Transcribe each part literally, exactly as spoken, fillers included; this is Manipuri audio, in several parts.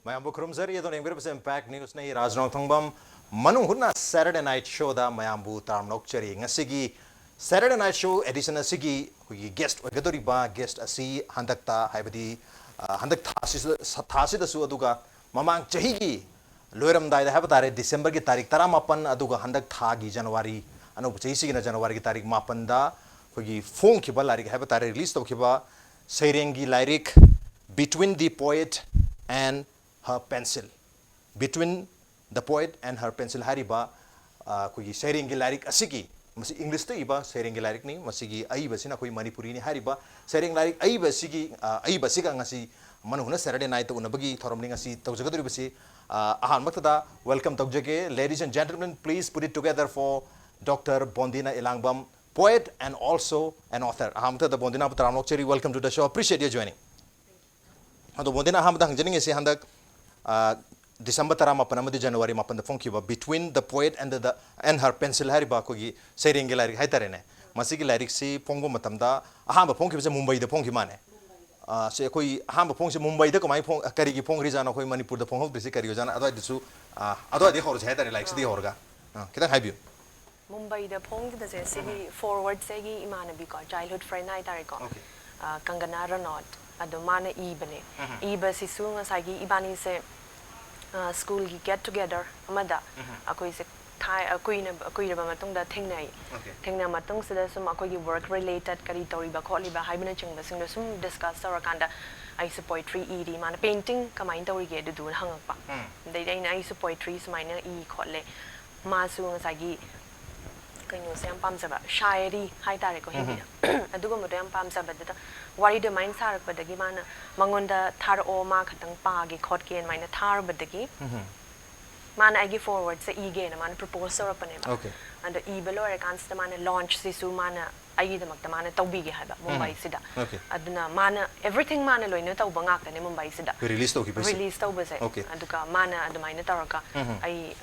ꯃꯌꯥꯝꯕꯨ ꯈꯨꯔꯨꯝꯖꯔꯤ꯫ ꯑꯗꯣ ꯌꯦꯡꯕꯤꯔꯤꯕꯁꯦ Impact News ꯅꯤ, ꯔꯥꯖ ꯅꯣꯡꯊꯣꯡꯕꯝ꯫ ꯃꯅꯨꯡ ꯍꯨꯠꯅ Saturday Night Show ꯗ ꯃꯌꯥꯝꯕꯨ ꯇꯔꯥꯝꯅ ꯑꯣꯛꯆꯔꯤ꯫ ꯉꯁꯤꯒꯤ Saturday Night Show edition ꯑꯁꯤꯒꯤ ꯑꯩꯈꯣꯏꯒꯤ guest ꯑꯣꯏꯒꯗꯧꯔꯤꯕ guest ꯑꯁꯤ ꯍꯟꯗꯛꯇ, ꯍꯥꯏꯕꯗꯤ, ꯑ, ꯍꯟꯗꯛ ꯊꯥꯁꯤꯗ, ꯊꯥꯁꯤꯗꯁꯨ, ꯑꯗꯨꯒ ꯃꯃꯥꯡ ꯆꯍꯤꯒꯤ ꯂꯣꯏꯔꯝꯗꯥꯏꯗ ꯍꯥꯏꯕ ꯇꯥꯔꯦ, December ꯒꯤ ꯇꯥꯔꯤꯛ ꯇꯔꯥꯃꯥꯄꯟ, ꯑꯗꯨꯒ ꯍꯟꯗꯛ ꯊꯥꯒꯤ January, ꯑꯅꯧꯕ ꯆꯍꯤꯁꯤꯒꯤꯅ January ꯒꯤ ꯇꯥꯔꯤꯛ ꯃꯥꯄꯟꯗ ꯑꯩꯈꯣꯏꯒꯤ ꯐꯣꯡꯈꯤꯕ ꯂꯥꯏꯔꯤꯛ ꯍꯥꯏꯕ ꯇꯥꯔꯦ, release ꯇꯧꯈꯤꯕ ꯁꯩꯔꯦꯡꯒꯤ ꯂꯥꯏꯔꯤꯛ Between the Poet and Her Pencil, Between the Poet and Her Pencil ꯍꯥꯏꯔꯤꯕ, ꯑ, ꯑꯩꯈꯣꯏꯒꯤ ꯁꯩꯔꯦꯡꯒꯤ ꯂꯥꯏꯔꯤꯛ ꯑꯁꯤꯒꯤ, ꯃꯁꯤ English ꯇ ꯏꯕ ꯁꯩꯔꯦꯡꯒꯤ ꯂꯥꯏꯔꯤꯛꯅꯤ꯫ ꯃꯁꯤꯒꯤ ꯑꯏꯕꯁꯤꯅ ꯑꯩꯈꯣꯏ ꯃꯅꯤꯄꯨꯔꯤꯅꯤ꯫ ꯍꯥꯏꯔꯤꯕ ꯁꯩꯔꯦꯡ ꯂꯥꯏꯔꯤꯛ ꯑꯏꯕ ꯑꯁꯤꯒꯤ, ꯑ, ꯑꯏꯕ ꯑꯁꯤꯒ ꯉꯁꯤ ꯃꯅꯨꯡ ꯍꯨꯠꯅ Saturday Night ꯇ ꯎꯅꯕꯒꯤ ꯊꯧꯔꯝꯅꯤ ꯉꯁꯤ ꯇꯧꯖꯒꯗꯧꯔꯤꯕꯁꯤ꯫ ꯑ, ꯑꯍꯥꯟꯕꯃꯛꯇꯗ welcome ꯇꯧꯖꯒꯦ꯫ Ladies and gentlemen, please put it together for Doctor ꯕꯣꯟꯗꯤꯅ ꯏꯂꯥꯡꯕꯝ, poet and also an author꯫ ꯑꯍꯥꯟꯕꯃꯛꯇꯗ ꯕꯣꯟꯗꯤꯅꯥꯕꯨ ꯇꯔꯥꯝꯅ ꯑꯣꯛꯆꯔꯤ꯫ Welcome to the show. Appreciate your joining. ꯑꯗꯣ ꯕꯣꯟꯗꯤꯅ ꯑꯍꯥꯟꯕꯗ ꯍꯪꯖꯅꯤꯡꯉꯤꯁꯤ, ꯍꯟꯗꯛ, ꯑ, December ꯇꯔꯥꯃꯥꯄꯟ ꯑꯃꯗꯤ January ꯃꯥꯄꯟꯗ ꯐꯣꯡꯈꯤꯕ Between the Poet and the, and Her Pencil ꯍꯥꯏꯔꯤꯕ ꯑꯩꯈꯣꯏꯒꯤ ꯁꯩꯔꯦꯡꯒꯤ ꯂꯥꯏꯔꯤꯛ ꯍꯥꯏꯇꯥꯔꯦꯅꯦ, ꯃꯁꯤꯒꯤ ꯂꯥꯏꯔꯤꯛꯁꯤ ꯐꯣꯡꯕ ꯃꯇꯝꯗ ꯑꯍꯥꯟꯕ ꯐꯣꯡꯈꯤꯕꯁꯦ ꯃꯨꯝꯕꯩꯗ ꯐꯣꯡꯈꯤ ꯃꯥꯅꯦ꯫ ꯑ, ꯁꯤ ꯑꯩꯈꯣꯏ ꯑꯍꯥꯟꯕ ꯐꯣꯡꯁꯦ ꯃꯨꯝꯕꯩꯗ ꯀꯃꯥꯏꯅ ꯐꯣꯡ-, ꯀꯔꯤꯒꯤ ꯐꯣꯡꯈ꯭ꯔꯤꯖꯥꯠꯅꯣ, ꯑꯩꯈꯣꯏ ꯃꯅꯤꯄꯨꯔꯗ ꯐꯣꯡꯍꯧꯗ꯭ꯔꯤꯁꯤ ꯀꯔꯤ ꯑꯣꯏꯖꯥꯠꯅꯣ? ꯑꯗꯨꯋꯥꯏꯗꯁꯨ, ꯑ, ꯑꯗꯨꯋꯥꯏꯗꯒꯤ ꯍꯧꯔꯁꯦ ꯍꯥꯏꯇꯥꯔꯦ, ꯂꯥꯏꯔꯤꯛꯁꯤꯗꯒꯤ ꯍꯧꯔꯒ꯫ ꯑ, ꯈꯤꯇꯪ ꯍꯥꯏꯕꯤꯌꯨ꯫ ꯃꯨꯝꯕꯩꯗ ꯐꯣꯡꯈꯤꯕꯁꯦ, ꯁꯤꯒꯤ forward ꯁꯦ ꯑꯩꯒꯤ ꯏꯃꯥꯟꯅꯕꯤꯀꯣ, childhood friend ꯍꯥꯏꯇꯥꯔꯦꯀꯣ, ꯑ, ꯀꯪꯒꯅꯥ ꯔꯅꯣꯠ, ꯑꯗꯣ ꯃꯥꯅ ꯏꯕꯅꯦ꯫ ꯏꯕꯁꯤꯁꯨ ꯉꯁꯥꯏꯒꯤ ꯏꯕꯥꯅꯤꯁꯦ, ꯑ, school ꯒꯤ get together ꯑꯃꯗ ꯑꯩꯈꯣꯏꯁꯦ ꯊꯥꯏ-, ꯑ, ꯀꯨꯏꯅ-, ꯀꯨꯏꯔꯕ ꯃꯇꯨꯡꯗ ꯊꯦꯡꯅꯩ꯫ ꯊꯦꯡꯅ ꯃꯇꯨꯡꯁꯤꯗ ꯁꯨꯝ ꯑꯩꯈꯣꯏꯒꯤ work related ꯀꯔꯤ ꯇꯧꯔꯤꯕ ꯈꯣꯠꯂꯤꯕ ꯍꯥꯏꯕꯅꯆꯤꯡꯕꯁꯤꯡꯗꯣ ꯁꯨꯝ discuss ꯇꯧꯔꯀꯥꯟꯗ, ꯑꯩꯁꯨ poetry ꯏꯔꯤ, ꯃꯥꯅ painting ꯀꯃꯥꯏꯅ ꯇꯧꯔꯤꯒꯦ ꯑꯗꯨꯗꯨꯅ ꯍꯪꯉꯛꯄ꯫ ꯑꯗꯩꯗꯤ ꯑꯩꯅ, "ꯑꯩꯁꯨ poetry ꯁꯨꯃꯥꯏꯅ ꯏ ꯈꯣꯠꯂꯦ"꯫ ꯃꯥꯁꯨ ꯉꯁꯥꯏꯒꯤ ꯀꯩꯅꯣꯁꯦ ꯌꯥꯝ ꯄꯥꯝꯖꯕ, ꯁꯥꯏꯔꯤ ꯍꯥꯏꯇꯥꯔꯦꯀꯣ, ꯍꯤꯟꯗꯤꯗ꯫ ꯑꯗꯨꯒꯨꯝꯕꯗꯣ ꯌꯥꯝ ꯄꯥꯝꯖꯕꯗꯨꯗ ꯋꯥꯔꯤꯗꯣ ꯑꯗꯨꯃꯥꯏꯅ ꯁꯥꯔꯛꯄꯗꯒꯤ ꯃꯥꯅ, "ꯃꯉꯣꯟꯗ ꯊꯥꯔꯛꯑꯣ, ꯃꯥ ꯈꯛꯇꯪ ꯄꯥꯒꯦ ꯈꯣꯠꯀꯦ" ꯑꯗꯨꯃꯥꯏꯅ ꯊꯥꯔꯨꯕꯗꯒꯤ ꯃꯥꯅ ꯑꯩꯒꯤ forward ꯁꯦ ꯏꯒꯦꯅ ꯃꯥꯅ propose ꯇꯧꯔꯛꯄꯅꯦꯕ꯫ ꯑꯗꯣ ꯏꯕ ꯂꯣꯏꯔꯀꯥꯟꯁꯤꯗ ꯃꯥꯅ launch ꯁꯤꯁꯨ ꯃꯥꯅ ꯑꯩꯒꯤꯗꯃꯛꯇ ꯃꯥꯅ ꯇꯧꯕꯤꯒꯦ ꯍꯥꯏꯕ ꯃꯨꯝꯕꯥꯏꯁꯤꯗ꯫ ꯑꯗꯨꯅ ꯃꯥꯅ everything ꯃꯥꯅ ꯂꯣꯏꯅ ꯇꯧꯕ ꯉꯥꯛꯇꯅꯦ ꯃꯨꯝꯕꯥꯏꯁꯤꯗ꯫ ꯑꯩꯈꯣꯏ ꯔꯤꯂꯤꯁ ꯇꯧꯈꯤꯕꯁꯦ꯫ ꯔꯤꯂꯤꯁ ꯇꯧꯕꯁꯦ꯫ ꯑꯗꯨꯒ ꯃꯥꯅ ꯑꯗꯨꯃꯥꯏꯅ ꯇꯧꯔꯒ ꯑꯩ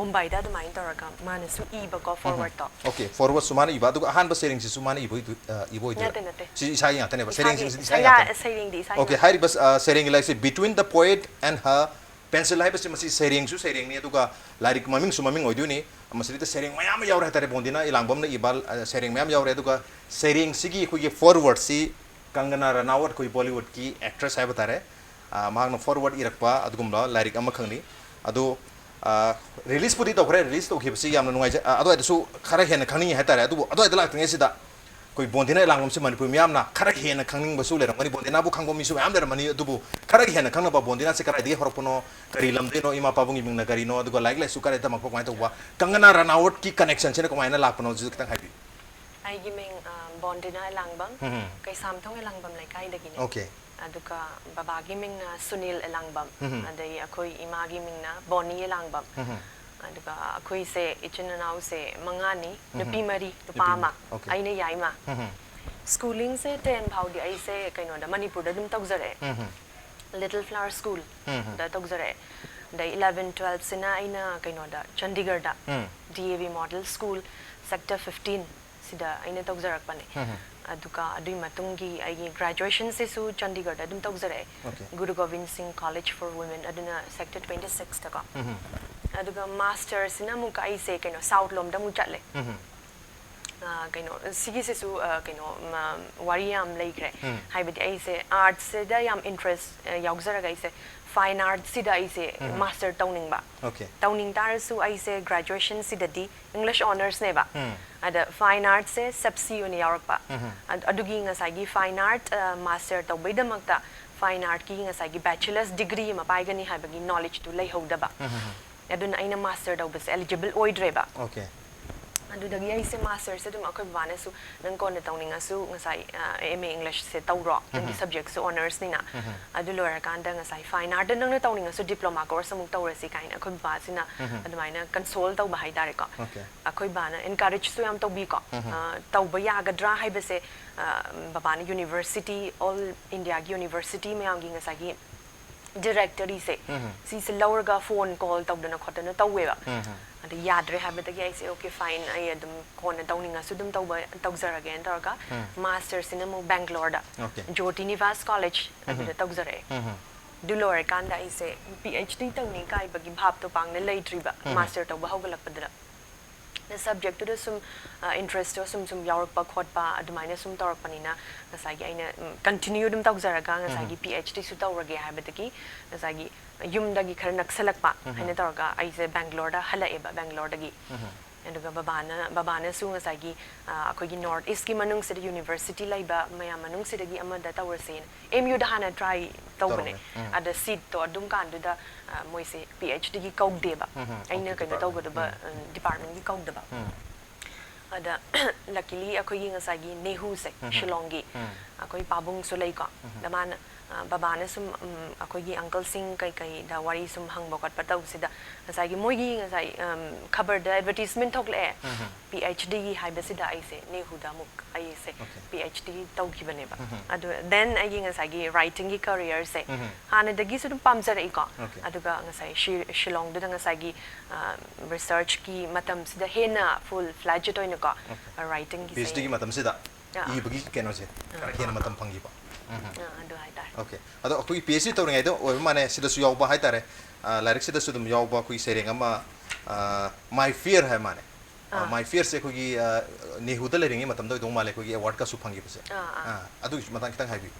ꯃꯨꯝꯕꯥꯏꯗ ꯑꯗꯨꯃꯥꯏꯅ ꯇꯧꯔꯒ ꯃꯥꯅꯁꯨ ꯏꯕꯀꯣ ꯐꯣꯔꯋꯥꯔꯗꯇꯣ꯫ ꯑꯣꯀꯦ, ꯐꯣꯔꯋꯥꯔꯗꯁꯨ ꯃꯥꯅ ꯏꯕ, ꯑꯗꯨꯒ ꯑꯍꯥꯟꯕ ꯁꯩꯔꯦꯡꯁꯤꯁꯨ ꯃꯥꯅ ꯏꯕ ꯑꯣꯏꯗꯣꯏ- ꯏꯕ ꯑꯣꯏꯗꯣꯏꯔꯥ? ꯅꯠꯇꯦ, ꯅꯠꯇꯦ꯫ ꯁꯤ ꯏꯁꯥꯒꯤ ꯉꯥꯛꯇꯅꯦꯕ, ꯏꯁꯥꯒꯤ- ꯁꯩꯔꯦꯡꯁꯤꯡꯁꯤꯗꯤ ꯏꯁꯥꯒꯤ ꯉꯥꯛꯇꯅꯦ꯫ ꯁꯩꯔꯦꯡꯗꯤ ꯏꯁꯥꯒꯤ ꯑꯣꯀꯦ, ꯉꯥꯛꯇꯅꯦ꯫ ꯍꯥꯏꯔꯤꯕ ꯁꯩꯔꯦꯡꯒꯤ ꯂꯥꯏꯔꯤꯛꯁꯦ Between the Poet and Her Pencil ꯍꯥꯏꯕꯁꯤ ꯃꯁꯤ ꯁꯩꯔꯦꯡꯁꯨ ꯁꯩꯔꯦꯡꯅꯤ, ꯑꯗꯨꯒ ꯂꯥꯏꯔꯤꯛ ꯃꯃꯤꯡꯁꯨ ꯃꯃꯤꯡ ꯑꯣꯏꯗꯣꯏꯅꯤ꯫ ꯃꯁꯤꯗ ꯁꯩꯔꯦꯡ ꯃꯌꯥꯝ ꯑꯃ ꯌꯥꯎꯔꯦ ꯍꯥꯏꯇꯥꯔꯦ, ꯕꯣꯟꯗꯤꯅ ꯏꯂꯥꯡꯕꯝꯅ ꯏꯕ ꯁꯩꯔꯦꯡ ꯃꯌꯥꯝ ꯌꯥꯎꯔꯦ꯫ ꯑꯗꯨꯒ ꯁꯩꯔꯦꯡꯁꯤꯒꯤ ꯑꯩꯈꯣꯏꯒꯤ ꯐꯣꯔꯋꯥꯔꯗꯁꯤ ꯀꯪꯒꯅꯥ ꯔꯅꯥꯋꯠ, ꯑꯩꯈꯣꯏ ꯕꯣꯂꯤꯋꯨꯗꯀꯤ ꯑꯦꯛꯇ꯭ꯔꯦꯁ ꯍꯥꯏꯕ ꯇꯥꯔꯦ, ꯃꯍꯥꯛꯅ ꯐꯣꯔꯋꯥꯔꯗ ꯏꯔꯛꯄ ꯑꯗꯨꯒꯨꯝꯕ ꯂꯥꯏꯔꯤꯛ ꯑꯃꯈꯛꯅꯤ꯫ ꯑꯗꯨ ꯔꯤꯂꯤꯁꯄꯨꯗꯤ ꯇꯧꯈ꯭ꯔꯦ, ꯔꯤꯂꯤꯁ ꯇꯧꯈꯤꯕꯁꯤ ꯌꯥꯝꯅ ꯅꯨꯡꯉꯥꯏꯖꯩ꯫ ꯑꯗꯨꯋꯥꯏꯗꯁꯨ ꯈꯔ ꯍꯦꯟꯅ ꯈꯪꯅꯤꯡꯉꯤ ꯍꯥꯏꯇꯥꯔꯦ꯫ ꯑꯗꯨꯕꯨ ꯑꯗꯨꯋꯥꯏꯗ ꯂꯥꯛꯇ꯭ꯔꯤꯉꯩꯁꯤꯗ ꯑꯩꯈꯣꯏ ꯕꯣꯟꯗꯤꯅ ꯏꯂꯥꯡꯕꯝꯁꯤ ꯃꯅꯤꯄꯨꯔ ꯃꯤꯌꯥꯝꯅ ꯈꯔ ꯍꯦꯟꯅ ꯈꯪꯅꯤꯡꯕꯁꯨ ꯂꯩꯔꯝꯒꯅꯤ꯫ ꯕꯣꯟꯗꯤꯅꯥꯕꯨ ꯈꯪꯕ ꯃꯤꯁꯨ ꯃꯌꯥꯝ ꯂꯩꯔꯝꯃꯅꯤ꯫ ꯑꯗꯨꯕꯨ ꯈꯔ ꯍꯦꯟꯅ ꯈꯪꯅꯕ ꯕꯣꯟꯗꯤꯅꯥꯁꯤ ꯀꯗꯥꯏꯗꯒꯤ ꯍꯧꯔꯛꯄꯅꯣ, ꯀꯔꯤ ꯂꯝꯗꯩꯅꯣ, ꯏꯃꯥ ꯄꯥꯕꯨꯡꯒꯤ ꯃꯤꯡꯅ ꯀꯔꯤꯅꯣ, ꯑꯗꯨꯒ ꯂꯥꯏꯔꯤꯛ ꯂꯥꯏꯁꯨ ꯀꯗꯥꯏ ꯇꯝꯃꯛꯄ, ꯀꯃꯥꯏꯅ ꯇꯧꯕ, ꯀꯪꯒꯅꯥ ꯔꯅꯥꯋꯠꯀꯤ ꯀꯅꯦꯛꯁꯟꯁꯤꯅ ꯀꯃꯥꯏꯅ ꯂꯥꯛꯄꯅꯣ, ꯁꯤꯁꯨ ꯈꯤꯇꯪ ꯍꯥꯏꯕꯤꯌꯨ꯫ ꯑꯩꯒꯤ ꯃꯤꯡ ꯕꯣꯟꯗꯤꯅꯥ ꯏꯂꯥꯡꯕꯝ, ꯀꯩꯁꯥꯝꯊꯣꯡ ꯏꯂꯥꯡꯕꯝ ꯂꯩꯀꯥꯏꯗꯒꯤꯅꯦ꯫ ꯑꯣꯀꯦ꯫ ꯑꯗꯨꯒ ꯕꯕꯥꯒꯤ ꯃꯤꯡꯅ ꯁꯨꯅꯤꯜ ꯏꯂꯥꯡꯕꯝ, ꯑꯗꯩ ꯑꯩꯈꯣꯏ ꯏꯃꯥꯒꯤ ꯃꯤꯡꯅ ꯕꯣꯅꯤ ꯏꯂꯥꯡꯕꯝ꯫ ꯑꯗꯨꯒ ꯑꯩꯈꯣꯏꯁꯦ ꯏꯆꯤꯟ ꯏꯅꯥꯎꯁꯦ ꯃꯉꯥꯅꯤ, ꯅꯨꯄꯤ ꯃꯔꯤ, ꯅꯨꯄꯥ ꯑꯃ, ꯑꯩꯅ ꯌꯥꯏꯃ꯫ ꯁ꯭ꯀꯨꯂꯤꯡꯁꯦ ꯇꯦꯟ ꯐꯥꯎꯗꯤ ꯑꯩꯁꯦ ꯀꯩꯅꯣꯗ, ꯃꯅꯤꯄꯨꯔꯗ ꯑꯗꯨꯝ ꯇꯧꯖꯔꯛꯑꯦ꯫ ꯂꯤꯇꯜ ꯐ꯭ꯂꯥꯋꯔ ꯁ꯭ꯀꯨꯜꯗ ꯇꯧꯖꯔꯛꯑꯦ꯫ ꯑꯗꯩ ꯏꯂꯚꯦꯟ ꯇꯨꯋꯦꯜꯐꯁꯤꯅ ꯑꯩꯅ ꯀꯩꯅꯣꯗ, ꯆꯟꯗꯤꯒꯔꯗ, D A V model school, sector fifteen, ꯁꯤꯗ ꯑꯩꯅ ꯇꯧꯖꯔꯛꯄꯅꯦ꯫ ꯑꯗꯨꯒ ꯑꯗꯨꯒꯤ ꯃꯇꯨꯡꯒꯤ ꯑꯩꯒꯤ ꯒ꯭ꯔꯦꯖꯨꯑꯦꯁꯟꯁꯤꯁꯨ ꯆꯟꯗꯤꯒꯔꯗ ꯑꯗꯨꯝ ꯇꯧꯖꯔꯛꯑꯦ꯫ ꯑꯣꯀꯦ꯫ ꯒꯨꯔꯨ ꯒꯣꯕꯤꯟ ꯁꯤꯡ ꯀꯣꯂꯦꯖ ꯐꯣꯔ ꯋꯨꯃꯦꯟ, ꯑꯗꯨꯅ ꯁꯦꯛꯇꯔ ꯇ꯭ꯋꯦꯟꯇꯤ ꯁꯤꯛꯁꯇꯀꯣ꯫ ꯑꯗꯨꯒ ꯃꯥꯁꯇꯔꯁꯤꯅ ꯑꯃꯨꯛꯀ ꯑꯩꯁꯦ ꯀꯩꯅꯣ ꯁꯥꯎꯠ ꯂꯣꯝꯗ ꯑꯃꯨꯛ ꯆꯠꯂꯦ꯫ ꯑ, ꯀꯩꯅꯣ, ꯁꯤꯒꯤꯁꯤꯁꯨ, ꯑ, ꯀꯩꯅꯣ, ꯃ-, ꯋꯥꯔꯤ ꯌꯥꯝ ꯂꯩꯈ꯭ꯔꯦ꯫ ꯍꯥꯏꯕꯗꯤ ꯑꯩꯁꯦ ꯑꯥꯔꯠꯁꯁꯤꯗ ꯌꯥꯝ ꯏꯟꯇꯔꯦꯁ, ꯑ, ꯌꯥꯎꯖꯔꯒ ꯑꯩꯁꯦ ꯐꯥꯏꯟ ꯑꯥꯔꯠꯁꯤꯗ ꯑꯩꯁꯦ ꯃꯥꯁꯇꯔ ꯇꯧꯅꯤꯡꯕ꯫ ꯑꯣꯀꯦ꯫ ꯇꯧꯅꯤꯡ ꯇꯥꯔꯁꯨ ꯑꯩꯁꯦ ꯒ꯭ꯔꯦꯖꯨꯑꯦꯁꯟꯁꯤꯗꯗꯤ ꯏꯪꯂꯤꯁ ꯑꯣꯅꯔꯁꯅꯦꯕ꯫ ꯑꯗ ꯐꯥꯏꯟ ꯑꯥꯔꯠꯁꯦ ꯁꯞꯁꯤ ꯑꯣꯏꯅ ꯌꯥꯎꯔꯛꯄ꯫ ꯑꯗ-, ꯑꯗꯨꯒꯤ ꯉꯁꯥꯏꯒꯤ ꯐꯥꯏꯟ ꯑꯥꯔꯠ, ꯑ, ꯃꯥꯁꯇꯔ ꯇꯧꯕꯩꯗꯃꯛꯇ ꯐꯥꯏꯟ ꯑꯥꯔꯠꯀꯤ ꯉꯁꯥꯏꯒꯤ ꯕꯦꯆꯂꯔꯁ ꯗꯤꯒ꯭ꯔꯤ ꯑꯃ ꯄꯥꯏꯒꯅꯤ ꯍꯥꯏꯕꯒꯤ ꯅꯣꯂꯦꯖꯇꯨ ꯂꯩꯍꯧꯗꯕ꯫ ꯑꯗꯨꯅ ꯑꯩꯅ ꯃꯥꯁꯇꯔ ꯇꯧꯕꯁꯦ ꯑꯦꯂꯤꯖꯤꯕꯜ ꯑꯣꯏꯗ꯭ꯔꯦꯕ꯫ ꯑꯣꯀꯦ꯫ ꯑꯗꯨꯗꯒꯤ ꯑꯩꯁꯦ ꯃꯥꯁꯇꯔꯁꯦ ꯑꯗꯨꯝ ꯑꯩꯈꯣꯏ ꯕꯕꯥꯅꯁꯨ, "ꯅꯪ ꯀꯣꯟꯅ ꯇꯧꯅꯤꯡꯉꯁꯨ ꯉꯁꯥꯏ ꯑꯦꯝ ꯑꯦ ꯏꯪꯂꯤꯁꯁꯦ ꯇꯧꯔꯣ, ꯅꯪꯒꯤ ꯁꯕꯖꯦꯛꯁꯨ ꯑꯣꯅꯔꯁꯅꯤꯅ꯫ ꯑꯗꯨ ꯂꯣꯏꯔꯀꯥꯟꯗ ꯉꯁꯥꯏ ꯐꯥꯏꯟ ꯑꯥꯔꯠꯇ ꯅꯪꯅ ꯇꯧꯅꯤꯡꯉꯁꯨ ꯗꯤꯄ꯭ꯂꯣꯃꯥ ꯀꯣꯔꯁ ꯑꯃꯨꯛ ꯇꯧꯔꯁꯤ" ꯀꯥꯏꯅ ꯑꯩꯈꯣꯏ ꯕꯕꯥꯁꯤꯅ ꯑꯗꯨꯃꯥꯏꯅ ꯀꯟꯁꯣꯜ ꯇꯧꯕ ꯍꯥꯏꯇꯥꯔꯦꯀꯣ꯫ Okay. ꯑꯩꯈꯣꯏ ꯕꯕꯥꯅ ꯑꯦꯟꯀꯔꯦꯖꯁꯨ ꯌꯥꯝ ꯇꯧꯕꯤꯀꯣ꯫ ꯑ, ꯇꯧꯕ ꯌꯥꯒꯗ꯭ꯔꯥ ꯍꯥꯏꯕꯁꯦ, ꯑ, ꯕꯕꯥꯅ ꯌꯨꯅꯤꯚꯔꯁꯤꯇꯤ, ꯑꯣꯜ ꯏꯟꯗꯤꯌꯥꯒꯤ ꯌꯨꯅꯤꯚꯔꯁꯤꯇꯤ ꯃꯌꯥꯝꯒꯤ ꯉꯁꯥꯏꯒꯤ ꯗꯤꯔꯦꯛꯇꯔꯤꯁꯦ, ꯁꯤꯁꯦ ꯂꯧꯔꯒ ꯐꯣꯟ ꯀꯣꯜ ꯇꯧꯗꯅ ꯈꯣꯠꯇꯅ ꯇꯧꯋꯦꯕ꯫ ꯑꯗ ꯌꯥꯗ꯭ꯔꯦ ꯍꯥꯏꯕꯗꯒꯤ ꯑꯩꯁꯦ, "ꯑꯣꯀꯦ, ꯐꯥꯏꯟ, ꯑꯩ ꯑꯗꯨꯝ ꯀꯣꯟꯅ ꯇꯧꯅꯤꯡꯉꯁꯨ ꯑꯗꯨꯝ ꯇꯧꯕ, ꯇꯧꯖꯔꯒꯦꯅ" ꯇꯧꯔꯒ ꯃꯥꯁꯇꯔꯁꯤꯅ ꯑꯃꯨꯛ ꯕꯦꯡꯒ꯭ꯂꯣꯔꯗ, Okay. ꯖꯣꯇꯤ ꯅꯤꯚꯥꯁ ꯀꯣꯂꯦꯖ ꯑꯗꯨꯗ ꯇꯧꯖꯔꯛꯑꯦ꯫ ꯑꯗꯨ ꯂꯣꯏꯔꯀꯥꯟꯗ ꯑꯩꯁꯦ ꯄꯤ ꯑꯩꯆ ꯗꯤ ꯇꯧꯅꯤ ꯀꯥꯏꯕꯒꯤ ꯚꯥꯞꯇꯣ ꯄꯥꯡꯅ ꯂꯩꯇ꯭ꯔꯤꯕ, ꯃꯥꯁꯇꯔ ꯇꯧꯕ ꯍꯧꯒꯠꯂꯛꯄꯗꯨꯗ꯫ ꯁꯕꯖꯦꯛꯇꯨꯗ ꯁꯨꯝ, ꯑ, ꯏꯟꯇꯔꯦꯁꯇꯣ ꯁꯨꯝ ꯁꯨꯝ ꯌꯥꯎꯔꯛꯄ ꯈꯣꯠꯄ ꯑꯗꯨꯃꯥꯏꯅ ꯁꯨꯝ ꯇꯧꯔꯛꯄꯅꯤꯅ, ꯉꯁꯥꯏꯒꯤ ꯑꯩꯅ, ꯎꯝ, ꯀꯟꯇꯤꯅ꯭ꯌꯨ ꯑꯗꯨꯝ ꯇꯧꯖꯔꯒ ꯉꯁꯥꯏꯒꯤ ꯄꯤ ꯑꯩꯆ ꯗꯤꯁꯨ ꯇꯧꯔꯒꯦ ꯍꯥꯏꯕꯗꯒꯤ ꯉꯁꯥꯏꯒꯤ ꯌꯨꯝꯗꯒꯤ ꯈꯔ ꯅꯛꯁꯜꯂꯛꯄ ꯍꯥꯏꯅ ꯇꯧꯔꯒ ꯑꯩꯁꯦ ꯕꯦꯡꯒ꯭ꯂꯣꯔꯗ ꯍꯜꯂꯛꯑꯦꯕ, ꯕꯦꯡꯒ꯭ꯂꯣꯔꯗꯒꯤ꯫ ꯑꯗꯨꯒ ꯕꯕꯥꯅ, ꯕꯕꯥꯅꯁꯨ ꯉꯁꯥꯏꯒꯤ, ꯑ, ꯑꯩꯈꯣꯏꯒꯤ ꯅꯣꯔꯠ ꯏꯁꯀꯤ ꯃꯅꯨꯡꯁꯤꯗ ꯌꯨꯅꯤꯚꯔꯁꯤꯇꯤ ꯂꯩꯕ ꯃꯌꯥꯝ ꯃꯅꯨꯡꯁꯤꯗꯒꯤ ꯑꯃꯗ ꯇꯧꯔꯁꯦꯅ ꯑꯦꯝ ꯌꯨꯗ ꯍꯥꯟꯅ ꯇ꯭ꯔꯥꯏ ꯇꯧꯕꯅꯦ꯫ ꯇꯧꯔꯝꯃꯦ꯫ ꯎꯝ꯫ ꯑꯗ ꯁꯤꯠꯇꯣ ꯑꯗꯨꯝ ꯀꯥꯟꯗꯨꯗ, ꯑ, ꯃꯣꯏꯁꯦ ꯄꯤ ꯑꯩꯆ ꯗꯤꯒꯤ ꯀꯧꯗꯦꯕ꯫ ꯑꯩꯅ ꯑꯣꯀꯦ, ꯀꯩꯅꯣ ꯗꯤꯄꯥꯔꯠꯃꯦꯟ꯫ ꯇꯧꯒꯗꯕ, ꯎꯝ꯫ ꯑ, ꯗꯤꯄꯥꯔꯠꯃꯦꯟꯒꯤ ꯀꯧꯗꯕ꯫ ꯎꯝ꯫ ꯑꯗ ꯂꯀꯤꯂꯤ ꯑꯩꯈꯣꯏꯒꯤ ꯉꯁꯥꯏꯒꯤ ꯅꯦꯍꯨꯁꯦ, ꯁꯤꯂꯣꯡꯒꯤ, ꯎꯝ꯫ ꯑꯩꯈꯣꯏ ꯄꯥꯕꯨꯡꯁꯨ ꯂꯩꯀꯣ꯫ ꯑꯗ ꯃꯥꯅ, ꯑ, ꯕꯕꯥꯅ ꯁꯨꯝ, ꯎꯝ, ꯑꯩꯈꯣꯏꯒꯤ ꯑꯪꯀꯜꯁꯤꯡ ꯀꯩꯀꯩꯗ ꯋꯥꯔꯤ ꯁꯨꯝ ꯍꯪꯕ ꯈꯣꯠꯄ ꯇꯧꯕꯁꯤꯗ ꯉꯁꯥꯏꯒꯤ ꯃꯣꯏꯒꯤ ꯉꯁꯥꯏ, ꯎꯝ, ꯈꯕꯔꯗ ꯑꯦꯗꯚꯔꯇꯤꯁꯃꯦꯟ ꯊꯣꯛꯂꯛꯑꯦ꯫ ꯄꯤ ꯑꯩꯆ ꯗꯤꯒꯤ ꯍꯥꯏꯕꯁꯤꯗ ꯑꯩꯁꯦ ꯅꯦꯍꯨꯗ ꯑꯃꯨꯛ ꯑꯩꯁꯦ ꯑꯣꯀꯦ꯫ P H D ꯇꯧꯈꯤꯕꯅꯦꯕ꯫ ꯑꯗꯨ then ꯑꯩꯒꯤ ꯉꯁꯥꯏꯒꯤ ꯔꯥꯏꯇꯤꯡꯒꯤ ꯀꯔꯤꯌꯔꯁꯦ ꯍꯥꯟꯅꯗꯒꯤꯁꯨ ꯑꯗꯨꯝ ꯄꯥꯝꯖꯔꯛꯏꯀꯣ꯫ ꯑꯣꯀꯦ꯫ ꯑꯗꯨꯒ ꯉꯁꯥꯏ ꯁꯤ-, ꯁꯤꯂꯣꯡꯗꯨꯗ ꯉꯁꯥꯏꯒꯤ, ꯑ, ꯔꯤꯁꯔꯆꯀꯤ ꯃꯇꯝꯁꯤꯗ ꯍꯦꯟꯅ ꯐꯨꯜ ꯐ꯭ꯂꯦꯖꯦꯗ ꯑꯣꯏꯅꯀꯣ, ꯑꯣꯀꯦ꯫ ꯔꯥꯏꯇꯤꯡꯒꯤꯁꯦ꯫ ꯄꯤ ꯑꯩꯆ ꯗꯤꯒꯤ ꯃꯇꯝꯁꯤꯗ ꯑꯥ꯫ ꯏꯕꯒꯤ ꯀꯩꯅꯣꯁꯦ ꯑꯥ꯫ ꯍꯦꯟꯅ ꯃꯇꯝ ꯐꯪꯈꯤꯕ꯫ ꯑꯥ, ꯑꯗꯨ ꯍꯥꯏꯇꯥꯔꯦ꯫ ꯑꯣꯀꯦ꯫ ꯑꯗꯣ ꯑꯩꯈꯣꯏꯒꯤ ꯄꯤ ꯑꯩꯆ ꯗꯤ ꯇꯧꯔꯤꯉꯩꯗ ꯑꯣꯏꯕ ꯃꯥꯅꯦ, ꯁꯤꯗꯁꯨ ꯌꯥꯎꯕ ꯍꯥꯏꯇꯥꯔꯦ꯫ ꯑ, ꯂꯥꯏꯔꯤꯛꯁꯤꯗꯁꯨ ꯑꯗꯨꯝ ꯌꯥꯎꯕ ꯑꯩꯈꯣꯏꯒꯤ ꯁꯩꯔꯦꯡ ꯑꯃ, ꯑ, My Fear ꯍꯥꯏ ꯃꯥꯅꯦ꯫ ꯑ, ꯑꯥ꯫ My Fearꯁꯦ ꯑꯩꯈꯣꯏꯒꯤ, ꯑ, ꯅꯦꯍꯨꯗ ꯂꯩꯔꯤꯉꯩ ꯃꯇꯝꯗ ꯑꯣꯏꯗꯧ ꯃꯥꯜꯂꯦ, ꯑꯩꯈꯣꯏꯒꯤ ꯑꯦꯋꯥꯔꯗꯀꯁꯨ ꯐꯪꯈꯤꯕꯁꯦ꯫ ꯑꯥ, ꯑꯥ꯫ ꯑ, ꯑꯗꯨꯒꯤꯁꯨ ꯃꯇꯥꯡ ꯈꯤꯇꯪ ꯍꯥꯏꯕꯤꯌꯨ꯫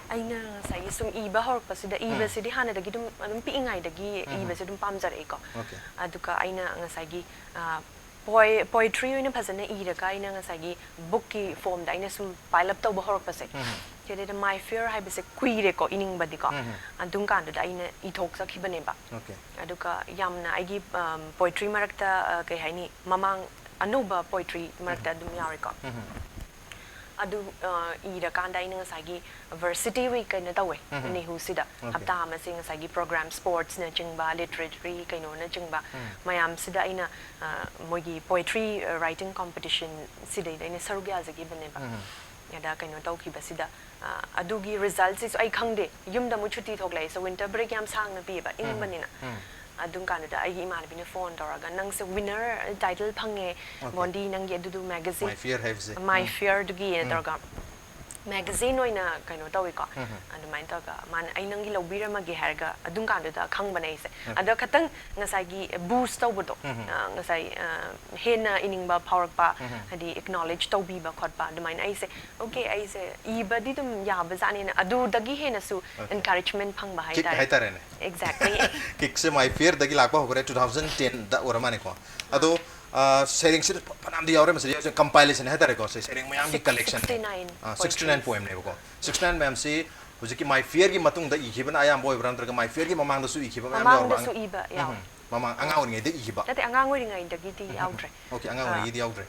ꯑꯩꯅ ꯉꯁꯥꯏꯒꯤ ꯁꯨꯝ ꯏꯕ ꯍꯧꯔꯛꯄꯁꯤꯗ, ꯏꯕꯁꯤꯗꯤ ꯍꯥꯟꯅꯗꯒꯤ ꯑꯗꯨꯝ, ꯑꯗꯨꯝ ꯄꯤꯛꯏꯉꯩꯗꯒꯤ ꯏꯕꯁꯦ ꯑꯗꯨꯝ ꯄꯥꯝꯖꯔꯛꯏꯀꯣ꯫ ꯑꯣꯀꯦ꯫ ꯑꯗꯨꯒ ꯑꯩꯅ ꯉꯁꯥꯏꯒꯤ, ꯑ, ꯄꯣꯏ-, ꯄꯣꯏꯇ꯭ꯔꯤ ꯑꯣꯏꯅ ꯐꯖꯅ ꯏꯔꯒ ꯑꯩꯅ ꯉꯁꯥꯏꯒꯤ ꯕꯨꯛꯀꯤ ꯐꯣꯝꯗ ꯑꯩꯅ ꯁꯨꯝ ꯄꯥꯏꯜ ꯑꯞ ꯇꯧꯕ ꯍꯧꯔꯛꯄꯁꯦ꯫ ꯁꯤꯗꯩꯗ My Fear ꯍꯥꯏꯕꯁꯦ ꯀꯨꯏꯔꯦꯀꯣ ꯏꯅꯤꯡꯕꯗꯤꯀꯣ꯫ ꯑꯗꯨꯝ ꯀꯥꯟꯗꯨꯗ ꯑꯩꯅ ꯏꯊꯣꯛꯆꯈꯤꯕꯅꯦꯕ꯫ ꯑꯣꯀꯦ꯫ ꯑꯗꯨꯒ ꯌꯥꯝꯅ ꯑꯩꯒꯤ, ꯑꯝ, ꯄꯣꯏꯇ꯭ꯔꯤ ꯃꯔꯛꯇ, ꯑ, ꯀꯩ ꯍꯥꯏꯅꯤ, ꯃꯃꯥꯡ ꯑꯅꯧꯕ ꯄꯣꯏꯇ꯭ꯔꯤ ꯃꯔꯛꯇ ꯑꯗꯨꯝ ꯌꯥꯎꯔꯦꯀꯣ꯫ ꯑꯗꯨ ꯑ, ꯏꯔꯀꯥꯟꯗ ꯑꯩꯅ ꯉꯁꯥꯏꯒꯤ versity week ꯀꯩꯅꯣ ꯇꯧꯋꯦ, ꯅꯦꯍꯨꯁꯤꯗ꯫ ꯍꯞꯇꯥ ꯑꯃꯁꯦ ꯉꯁꯥꯏꯒꯤ program, sportsꯅꯆꯤꯡꯕ, literary ꯀꯩꯅꯣꯅꯆꯤꯡꯕ ꯃꯌꯥꯝꯁꯤꯗ ꯑꯩꯅ ꯑ, ꯃꯣꯏꯒꯤ poetry writing competition ꯁꯤꯗꯩꯗ ꯑꯩꯅ ꯁꯔꯨꯛ ꯌꯥꯖꯈꯤꯕꯅꯦꯕ꯫ ꯑꯗ ꯀꯩꯅꯣ ꯇꯧꯈꯤꯕꯁꯤꯗ ꯑ, ꯑꯗꯨꯒꯤ resultꯁꯤꯁꯨ ꯑꯩ ꯈꯪꯗꯦ꯫ ꯌꯨꯝꯗ ꯑꯃꯨꯛ ꯁꯨꯇꯤ ꯊꯣꯛꯂꯛꯑꯦ, so winter break ꯌꯥꯝ ꯁꯥꯡꯅ ꯄꯤꯌꯦꯕ, ꯏꯪꯕꯅꯤꯅ꯫ ꯑꯗꯨꯝ ꯀꯥꯟꯗꯨꯗ ꯑꯩꯒꯤ ꯏꯃꯥꯟꯅꯕꯤꯅ phone ꯇꯧꯔꯒ, "ꯅꯪꯁꯦ winner title ꯐꯪꯉꯦ, ꯕꯣꯟꯗꯤ, ꯅꯪꯒꯤ ꯑꯗꯨꯗꯨ magazine, My Fair ꯍꯥꯏꯕꯁꯦ꯫ My Fairꯗꯨꯒꯤ" ꯇꯧꯔꯒ, "magazine ꯑꯣꯏꯅ ꯀꯩꯅꯣ ꯇꯧꯋꯤꯀꯣ", ꯑꯗꯨꯃꯥꯏꯅ ꯇꯧꯔꯒ ꯃꯥꯅ, "ꯑꯩ ꯅꯪꯒꯤ ꯂꯧꯕꯤꯔꯝꯃꯒꯦ" ꯍꯥꯏꯔꯒ ꯑꯗꯨꯝ ꯀꯥꯟꯗꯨꯗ ꯈꯪꯕꯅꯦ ꯑꯩꯁꯦ꯫ ꯑꯗꯣ ꯈꯇꯪ ꯉꯁꯥꯏꯒꯤ boost ꯇꯧꯕꯗꯣ, ꯑ, ꯉꯁꯥꯏ, ꯑ, ꯍꯦꯟꯅ ꯏꯅꯤꯡꯕ ꯐꯥꯎꯔꯛꯄ, ꯍꯥꯏꯗꯤ acknowledge ꯇꯧꯕꯤꯕ ꯈꯣꯠꯄ, ꯑꯗꯨꯃꯥꯏꯅ ꯑꯩꯁꯦ, "Okay, ꯑꯩꯁꯦ ꯏꯕꯗꯤ ꯑꯗꯨꯝ ꯌꯥꯕꯖꯥꯠꯅꯦꯅ" ꯑꯗꯨꯗꯒꯤ ꯍꯦꯟꯅꯁꯨ encouragement ꯐꯪꯕ ꯍꯥꯏꯇꯥꯔꯦ꯫ Kick ꯍꯥꯏꯇꯥꯔꯦꯅꯦ꯫ Exactly꯫ Kickꯁꯦ My Fairꯗꯒꯤ ꯂꯥꯛꯄ ꯍꯧꯈ꯭ꯔꯦ, two thousand tenꯗ ꯑꯣꯏꯔ ꯃꯥꯅꯦꯀꯣ꯫ ꯑꯗꯣ, ꯑ, ꯁꯩꯔꯦꯡꯁꯤꯗ ꯐ-, ꯐꯅꯌꯥꯝꯗꯤ ꯌꯥꯎꯔꯦ, ꯃꯁꯤꯗ ꯌꯥꯎꯔꯤꯁꯦ compilation ꯍꯥꯏꯇꯥꯔꯦꯀꯣ, ꯁꯤ ꯁꯩꯔꯦꯡ ꯃꯌꯥꯝꯒꯤ Six-, collection꯫ sixty nine ꯑ, sixty nine poetries꯫ Poemꯅꯦꯕꯀꯣ꯫ Sixty nine ꯃꯌꯥꯝꯁꯤ ꯍꯧꯖꯤꯛꯀꯤ My Fairꯒꯤ ꯃꯇꯨꯡꯗ ꯏꯈꯤꯕꯅ ꯑꯌꯥꯝꯕ ꯑꯣꯏꯕ꯭ꯔꯥ, ꯅꯠꯇ꯭ꯔꯒ My Fairꯒꯤ ꯃꯃꯥꯡꯗꯁꯨ ꯏꯈꯤꯕ ꯃꯌꯥꯝ ꯌꯥꯎꯕ꯭ꯔꯥ? ꯃꯃꯥꯡꯗꯁꯨ ꯏꯕ ꯌꯥꯎꯋꯦ꯫ ꯃꯃꯥꯡ ꯑꯉꯥꯡ ꯑꯣꯏꯔꯤꯉꯩꯗ ꯏꯈꯤꯕ? ꯅꯠꯇꯦ, ꯑꯉꯥꯡ ꯑꯣꯏꯔꯤꯉꯩꯗꯒꯤꯗꯤ ꯌꯥꯎꯗ꯭ꯔꯦ꯫ Okay, ꯑꯉꯥꯡ ꯑꯣꯏꯔꯤꯉꯩꯗꯤ ꯌꯥꯎꯗ꯭ꯔꯦ꯫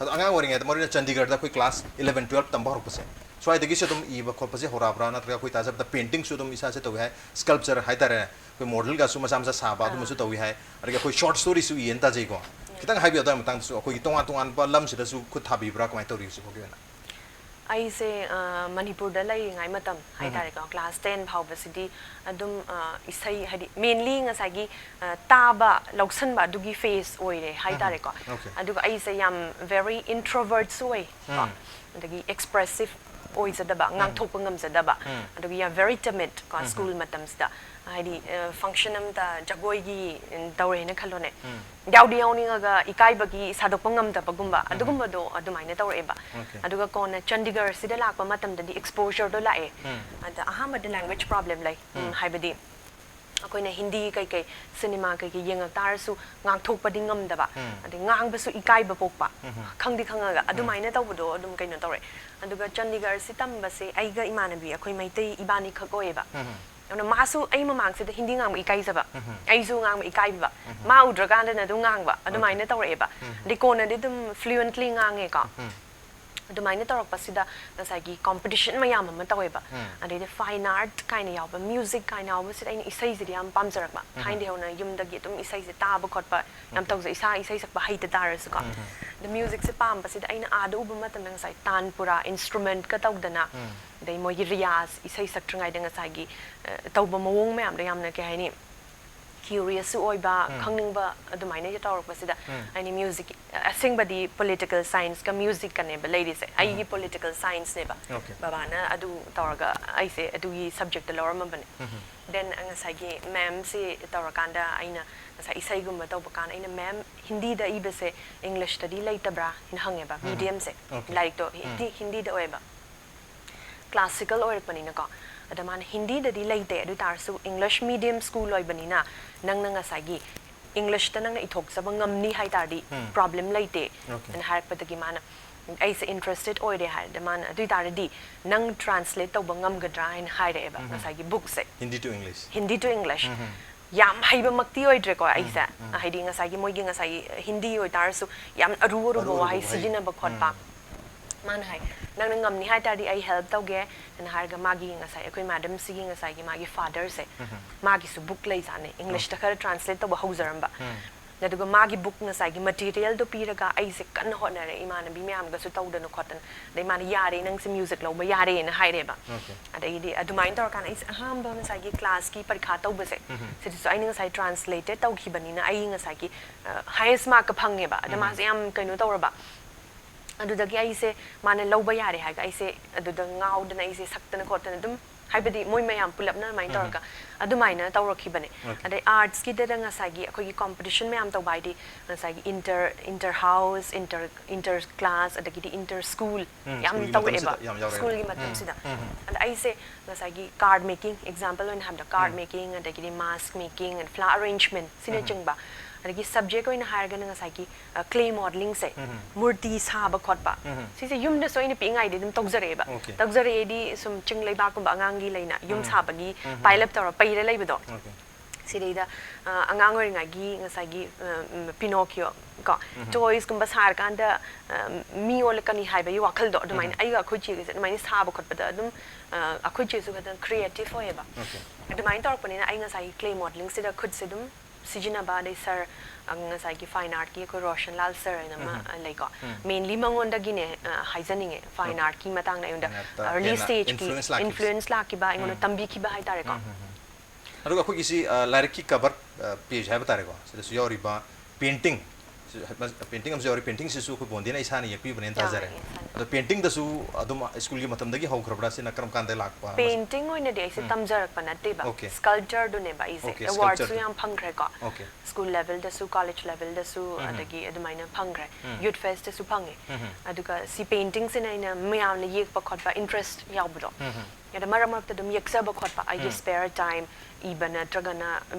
ꯑꯗꯣ ꯑꯉꯥꯡ ꯑꯣꯏꯔꯤꯉꯩꯗ, ꯃꯔꯨ ꯑꯣꯏꯅ ꯆꯟꯗꯤꯒꯔꯗ ꯑꯩꯈꯣꯏ class eleven, twelve ꯇꯝꯕ ꯍꯧꯔꯛꯄꯁꯦ, ꯁ꯭ꯋꯥꯏꯗꯒꯤꯁꯨ ꯑꯗꯨꯝ ꯏꯕ ꯈꯣꯠꯄꯁꯦ ꯍꯧꯔꯛꯑꯕ꯭ꯔꯥ? ꯅꯠꯇ꯭ꯔꯒ ꯑꯩꯈꯣꯏ ꯇꯥꯖꯕꯗ paintingꯁꯨ ꯑꯗꯨꯝ ꯏꯁꯥꯁꯦ ꯇꯧꯏ ꯍꯥꯏ, sculpture ꯍꯥꯏꯇꯥꯔꯦ, ꯑꯩꯈꯣꯏ modelꯒꯁꯨ ꯃꯆꯥ ꯃꯆꯥ ꯁꯥꯕ, ꯑꯗꯨꯝꯕꯁꯨ ꯇꯧꯏ ꯍꯥꯏ, ꯑꯗꯒꯤ ꯑꯩꯈꯣꯏ short storyꯁꯨ ꯏꯌꯦꯅ ꯇꯥꯖꯩꯀꯣ꯫ ꯈꯤꯇꯪ ꯍꯥꯏꯕꯤꯌꯨ, ꯑꯗꯨꯒꯤ ꯃꯇꯥꯡꯗꯁꯨ꯫ ꯑꯩꯈꯣꯏꯒꯤ ꯇꯣꯉꯥꯟ ꯇꯣꯉꯥꯟꯕ ꯂꯝꯁꯤꯗꯁꯨ ꯈꯨꯠ ꯊꯥꯕꯤꯕ꯭ꯔꯥ, ꯀꯃꯥꯏꯅ ꯇꯧꯔꯤ ꯍꯧꯖꯤꯛ ꯐꯥꯎꯒꯤ ꯑꯣꯏꯅ? ꯑꯩꯁꯦ, ꯑ, ꯃꯅꯤꯄꯨꯔꯗ ꯂꯩꯔꯤꯉꯩ ꯃꯇꯝ ꯍꯥꯏꯇꯥꯔꯦꯀꯣ, class ten ꯐꯥꯎꯕꯁꯤꯗꯤ ꯑꯗꯨꯝ, ꯑ, ꯏꯁꯩ, ꯍꯥꯏꯗꯤ, mainly ꯉꯁꯥꯏꯒꯤ, ꯑ, ꯇꯥꯕ, ꯂꯧꯁꯟꯕ, ꯑꯗꯨꯒꯤ phase ꯑꯣꯏꯔꯦ ꯍꯥꯏꯇꯥꯔꯦꯀꯣ꯫ Okay꯫ ꯑꯗꯨꯒ ꯑꯩꯁꯦ ꯌꯥꯝ very introvertꯁꯨ ꯑꯣꯏ ꯀꯣ, ꯑꯗꯒꯤ expressive ꯑꯣꯏꯖꯗꯕ, ꯉꯥꯡꯊꯣꯛꯄ ꯉꯝꯖꯗꯕ, ꯑꯗꯨꯒ ꯌꯥꯝ very timid ꯀꯣ, school ꯃꯇꯝꯁꯤꯗ꯫ ꯍꯥꯏꯗꯤ, ꯑ, function ꯑꯝꯇ ꯖꯒꯣꯏꯒꯤ, ꯎꯝ, ꯇꯧꯔꯦꯅ ꯈꯜꯂꯣꯅꯦ, ꯌꯥꯎꯗꯤ ꯌꯥꯎꯅꯤꯡꯉꯒ ꯏꯀꯥꯏꯕꯒꯤ ꯁꯥꯗꯣꯛꯄ ꯉꯝꯗꯕꯒꯨꯝꯕ, ꯑꯗꯨꯒꯨꯝꯕꯗꯣ ꯑꯗꯨꯃꯥꯏꯅ ꯇꯧꯔꯛꯑꯦꯕ꯫ Okay꯫ ꯑꯗꯨꯒ ꯀꯣꯟꯅ ꯆꯟꯗꯤꯒꯔꯁꯤꯗ ꯂꯥꯛꯄ ꯃꯇꯝꯗꯗꯤ exposureꯗꯣ ꯂꯥꯛꯑꯦ꯫ ꯑꯗ ꯑꯍꯥꯟꯕꯗ language problem ꯂꯩ꯫ ꯎꯝ, ꯍꯥꯏꯕꯗꯤ ꯑꯩꯈꯣꯏꯅ ꯍꯤꯟꯗꯤ ꯀꯩꯀꯩ, ꯁꯤꯅꯦꯃꯥ ꯀꯩꯀꯩ ꯌꯦꯡꯉꯛ ꯇꯥꯔꯁꯨ ꯉꯥꯡꯊꯣꯛꯄꯗꯤ ꯉꯝꯗꯕ, ꯑꯗꯩ ꯉꯥꯡꯕꯁꯨ ꯏꯀꯥꯏꯕ ꯄꯣꯛꯄ, ꯈꯪꯗꯤ ꯈꯪꯉꯒ ꯑꯗꯨꯃꯥꯏꯅ ꯇꯧꯕꯗꯣ ꯑꯗꯨꯝ ꯀꯩꯅꯣ ꯇꯧꯔꯦ꯫ ꯑꯗꯨꯒ ꯆꯟꯗꯤꯒꯔꯁꯤ ꯇꯝꯕꯁꯦ ꯑꯩꯒ ꯏꯃꯥꯟꯅꯕꯤ ꯑꯩꯈꯣꯏ ꯃꯩꯇꯩ ꯏꯕꯥꯅꯤꯈꯛ ꯑꯣꯏꯌꯦꯕ꯫ ꯑꯗꯨꯅ ꯃꯥꯁꯨ ꯑꯩ ꯃꯃꯥꯡꯁꯤꯗ ꯍꯤꯟꯗꯤ ꯉꯥꯡꯕ ꯏꯀꯥꯏꯖꯕ, ꯑꯩꯁꯨ ꯉꯥꯡꯕ ꯏꯀꯥꯏꯕꯤꯕ, ꯃꯥ ꯎꯗ꯭ꯔꯀꯥꯟꯗꯅ ꯑꯗꯨꯝ ꯉꯥꯡꯕ ꯑꯗꯨꯃꯥꯏꯅ ꯇꯧꯔꯛꯑꯦꯕ꯫ ꯑꯗꯩ ꯀꯣꯟꯅꯗꯤ ꯑꯗꯨꯝ fluently ꯉꯥꯡꯉꯦꯀꯣ꯫ ꯑꯗꯨꯃꯥꯏꯅ ꯇꯧꯔꯛꯄꯁꯤꯗ ꯉꯁꯥꯏꯒꯤ competition ꯃꯌꯥꯝ ꯑꯃ ꯇꯧꯋꯦꯕ꯫ ꯑꯗꯩꯗꯤ fine art ꯀꯥꯏꯅ ꯌꯥꯎꯕ, music ꯀꯥꯏꯅ ꯌꯥꯎꯕꯁꯤꯗ ꯑꯩꯅ ꯏꯁꯩꯁꯤꯗꯤ ꯌꯥꯝ ꯄꯥꯝꯖꯔꯛꯄ꯫ ꯊꯥꯏꯅꯗꯤ ꯍꯧꯅ ꯌꯨꯝꯗꯒꯤ ꯑꯗꯨꯝ ꯏꯁꯩꯁꯦ ꯇꯥꯕ ꯈꯣꯠꯄ ꯌꯥꯝ ꯇꯧꯖꯩ, ꯏꯁꯥ ꯏꯁꯩ ꯁꯛꯄ ꯍꯩꯇ ꯇꯥꯔꯁꯨꯀꯣ꯫ ꯑꯗ musicꯁꯦ ꯄꯥꯝꯕꯁꯤꯗ ꯑꯩꯅ ꯑꯥꯗ ꯎꯕ ꯃꯇꯝꯗ ꯉꯁꯥꯏ ꯇꯥꯟꯄꯨꯔꯥ instrumentꯀ ꯇꯧꯗꯅ, ꯑꯗꯩ ꯃꯣꯏꯒꯤ ꯔꯤꯌꯥꯖ, ꯏꯁꯩ ꯁꯛꯇ꯭ꯔꯤꯉꯩꯗ ꯉꯁꯥꯏꯒꯤ, ꯑ, ꯇꯧꯕ ꯃꯑꯣꯡ ꯃꯌꯥꯝꯗꯣ ꯌꯥꯝꯅ, ꯀꯩ ꯍꯥꯏꯅꯤ, curious ꯑꯣꯏꯕ, ꯈꯪꯅꯤꯡꯕ ꯑꯗꯨꯃꯥꯏꯅ ꯇꯧꯔꯛꯄꯁꯤꯗ, ꯍꯥꯏꯗꯤ music, ꯑꯁꯦꯡꯕꯗꯤ political scienceꯀ musicꯀꯅꯦꯕ ꯂꯩꯔꯤꯁꯦ꯫ ꯑꯩꯒꯤ political scienceꯅꯦꯕ꯫ Okay. ꯕꯕꯥꯅ ꯑꯗꯨ ꯇꯧꯔꯒ ꯑꯩꯁꯦ ꯑꯗꯨꯒꯤ subjectꯇ ꯂꯧꯔꯝꯃꯕꯅꯦ꯫ Then ꯉꯁꯥꯏꯒꯤ ma'amꯁꯤ ꯇꯧꯔꯀꯥꯟꯗ ꯑꯩꯅ ꯉꯁꯥꯏ ꯏꯁꯩꯒꯨꯝꯕ ꯇꯧꯕ ꯀꯥꯟꯗ ꯑꯩꯅ, "Ma'am, ꯍꯤꯟꯗꯤꯗ ꯏꯕꯁꯦ Englishꯇꯗꯤ ꯂꯩꯇꯕ꯭ꯔꯥ?" ꯍꯥꯏꯅ ꯍꯪꯉꯦꯕ, mediumꯁꯦ꯫ Okay. ꯂꯥꯏꯔꯤꯛꯇꯣ ꯍꯤꯟꯗꯤ, ꯍꯤꯟꯗꯤꯗ ꯑꯣꯏꯌꯦꯕ꯫ Classical ꯑꯣꯏꯔꯛꯄꯅꯤꯅꯀꯣ꯫ ꯑꯗ ꯃꯥꯅ, "ꯍꯤꯟꯗꯤꯗꯗꯤ ꯂꯩꯇꯦ, ꯑꯗꯨ ꯑꯣꯏ ꯇꯥꯔꯁꯨ English medium school ꯑꯣꯏꯕꯅꯤꯅ ꯅꯪꯅ ꯉꯁꯥꯏꯒꯤ Englishꯇ ꯅꯪꯅ ꯏꯊꯣꯛꯆꯕ ꯉꯝꯅꯤ ꯍꯥꯏ ꯇꯥꯔꯗꯤ problem ꯂꯩꯇꯦ" Okay. ꯍꯥꯏꯅ ꯍꯥꯏꯔꯛꯄꯗꯒꯤ ꯃꯥꯅ, "ꯑꯩꯁꯦ interested ꯑꯣꯏꯔꯦ" ꯍꯥꯏꯔꯗꯤ ꯃꯥꯅ, "ꯑꯗꯨ ꯑꯣꯏ ꯇꯥꯔꯗꯤ ꯅꯪ translate ꯇꯧꯕ ꯉꯝꯒꯗ꯭ꯔꯥ?" ꯍꯥꯏꯅ ꯍꯥꯏꯔꯛꯑꯦꯕ ꯉꯁꯥꯏꯒꯤ bookꯁꯦ꯫ Hindi to English. Hindi to English꯫ ꯌꯥꯝ ꯍꯩꯕꯃꯛꯇꯤ ꯑꯣꯏꯗ꯭ꯔꯦꯀꯣ ꯑꯩꯁꯦ꯫ ꯍꯥꯏꯗꯤ ꯉꯁꯥꯏꯒꯤ ꯃꯣꯏꯒꯤ ꯉꯁꯥꯏꯒꯤ ꯍꯤꯟꯗꯤ ꯑꯣꯏꯇꯥꯔꯁꯨ ꯌꯥꯝ ꯑꯔꯨ ꯑꯔꯨꯕ ꯑꯔꯨ ꯑꯔꯨꯕ ꯋꯥꯍꯩ ꯋꯥꯍꯩ꯫ ꯁꯤꯖꯤꯟꯅꯕ ꯈꯣꯠꯄ꯫ ꯃꯥꯅ ꯍꯥꯏ, "ꯅꯪꯅ ꯉꯝꯅꯤ ꯍꯥꯏ ꯇꯥꯔꯗꯤ ꯑꯩ help ꯇꯧꯒꯦ" ꯍꯥꯏꯅ ꯍꯥꯏꯔꯒ ꯃꯥꯒꯤ ꯉꯁꯥꯏ ꯑꯩꯈꯣꯏ madamꯁꯤꯒꯤ ꯉꯁꯥꯏꯒꯤ ꯃꯥꯒꯤ fatherꯁꯦ, ꯃꯥꯒꯤꯁꯨ book ꯂꯩꯖꯥꯠꯅꯦ, Englishꯇ ꯈꯔ translate ꯇꯧꯕ ꯍꯧꯖꯔꯝꯕ꯫ ꯑꯗꯨꯒ ꯃꯥꯒꯤ book ꯉꯁꯥꯏꯒꯤ materialꯗꯣ ꯄꯤꯔꯒ ꯑꯩꯁꯦ ꯀꯟꯅ ꯍꯣꯠꯅꯔꯦ, ꯏꯃꯥꯟꯅꯕꯤ ꯃꯌꯥꯝꯒꯁꯨ ꯇꯧꯗꯅ ꯈꯣꯠꯇꯅ꯫ ꯑꯗꯩ ꯃꯥꯅ, "ꯌꯥꯔꯦ, ꯅꯪꯁꯦ music ꯂꯧꯕ ꯌꯥꯔꯦꯅ" ꯍꯥꯏꯔꯦꯕ꯫ Okay. ꯑꯗꯩꯗꯤ ꯑꯗꯨꯃꯥꯏꯅ ꯇꯧꯔꯀꯥꯟꯗ ꯑꯩꯁꯦ ꯑꯍꯥꯟꯕ ꯉꯁꯥꯏꯒꯤ classꯀꯤ ꯄꯔꯤꯈꯥ ꯇꯧꯕꯁꯦ, ꯁꯤꯗꯁꯨ ꯑꯩꯅ ꯉꯁꯥꯏ translated ꯇꯧꯈꯤꯕꯅꯤꯅ ꯑꯩ ꯉꯁꯥꯏꯒꯤ, ꯑ, highest markꯀ ꯐꯪꯉꯦꯕ꯫ ꯑꯗ ꯃꯥꯁꯦ ꯌꯥꯝ ꯀꯩꯅꯣ ꯇꯧꯔꯕ꯫ ꯑꯗꯨꯗꯒꯤ ꯑꯩꯁꯦ ꯃꯥꯅ ꯂꯧꯕ ꯌꯥꯔꯦ ꯍꯥꯏꯔꯒ ꯑꯩꯁꯦ ꯑꯗꯨꯗ ꯉꯥꯎꯗꯅ ꯑꯩꯁꯦ ꯁꯛꯇꯅ ꯈꯣꯠꯇꯅ ꯑꯗꯨꯝ, ꯍꯥꯏꯕꯗꯤ ꯃꯣꯏ ꯃꯌꯥꯝ ꯄꯨꯂꯞꯅ ꯑꯗꯨꯃꯥꯏꯅ ꯇꯧꯔꯒ ꯑꯗꯨꯃꯥꯏꯅ ꯇꯧꯔꯛꯈꯤꯕꯅꯦ꯫ Okay. ꯑꯗꯩ artsꯀꯤꯗꯗ ꯉꯁꯥꯏꯒꯤ ꯑꯩꯈꯣꯏꯒꯤ competition ꯃꯌꯥꯝ ꯇꯧꯕ ꯍꯥꯏꯗꯤ ꯉꯁꯥꯏꯒꯤ inter, inter house, inter, inter class, ꯑꯗꯒꯤꯗꯤ inter school ꯎꯝ, ꯌꯥꯝ schoolꯒꯤ ꯇꯧꯔꯛꯑꯦꯕ꯫ ꯃꯇꯝꯁꯤꯗ ꯌꯥꯝ ꯌꯥꯎꯔꯛꯑꯦꯕ꯫ Schoolꯒꯤ ꯎꯝ, ꯃꯇꯝꯁꯤꯗ꯫ ꯎꯝ, ꯎꯝ꯫ ꯑꯗ ꯑꯩꯁꯦ ꯉꯁꯥꯏꯒꯤ card making, example ꯑꯣꯏꯅ ꯍꯥꯏꯕꯗ card making, ꯑꯗꯒꯤꯗꯤ mask making, flower arrangement ꯁꯤꯅꯆꯤꯡꯕ ꯑꯗꯒꯤ ꯁꯕꯖꯦꯛ ꯑꯣꯏꯅ ꯍꯥꯏꯔꯒꯅ ꯉꯁꯥꯏꯒꯤ ꯀ꯭ꯂꯦ ꯃꯣꯗꯂꯤꯡꯁꯦ, ꯎꯝ꯫ ꯃꯨꯔꯇꯤ ꯁꯥꯕ ꯈꯣꯠꯄ, ꯎꯝ꯫ ꯁꯤꯁꯦ ꯌꯨꯝꯗꯁꯨ ꯑꯩꯅ ꯄꯤꯛꯏꯉꯩꯗꯩ ꯑꯗꯨꯝ ꯇꯧꯖꯔꯛꯑꯦꯕ꯫ Okay. ꯇꯧꯖꯔꯛꯑꯦꯗꯤ ꯁꯨꯝ ꯆꯤꯡ ꯂꯩꯕꯥꯛꯀꯨꯝꯕ ꯑꯉꯥꯡꯒꯤ ꯂꯩꯅ ꯌꯨꯝ ꯎꯝ꯫ ꯁꯥꯕꯒꯤ ꯎꯝ꯫ ꯄꯥꯏꯂꯞ ꯇꯧꯔ ꯄꯩꯔ ꯂꯩꯕꯗꯣ, Okay. ꯁꯤꯗꯩꯗ ꯑ, ꯑꯉꯥꯡ ꯑꯣꯏꯔꯤꯉꯩꯒꯤ ꯉꯁꯥꯏꯒꯤ ꯄꯤꯅꯣꯀꯤꯌꯣ ꯀꯣ, ꯎꯝ꯫ ꯇꯣꯏꯁꯀꯨꯝꯕ ꯁꯥꯔꯀꯥꯟꯗ ꯑ, ꯃꯤ ꯑꯣꯜꯂꯛꯀꯅꯤ ꯍꯥꯏꯕꯒꯤ ꯋꯥꯈꯜꯗꯣ ꯑꯗꯨꯃꯥꯏꯅ ꯎꯝ꯫ ꯑꯩꯒ ꯑꯩꯈꯣꯏ ꯆꯦꯒꯁꯦ ꯑꯗꯨꯃꯥꯏꯅ ꯁꯥꯕ ꯈꯣꯠꯄꯗ ꯑꯗꯨꯝ ꯑ, ꯑꯩꯈꯣꯏ ꯆꯦꯁꯨ ꯈꯤꯇꯪ ꯀ꯭ꯔꯤꯌꯦꯇꯤꯞ ꯑꯣꯏꯌꯦꯕ꯫ Okay. ꯑꯗꯨꯃꯥꯏꯅ ꯇꯧꯔꯛꯄꯅꯤꯅ ꯑꯩ ꯉꯁꯥꯏꯒꯤ ꯀ꯭ꯂꯦ ꯃꯣꯗꯂꯤꯡꯁꯤꯗ ꯈꯨꯠꯁꯦ ꯑꯗꯨꯝ ꯁꯤꯖꯤꯟꯅꯕ, ꯑꯗꯩ ꯁꯔ ꯉꯁꯥꯏꯒꯤ ꯐꯥꯏꯟ ꯑꯥꯔꯠꯀꯤ ꯑꯩꯈꯣꯏ ꯔꯣꯁꯟꯂꯥꯜ ꯁꯔ ꯍꯥꯏꯅ ꯑꯃ ꯎꯝ꯫ ꯑ, ꯂꯩꯀꯣ, ꯎꯝ꯫ ꯃꯦꯟꯂꯤ ꯃꯉꯣꯟꯗꯒꯤꯅꯦ ꯑ, ꯍꯥꯏꯖꯅꯤꯡꯉꯦ ꯐꯥꯏꯟ Okay. ꯑꯥꯔꯠꯀꯤ ꯃꯇꯥꯡꯗ ꯑꯩꯉꯣꯟꯗ ꯐꯥꯏꯟ ꯑꯥꯔꯠꯇ ꯑꯔꯂꯤ ꯍꯦꯟꯅ ꯁ꯭ꯇꯦꯖꯀꯤ ꯏꯟꯐ꯭ꯂꯨꯌꯦꯟꯁ ꯂꯥꯛꯈꯤꯕꯁꯦ꯫ ꯏꯟꯐ꯭ꯂꯨꯌꯦꯟꯁ ꯂꯥꯛꯈꯤꯕ, ꯑꯩꯉꯣꯟꯗ ꯎꯝ꯫ ꯇꯝꯕꯤꯈꯤꯕ ꯍꯥꯏꯇꯥꯔꯦꯀꯣ꯫ ꯎꯝ, ꯎꯝ, ꯎꯝ꯫ ꯑꯗꯨꯒ ꯑꯩꯈꯣꯏꯒꯤ ꯁꯤ ꯑ, ꯂꯥꯏꯔꯤꯛꯀꯤ ꯀꯕꯔ ꯄꯦꯖ ꯍꯥꯏꯕ ꯇꯥꯔꯦꯀꯣ, ꯁꯤꯗꯁꯨ ꯌꯥꯎꯔꯤꯕ ꯄꯦꯟꯇꯤꯡ, ꯄꯦꯟꯇꯤꯡ ꯑꯃꯁꯨ ꯌꯥꯎꯔꯤ꯫ ꯄꯦꯟꯇꯤꯡꯁꯤꯁꯨ ꯑꯩꯈꯣꯏ ꯕꯣꯟꯗꯤꯅ ꯏꯁꯥꯅ ꯌꯦꯛꯄꯤꯕꯅꯦꯅ ꯇꯥꯖꯔꯦ꯫ ꯌꯥꯏꯌꯦ, ꯏꯁꯥꯅ꯫ ꯑꯗꯣ ꯄꯦꯟꯇꯤꯡꯗꯁꯨ ꯑꯗꯨꯝ ꯁ꯭ꯀꯨꯜꯒꯤ ꯃꯇꯝꯗꯒꯤ ꯍꯧꯈ꯭ꯔꯕ꯭ꯔꯥ? ꯁꯤꯅ ꯀꯔꯝ ꯀꯥꯟꯗ ꯂꯥꯛꯄ? ꯄꯦꯟꯇꯤꯡ ꯑꯣꯏꯅꯗꯤ ꯑꯩꯁꯦ ꯎꯝ꯫ ꯇꯝꯖꯔꯛꯄ ꯅꯠꯇꯦꯕ, Okay. ꯁ꯭ꯀꯜꯞꯆꯔꯗꯨꯅꯦꯕ ꯑꯩꯁꯦ꯫ Okay, ꯑꯦꯋꯥꯔꯗꯁꯨ sculpture. ꯌꯥꯝ ꯐꯪꯈ꯭ꯔꯦꯀꯣ, Okay. ꯁ꯭ꯀꯨꯜ ꯂꯦꯚꯦꯜꯗꯁꯨ, ꯀꯣꯂꯦꯖ ꯂꯦꯚꯦꯜꯗꯁꯨ, ꯎꯝ꯫ ꯑꯗꯒꯤ ꯑꯗꯨꯃꯥꯏꯅ ꯐꯪꯈ꯭ꯔꯦ, ꯎꯝ꯫ ꯌꯨꯠ ꯐꯦꯁꯇꯁꯨ ꯐꯪꯉꯦ꯫ ꯎꯝ꯫ ꯑꯗꯨꯒ ꯁꯤ ꯄꯦꯟꯇꯤꯡꯁꯤꯅ ꯑꯩꯅ ꯃꯌꯥꯝꯅ ꯌꯦꯛꯄ ꯈꯣꯠꯄ ꯏꯟꯇꯔꯦꯁ ꯌꯥꯎꯕꯗꯣ, ꯎꯝ꯫ ꯑꯗ ꯃꯔꯛ ꯃꯔꯛꯇ ꯑꯗꯨꯝ ꯌꯦꯛꯆꯕ ꯈꯣꯠꯄ ꯑꯩꯒꯤ ꯎꯝ꯫ ꯁ꯭ꯄꯦꯌꯔ ꯇꯥꯏꯝ, ꯏꯕ ꯅꯠꯇ꯭ꯔꯒꯅ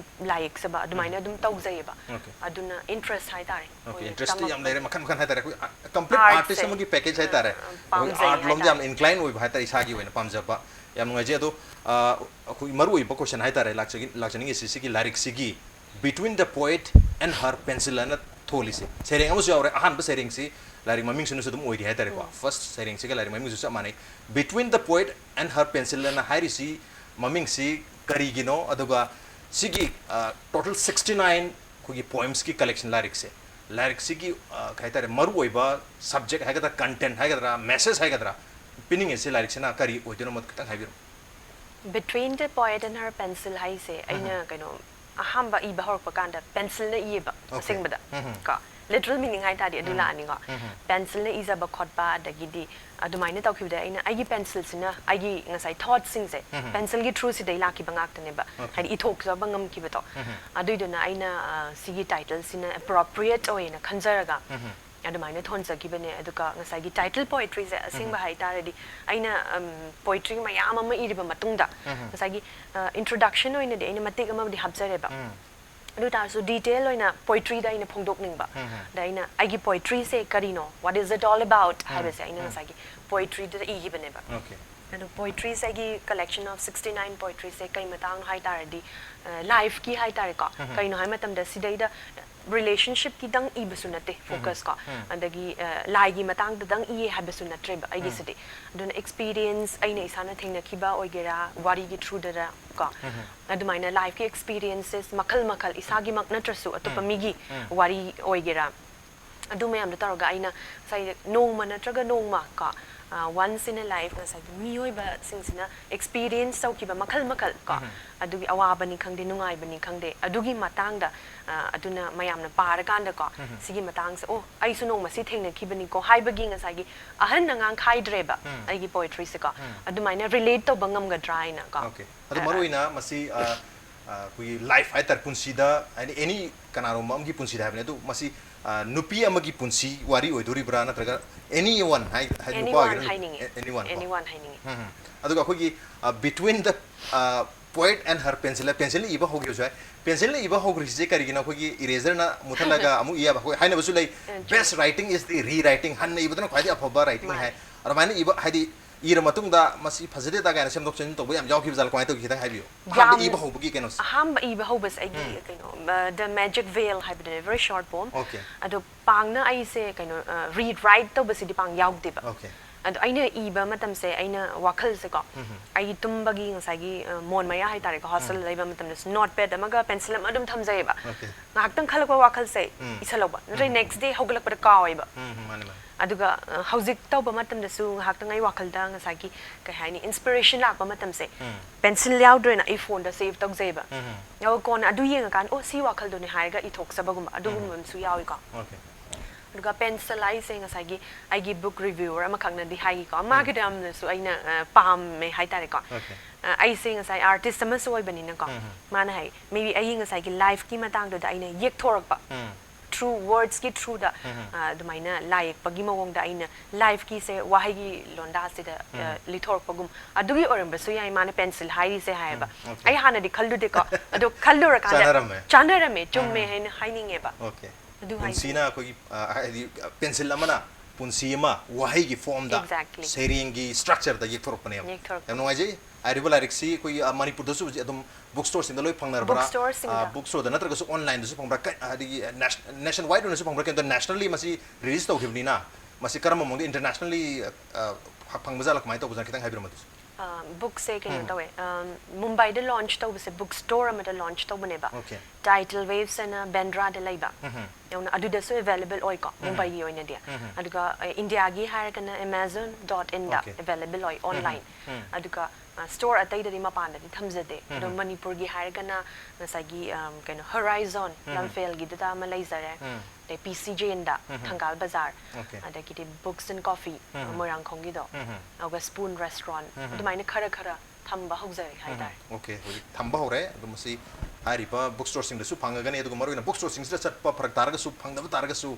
ꯂꯥꯏ ꯌꯦꯛꯆꯕ ꯑꯗꯨꯃꯥꯏꯅ ꯑꯗꯨꯝ ꯇꯧꯖꯩꯌꯦꯕ꯫ Okay. ꯑꯗꯨꯅ ꯏꯟꯇꯔꯦꯁ ꯍꯥꯏꯇꯥꯔꯦ꯫ Okay, ꯑꯩꯈꯣꯏ ꯏꯟꯇꯔꯦꯁꯇꯤ ꯌꯥꯝ ꯇꯝꯃꯛꯄ- ꯂꯩꯔꯦ, ꯃꯈꯜ ꯃꯈꯜ ꯍꯥꯏꯇꯥꯔꯦ꯫ ꯑꯩꯈꯣꯏ ꯀꯝꯄ꯭ꯂꯤꯠ Artꯁꯦ꯫ ꯑꯥꯔꯇꯤꯁ ꯑꯃꯒꯤ ꯄꯦꯀꯦꯖ ꯍꯥꯏꯇꯥꯔꯦ꯫ ꯑ, ꯄꯥꯝꯖꯩ ꯑꯩꯈꯣꯏ ꯑꯥꯔꯠ ꯂꯣꯝꯗ ꯌꯥꯝ ꯍꯥꯏꯇꯥꯔꯦ꯫ ꯏꯟꯀ꯭ꯂꯥꯏꯟ ꯑꯣꯏꯕ ꯍꯥꯏꯇꯥꯔꯦ, ꯏꯁꯥꯒꯤ ꯑꯣꯏꯅ ꯄꯥꯝꯖꯕ꯫ ꯌꯥꯝ ꯅꯨꯡꯉꯥꯏꯖꯩ꯫ ꯑꯗꯣ ꯑ, ꯑꯩꯈꯣꯏ ꯃꯔꯨ ꯑꯣꯏꯕ ꯀꯣꯏꯁꯟ ꯍꯥꯏꯇꯥꯔꯦ, ꯂꯥꯛꯆꯒꯤ-, ꯂꯥꯛꯆꯅꯤꯡꯉꯤꯁꯤ ꯁꯤꯒꯤ ꯂꯥꯏꯔꯤꯛꯁꯤꯒꯤ Between the Poet and Her Pencil ꯍꯥꯏꯅ ꯊꯣꯜꯂꯤꯁꯦ꯫ ꯁꯩꯔꯦꯡ ꯑꯃꯁꯨ ꯌꯥꯎꯔꯦ꯫ ꯑꯍꯥꯟꯕ ꯁꯩꯔꯦꯡꯁꯤ ꯂꯥꯏꯔꯤꯛ ꯃꯃꯤꯡꯁꯤꯅꯁꯨ ꯑꯗꯨꯝ ꯑꯣꯏꯔꯤ ꯍꯥꯏꯇꯥꯔꯦꯀꯣ꯫ ꯎꯝ꯫ ꯐꯥꯔꯁ ꯁꯩꯔꯦꯡꯁꯤꯒ ꯂꯥꯏꯔꯤꯛ ꯃꯃꯤꯡꯁꯨ ꯆꯞ ꯃꯥꯟꯅꯩ꯫ Between the Poet and Her Pencil ꯍꯥꯏꯅ ꯍꯥꯏꯔꯤꯁꯤ ꯃꯃꯤꯡꯁꯤ ꯀꯔꯤꯒꯤꯅꯣ? ꯑꯗꯨꯒ ꯁꯤꯒꯤ, ꯑ, total sixty nine ꯑꯩꯈꯣꯏꯒꯤ ꯄꯣꯏꯝꯁꯀꯤ ꯀꯂꯦꯛꯁꯟ ꯂꯥꯏꯔꯤꯛꯁꯦ, ꯂꯥꯏꯔꯤꯛꯁꯤꯒꯤ, ꯑ, ꯀꯩ ꯍꯥꯏꯇꯥꯔꯦ, ꯃꯔꯨꯑꯣꯏꯕ ꯁꯕꯖꯦꯛ ꯍꯥꯏꯒꯗ꯭ꯔꯥ, ꯀꯟꯇꯦꯟ ꯍꯥꯏꯒꯗ꯭ꯔꯥ, ꯃꯦꯁꯦꯖ ꯍꯥꯏꯒꯗ꯭ꯔꯥ, ꯄꯤꯅꯤꯡꯉꯤꯁꯤ ꯂꯥꯏꯔꯤꯛꯁꯤꯅ ꯀꯔꯤ ꯑꯣꯏꯗꯣꯏꯅꯣ? ꯃꯗꯨ ꯈꯤꯇꯪ ꯍꯥꯏꯕꯤꯔꯣ꯫ Between the Poet and Her Pencil ꯍꯥꯏꯁꯦ ꯑꯩꯅ ꯎꯝ꯫ ꯀꯩꯅꯣ, ꯑꯍꯥꯟꯕ ꯏꯕ ꯍꯧꯔꯛꯄ ꯀꯥꯟꯗ ꯄꯦꯟꯁꯤꯜꯅ ꯏꯌꯦꯕ꯫ Okay. ꯑꯁꯦꯡꯕꯗ ꯎꯝ꯫ ꯀꯣ, ꯂꯤꯇꯔꯦꯜ ꯃꯤꯅꯤꯡ ꯍꯥꯏ ꯇꯥꯔꯗꯤ ꯑꯗꯨ ꯎꯝ꯫ ꯂꯥꯛꯑꯅꯤꯀꯣ꯫ ꯎꯝ꯫ ꯄꯦꯟꯁꯤꯜꯅ ꯏꯖꯕ ꯈꯣꯠꯄ, ꯑꯗꯒꯤꯗꯤ ꯑꯗꯨꯃꯥꯏꯅ ꯇꯧꯈꯤꯕꯗ ꯑꯩꯅ ꯑꯩꯒꯤ ꯄꯦꯟꯁꯤꯜꯁꯤꯅ ꯑꯩꯒꯤ ꯉꯁꯥꯏ ꯊꯣꯠꯁꯤꯡꯁꯦ ꯎꯝ꯫ ꯄꯦꯟꯁꯤꯜꯒꯤ ꯊ꯭ꯔꯨꯁꯤꯗꯩ ꯂꯥꯛꯈꯤꯕ ꯉꯥꯛꯇꯅꯦꯕ꯫ Okay. ꯍꯥꯏꯗꯤ ꯏꯊꯣꯛꯆꯕ ꯉꯝꯈꯤꯕꯗꯣ꯫ ꯎꯝ꯫ ꯑꯗꯨꯏꯗꯨꯅ ꯑꯩꯅ ꯑ, ꯁꯤꯒꯤ ꯇꯥꯏꯇꯜꯁꯤꯅ ꯑꯦꯄ꯭ꯔꯣꯄ꯭ꯔꯤꯌꯦꯠ ꯑꯣꯏꯌꯦꯅ ꯈꯟꯖꯔꯒ ꯎꯝ꯫ ꯑꯗꯨꯃꯥꯏꯅ ꯊꯣꯟꯖꯈꯤꯕꯅꯦ꯫ ꯑꯗꯨꯒ ꯉꯁꯥꯏꯒꯤ ꯇꯥꯏꯇꯜ ꯄꯣꯏꯇ꯭ꯔꯤꯁꯦ ꯑꯁꯦꯡꯕ ꯍꯥꯏ ꯇꯥꯔꯗꯤ ꯑꯩꯅ ꯄꯣꯏꯇ꯭ꯔꯤ ꯃꯌꯥꯝ ꯑꯃ ꯏꯔꯕ ꯃꯇꯨꯡꯗ ꯎꯝ꯫ ꯉꯁꯥꯏꯒꯤ ꯏꯟꯇ꯭ꯔꯣꯗꯛꯁꯟ ꯑꯣꯏꯅꯗꯤ ꯑꯩꯅ ꯃꯇꯦꯛ ꯑꯃꯕꯨꯗꯤ ꯍꯥꯞꯆꯔꯦꯕ꯫ ꯎꯝ꯫ ꯑꯗꯨ ꯇꯥꯔꯁꯨ ꯗꯤꯇꯦꯜ ꯑꯣꯏꯅ ꯄꯣꯏꯇ꯭ꯔꯤꯗ ꯑꯩꯅ ꯐꯣꯡꯗꯣꯛꯅꯤꯡꯕ꯫ ꯑꯗ ꯑꯩꯅ ꯑꯩꯒꯤ ꯄꯣꯏꯇ꯭ꯔꯤꯁꯦ ꯀꯔꯤꯅꯣ, what is it all about ꯍꯥꯏꯕꯁꯦ ꯑꯩꯅ ꯉꯁꯥꯏꯒꯤ ꯄꯣꯏꯇ꯭ꯔꯤꯗꯨꯗ ꯏꯈꯤꯕꯅꯦꯕ꯫ Okay. ꯑꯗꯣ ꯄꯣꯏꯇ꯭ꯔꯤꯁꯦ ꯑꯩꯒꯤ collection of sixty nine poetryꯁꯦ ꯀꯩ ꯃꯇꯥꯡꯅꯣ ꯍꯥꯏ ꯇꯥꯔꯗꯤ, ꯂꯥꯏꯐꯀꯤ ꯍꯥꯏ ꯇꯥꯔꯦꯀꯣ꯫ ꯀꯩꯅꯣ ꯍꯥꯏ ꯃꯇꯝꯗ ꯁꯤꯗꯩꯗ relationshipꯀꯤꯗꯪ ꯏꯕꯁꯨ ꯅꯠꯇꯦ focus ꯀꯣ, ꯑꯗꯒꯤ ꯂꯥꯏꯒꯤ ꯃꯇꯥꯡꯗꯗꯪ ꯏꯌꯦ ꯍꯥꯏꯕꯁꯨ ꯅꯠꯇ꯭ꯔꯦꯕ ꯑꯩꯒꯤꯁꯤꯗꯤ꯫ ꯑꯗꯨꯅ experience, ꯑꯩꯅ ꯏꯁꯥꯅ ꯊꯦꯡꯅꯈꯤꯕ ꯑꯣꯏꯒꯦꯔꯥ, ꯋꯥꯔꯤꯒꯤ throughꯗꯔ ꯀꯣ, ꯑꯗꯨꯃꯥꯏꯅ lifeꯀꯤ experiences ꯃꯈꯜ ꯃꯈꯜ, ꯏꯁꯥꯒꯤꯃꯛ ꯅꯠꯇ꯭ꯔꯁꯨ ꯑꯇꯣꯞꯄ ꯃꯤꯒꯤ ꯋꯥꯔꯤ ꯑꯣꯏꯒꯦꯔꯥ, ꯑꯗꯨ ꯃꯌꯥꯝꯗꯣ ꯇꯧꯔꯒ ꯑꯩꯅ ꯉꯁꯥꯏ ꯅꯣꯡꯃ ꯅꯠꯇ꯭ꯔꯒ ꯅꯣꯡꯃ ꯀꯣ, once in a life ꯉꯁꯥꯏꯒꯤ ꯃꯤꯑꯣꯏꯕꯁꯤꯡꯁꯤꯅ experience ꯇꯧꯈꯤꯕ ꯃꯈꯜ ꯃꯈꯜ ꯀꯣ, ꯑꯗꯨꯒꯤ ꯑꯋꯥꯕꯅꯤ ꯈꯪꯗꯦ, ꯅꯨꯡꯉꯥꯏꯕꯅꯤ ꯈꯪꯗꯦ, ꯑꯗꯨꯒꯤ ꯃꯇꯥꯡꯗ, ꯑ, ꯑꯗꯨꯅ ꯃꯌꯥꯝꯅ ꯄꯥꯔꯀꯥꯟꯗꯀꯣ, ꯁꯤꯒꯤ ꯃꯇꯥꯡꯁꯦ, "ꯑꯣ, ꯑꯩꯁꯨ ꯅꯣꯡꯃ ꯁꯤ ꯊꯦꯡꯅꯈꯤꯕꯅꯤꯀꯣ" ꯍꯥꯏꯕꯒꯤ ꯉꯁꯥꯏꯒꯤ ꯑꯍꯟ ꯑꯉꯥꯡ ꯈꯥꯏꯗ꯭ꯔꯦꯕ ꯑꯩꯒꯤ poetryꯁꯦꯀꯣ꯫ ꯑꯗꯨꯃꯥꯏꯅ relate ꯇꯧꯕ ꯉꯝꯒꯗ꯭ꯔꯥ ꯍꯥꯏꯅ ꯀꯣ꯫ Okay. ꯑꯗꯣ ꯃꯔꯨ ꯑꯣꯏꯅ ꯃꯁꯤ, ꯑ, ꯑ, ꯑꯩꯈꯣꯏꯒꯤ life ꯍꯥꯏꯇꯥꯔꯦ, ꯄꯨꯟꯁꯤꯗ, ꯍꯥꯏꯗꯤ any ꯀꯅꯥꯒꯨꯝꯕ ꯑꯃꯒꯤ ꯄꯨꯟꯁꯤꯗ ꯍꯥꯏꯕꯅꯤ, ꯑꯗꯨ ꯃꯁꯤ, ꯑ, ꯅꯨꯄꯤ ꯑꯃꯒꯤ ꯄꯨꯟꯁꯤ ꯋꯥꯔꯤ ꯑꯣꯏꯗꯣꯔꯤꯕ꯭ꯔꯥ, ꯅꯠꯇ꯭ꯔꯒ anyone ꯍꯥꯏ, ꯍꯥꯏꯗꯤ ꯅꯨꯄꯥ Anyone ꯑꯣꯏꯒꯦꯔꯥ, ꯍꯥꯏꯅꯤꯡꯉꯤ꯫ a-, anyone ꯀꯣ? Anyone ꯍꯥꯏꯅꯤꯡꯉꯤ꯫ ꯑꯗꯨꯒ ꯑꯩꯈꯣꯏꯒꯤ, ꯑ, between the, ꯑ, poet and her pencil, pencil ꯏꯕ ꯍꯧꯈꯤꯕꯁꯨ ꯌꯥꯏ꯫ Pencil ꯏꯕ ꯍꯧꯈ꯭ꯔꯤꯁꯦ ꯀꯔꯤꯒꯤꯅꯣ? ꯑꯩꯈꯣꯏꯒꯤ eraserꯅ ꯃꯨꯊꯠꯂꯒ ꯑꯃꯨꯛ ꯏ ꯌꯥꯕ, ꯑꯩꯈꯣꯏ ꯍꯥꯏꯅꯕꯁꯨ ꯂꯩ, ꯆꯨꯝꯃꯤ꯫ "Best writing is the rewriting", ꯍꯟꯅ ꯏꯕꯗꯨꯅ ꯈ꯭ꯋꯥꯏꯗꯒꯤ ꯑꯐꯕ writing ꯍꯥꯏ꯫ ꯃꯥꯅꯦ꯫ ꯑꯗꯨꯃꯥꯏꯅ ꯏꯕ, ꯍꯥꯏꯗꯤ ꯏꯔ ꯃꯇꯨꯡꯗ ꯃꯁꯤ ꯐꯖꯗꯦꯗ ꯀꯥꯏꯅ ꯁꯦꯝꯗꯣꯛ ꯁꯦꯝꯖꯤꯟ ꯇꯧꯕ ꯌꯥꯝ ꯌꯥꯎꯈꯤꯕ ꯖꯥꯠꯂ, ꯀꯃꯥꯏꯅ ꯇꯧꯒꯦ, ꯈꯤꯇꯪ ꯍꯥꯏꯕꯤꯌꯨ꯫ ꯑꯍꯥꯟꯕ ꯌꯥꯝ- ꯏꯕ ꯍꯧꯕꯒꯤ ꯀꯩꯅꯣꯁꯦ꯫ ꯑꯍꯥꯟꯕ ꯏꯕ ꯍꯧꯕꯁꯦ ꯑꯩꯒꯤ ꯀꯩꯅꯣ, The Magic Veil ꯍꯥꯏꯕꯗꯨꯅꯦ, very short poem꯫ Okay. ꯑꯗꯣ ꯄꯥꯡꯅ ꯑꯩꯁꯦ ꯀꯩꯅꯣ, rewrite ꯇꯧꯕꯁꯤꯗꯤ ꯄꯥꯡ ꯌꯥꯎꯗꯦꯕ꯫ Okay. ꯑꯗꯣ ꯑꯩꯅ ꯏꯕ ꯃꯇꯝꯁꯦ ꯑꯩꯅ ꯋꯥꯈꯜꯁꯦꯀꯣ, ꯑꯩ ꯇꯨꯝꯕꯒꯤ ꯉꯁꯥꯏꯒꯤ, ꯑ, ꯃꯣꯟ ꯃꯌꯥ ꯍꯥꯏꯇꯥꯔꯦꯀꯣ, hostel ꯂꯩꯕ ꯃꯇꯝꯗꯁꯨ notepad ꯑꯃꯒ pencil ꯑꯃ ꯑꯗꯨꯝ ꯊꯝꯖꯩꯌꯦꯕ꯫ Okay. ꯉꯥꯏꯍꯥꯛꯇꯪ ꯈꯜꯂꯛꯄ ꯋꯥꯈꯜꯁꯦ ꯏꯁꯜꯍꯧꯕ, ꯅꯠꯇ꯭ꯔꯒ next day ꯍꯧꯒꯠꯂꯛꯄꯗ ꯀꯥꯎꯋꯦꯕ꯫ ꯎꯝ, ꯃꯥꯅꯦ, ꯃꯥꯅꯦ꯫ ꯑꯗꯨꯒ, ꯑ, ꯍꯧꯖꯤꯛ ꯇꯧꯕ ꯃꯇꯝꯗꯁꯨ ꯉꯥꯏꯍꯥꯛꯇꯪ ꯑꯩ ꯋꯥꯈꯜꯗ ꯉꯁꯥꯏꯒꯤ, ꯀꯩ ꯍꯥꯏꯅꯤ, inspiration ꯂꯥꯛꯄ ꯃꯇꯝꯁꯦ, pencil ꯌꯥꯎꯗ꯭ꯔꯦꯅ ꯑꯩ phoneꯗ save ꯇꯧꯖꯩꯕ꯫ ꯑꯗꯨꯒ ꯀꯣꯟꯅ ꯑꯗꯨ ꯌꯦꯡꯉꯀꯥꯟꯗ, "ꯑꯣ, ꯁꯤ ꯋꯥꯈꯜꯗꯨꯅꯦ" ꯍꯥꯏꯔꯒ ꯏꯊꯣꯛꯆꯕꯒꯨꯝꯕ ꯑꯗꯨꯒꯨꯝꯕ ꯑꯃꯁꯨ ꯌꯥꯎꯏꯀꯣ꯫ Okay. ꯑꯗꯨꯒ pencil ꯍꯥꯏꯁꯦ ꯉꯁꯥꯏꯒꯤ ꯑꯩꯒꯤ book reviewer ꯑꯃꯈꯛꯅꯗꯤ ꯍꯥꯏꯈꯤꯀꯣ, ꯃꯥꯒꯤꯗꯣ ꯌꯥꯝꯅꯁꯨ ꯑꯩꯅ, ꯑ, ꯄꯥꯝꯃꯦ ꯍꯥꯏꯇꯥꯔꯦꯀꯣ꯫ Okay. ꯑ, ꯑꯩꯁꯦ ꯉꯁꯥꯏ artist ꯑꯃꯁꯨ ꯑꯣꯏꯕꯅꯤꯅꯀꯣ, ꯃꯥꯅ ꯍꯥꯏ, maybe ꯑꯩꯒꯤ ꯉꯁꯥꯏꯒꯤ lifeꯀꯤ ꯃꯇꯥꯡꯗꯨꯗ ꯑꯩꯅ ꯌꯦꯛꯊꯣꯔꯛꯄ, ꯎꯝ꯫ through words ꯀꯤ through ꯗ ꯑꯗꯨꯃꯥꯏꯅ ꯂꯥꯏ ꯌꯦꯛꯄꯒꯤ ꯃꯑꯣꯡꯗ ꯑꯩꯅ life ꯀꯤꯁꯦ ꯋꯥꯍꯩꯒꯤ ꯂꯣꯟꯗꯥꯁꯤꯗ ꯂꯤꯊꯣꯔꯛꯄꯒꯨꯝ ꯑꯗꯨꯒꯤ ꯑꯣꯏꯔꯝꯕꯁꯨ ꯌꯥꯏ ꯃꯥꯅ pencil ꯍꯥꯏꯔꯤꯁꯦ ꯍꯥꯏꯌꯦꯕ꯫ ꯑꯩ ꯍꯥꯟꯅꯗꯤ ꯈꯜꯂꯨꯗꯦꯀꯣ, ꯑꯗꯣ ꯈꯜꯂꯨꯔꯀꯥꯟꯗ ꯆꯥꯟꯅꯔꯝꯃꯦ ꯆꯨꯝꯃꯦ ꯍꯥꯏꯅ ꯍꯥꯏꯅꯤꯡꯉꯦꯕ꯫ ꯑꯗꯨ ꯍꯥꯏꯁꯦ꯫ ꯄꯨꯟꯁꯤꯅ ꯑꯩꯈꯣꯏꯒꯤ ꯑ, ꯍꯥꯏꯗꯤ pencil ꯑꯃꯅ ꯄꯨꯟꯁꯤ ꯑꯃ ꯋꯥꯍꯩꯒꯤ form ꯗ Exactly. ꯁꯩꯔꯦꯡꯒꯤ structure ꯗ ꯌꯦꯛꯊꯣꯔꯛꯄꯅꯦꯕ꯫ ꯌꯦꯛꯊꯣꯔꯛꯄ꯫ ꯌꯥꯝ ꯅꯨꯡꯉꯥꯏꯖꯩ꯫ ꯍꯥꯏꯔꯤꯕ ꯂꯥꯏꯔꯤꯛꯁꯤ ꯑꯩꯈꯣꯏꯒꯤ ꯑ, ꯃꯅꯤꯄꯨꯔꯗꯁꯨ ꯍꯧꯖꯤꯛ ꯑꯗꯨꯝ book store ꯁꯤꯡꯗ ꯂꯣꯏ ꯐꯪꯅꯔꯕ꯭ꯔꯥ? Book store ꯁꯤꯡꯗ꯫ Book store ꯗ ꯅꯠꯇ꯭ꯔꯒꯁꯨ online ꯗꯁꯨ ꯐꯪꯕ꯭ꯔꯥ? ꯀ- ꯍꯥꯏꯗꯤ nationwide ꯑꯣꯏꯅꯁꯨ ꯐꯪꯕ꯭ꯔꯥ? ꯀꯩꯅꯣ nationally ꯃꯁꯤ release ꯇꯧꯈꯤꯕꯅꯤꯅ ꯃꯁꯤ ꯀꯔꯝꯕ ꯃꯑꯣꯡꯗ internationally ꯑ, ꯐꯪꯕ ꯖꯥꯠꯂ, ꯀꯃꯥꯏꯅ ꯇꯧꯕ ꯖꯥꯠꯂ, ꯈꯤꯇꯪ ꯍꯥꯏꯕꯤꯔꯝꯃꯣ ꯑꯗꯨꯁꯨ꯫ ꯕꯨꯛꯁꯦ ꯀꯩꯅꯣ ꯇꯧꯋꯦ, ꯃꯨꯝꯕꯥꯏꯗ launch ꯇꯧꯕꯁꯦ book store ꯑꯃꯗ launch ꯇꯧꯕꯅꯦꯕ꯫ Okay. Tidal Waves ꯑꯅ ꯕꯦꯟꯗ꯭ꯔꯥꯗ ꯂꯩꯕ꯫ ꯌꯥꯝꯅ ꯑꯗꯨꯗꯁꯨ available ꯑꯣꯏꯀꯣ, ꯃꯨꯝꯕꯥꯏꯒꯤ ꯑꯣꯏꯅꯗꯤ꯫ ꯑꯗꯨꯒ ꯏꯟꯗꯤꯌꯥꯒꯤ ꯍꯥꯏꯔꯒꯅ amazon dot in the Okay. Available ꯑꯣꯏ, online꯫ ꯑꯗꯨꯒ store ꯑꯇꯩꯗꯗꯤ ꯃꯄꯥꯟꯗꯗꯤ ꯊꯝꯖꯗꯦ꯫ ꯑꯗꯣ ꯃꯅꯤꯄꯨꯔꯒꯤ ꯍꯥꯏꯔꯒꯅ ꯉꯁꯥꯏꯒꯤ ꯀꯩꯅꯣ Horizon ꯂꯝꯐꯦꯜꯒꯤꯗꯨꯗ ꯑꯃ ꯂꯩꯖꯔꯦ꯫ ꯑꯗꯩ ꯄꯤ ꯁꯤ ꯖꯦꯟꯗ, ꯊꯪꯒꯥꯜ ꯕꯖꯥꯔ꯫ Okay. ꯑꯗꯒꯤꯗꯤ Books and Coffee, ꯃꯣꯏꯔꯥꯡꯈꯣꯡꯒꯤꯗꯣ꯫ ꯑꯗꯨꯒ Spoon Restaurant, ꯑꯗꯨꯃꯥꯏꯅ ꯈꯔ ꯈꯔ ꯊꯝꯕ ꯍꯧꯖꯔꯦ ꯍꯥꯏꯇꯥꯔꯦ꯫ Okay, ꯍꯧꯖꯤꯛ ꯊꯝꯕ ꯍꯧꯔꯦ꯫ ꯑꯗꯨ ꯃꯁꯤ ꯍꯥꯏꯔꯤꯕ book store ꯁꯤꯡꯗꯁꯨ ꯐꯪꯉꯒꯅꯤ꯫ ꯑꯗꯨꯒ ꯃꯔꯨꯑꯣꯏꯅ book store ꯁꯤꯡꯁꯤꯗ ꯆꯠꯄ ꯐꯔꯛ ꯇꯥꯔꯒꯁꯨ, ꯐꯪꯗꯕ ꯇꯥꯔꯒꯁꯨ,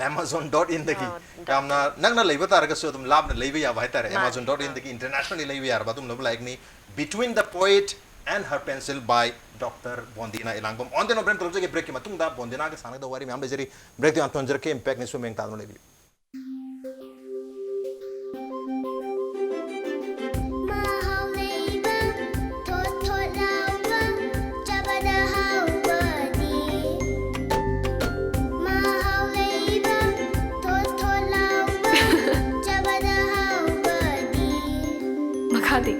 amazon dot in ꯗꯒꯤ ꯑꯥ, dot in. ꯌꯥꯝꯅ ꯅꯛꯅ ꯂꯩꯕ ꯇꯥꯔꯒꯁꯨ ꯑꯗꯨꯝ ꯂꯥꯞꯅ ꯂꯩꯕ ꯌꯥꯕ ꯍꯥꯏꯇꯥꯔꯦ꯫ ꯃꯥꯅꯦ, Amazon dot in ꯑꯥ꯫ ꯗꯒꯤ internationally ꯂꯩꯕ ꯌꯥꯔꯕ ꯑꯗꯨꯒꯨꯝꯂꯕ ꯂꯥꯏꯔꯤꯛꯅꯤ Between the Poet and Her Pencil by Doctor ꯕꯣꯟꯗꯤꯅꯥ ꯏꯂꯥꯡꯕꯝ꯫ On the Note break ꯇꯧꯖꯒꯦ꯫ ꯕ꯭ꯔꯦꯛꯀꯤ ꯃꯇꯨꯡꯗ ꯕꯣꯟꯗꯤꯅꯥꯒ ꯁꯥꯟꯅꯒꯗꯕ ꯋꯥꯔꯤ ꯃꯌꯥꯝ ꯂꯩꯖꯔꯤ꯫ ꯕ꯭ꯔꯦꯛꯇ ꯌꯥꯝ ꯊꯣꯟꯖꯔꯛꯀꯦ꯫ Impact News ꯁꯨ ꯃꯌꯦꯡ ꯇꯥꯗꯨꯅ ꯂꯩꯕꯤꯌꯨ꯫ ꯃꯍꯥꯎ ꯂꯩꯕ, ꯊꯣꯠ ꯊꯣꯠ ꯂꯥꯎꯕ, ꯆꯥꯕꯗ ꯍꯥꯎꯕꯗꯤ꯫ ꯃꯍꯥꯎ ꯂꯩꯕ, ꯊꯣꯠ ꯊꯣꯠ ꯂꯥꯎꯕ, ꯆꯥꯕꯗ ꯍꯥꯎꯕꯗꯤ꯫ ꯃꯈꯥꯗꯤ꯫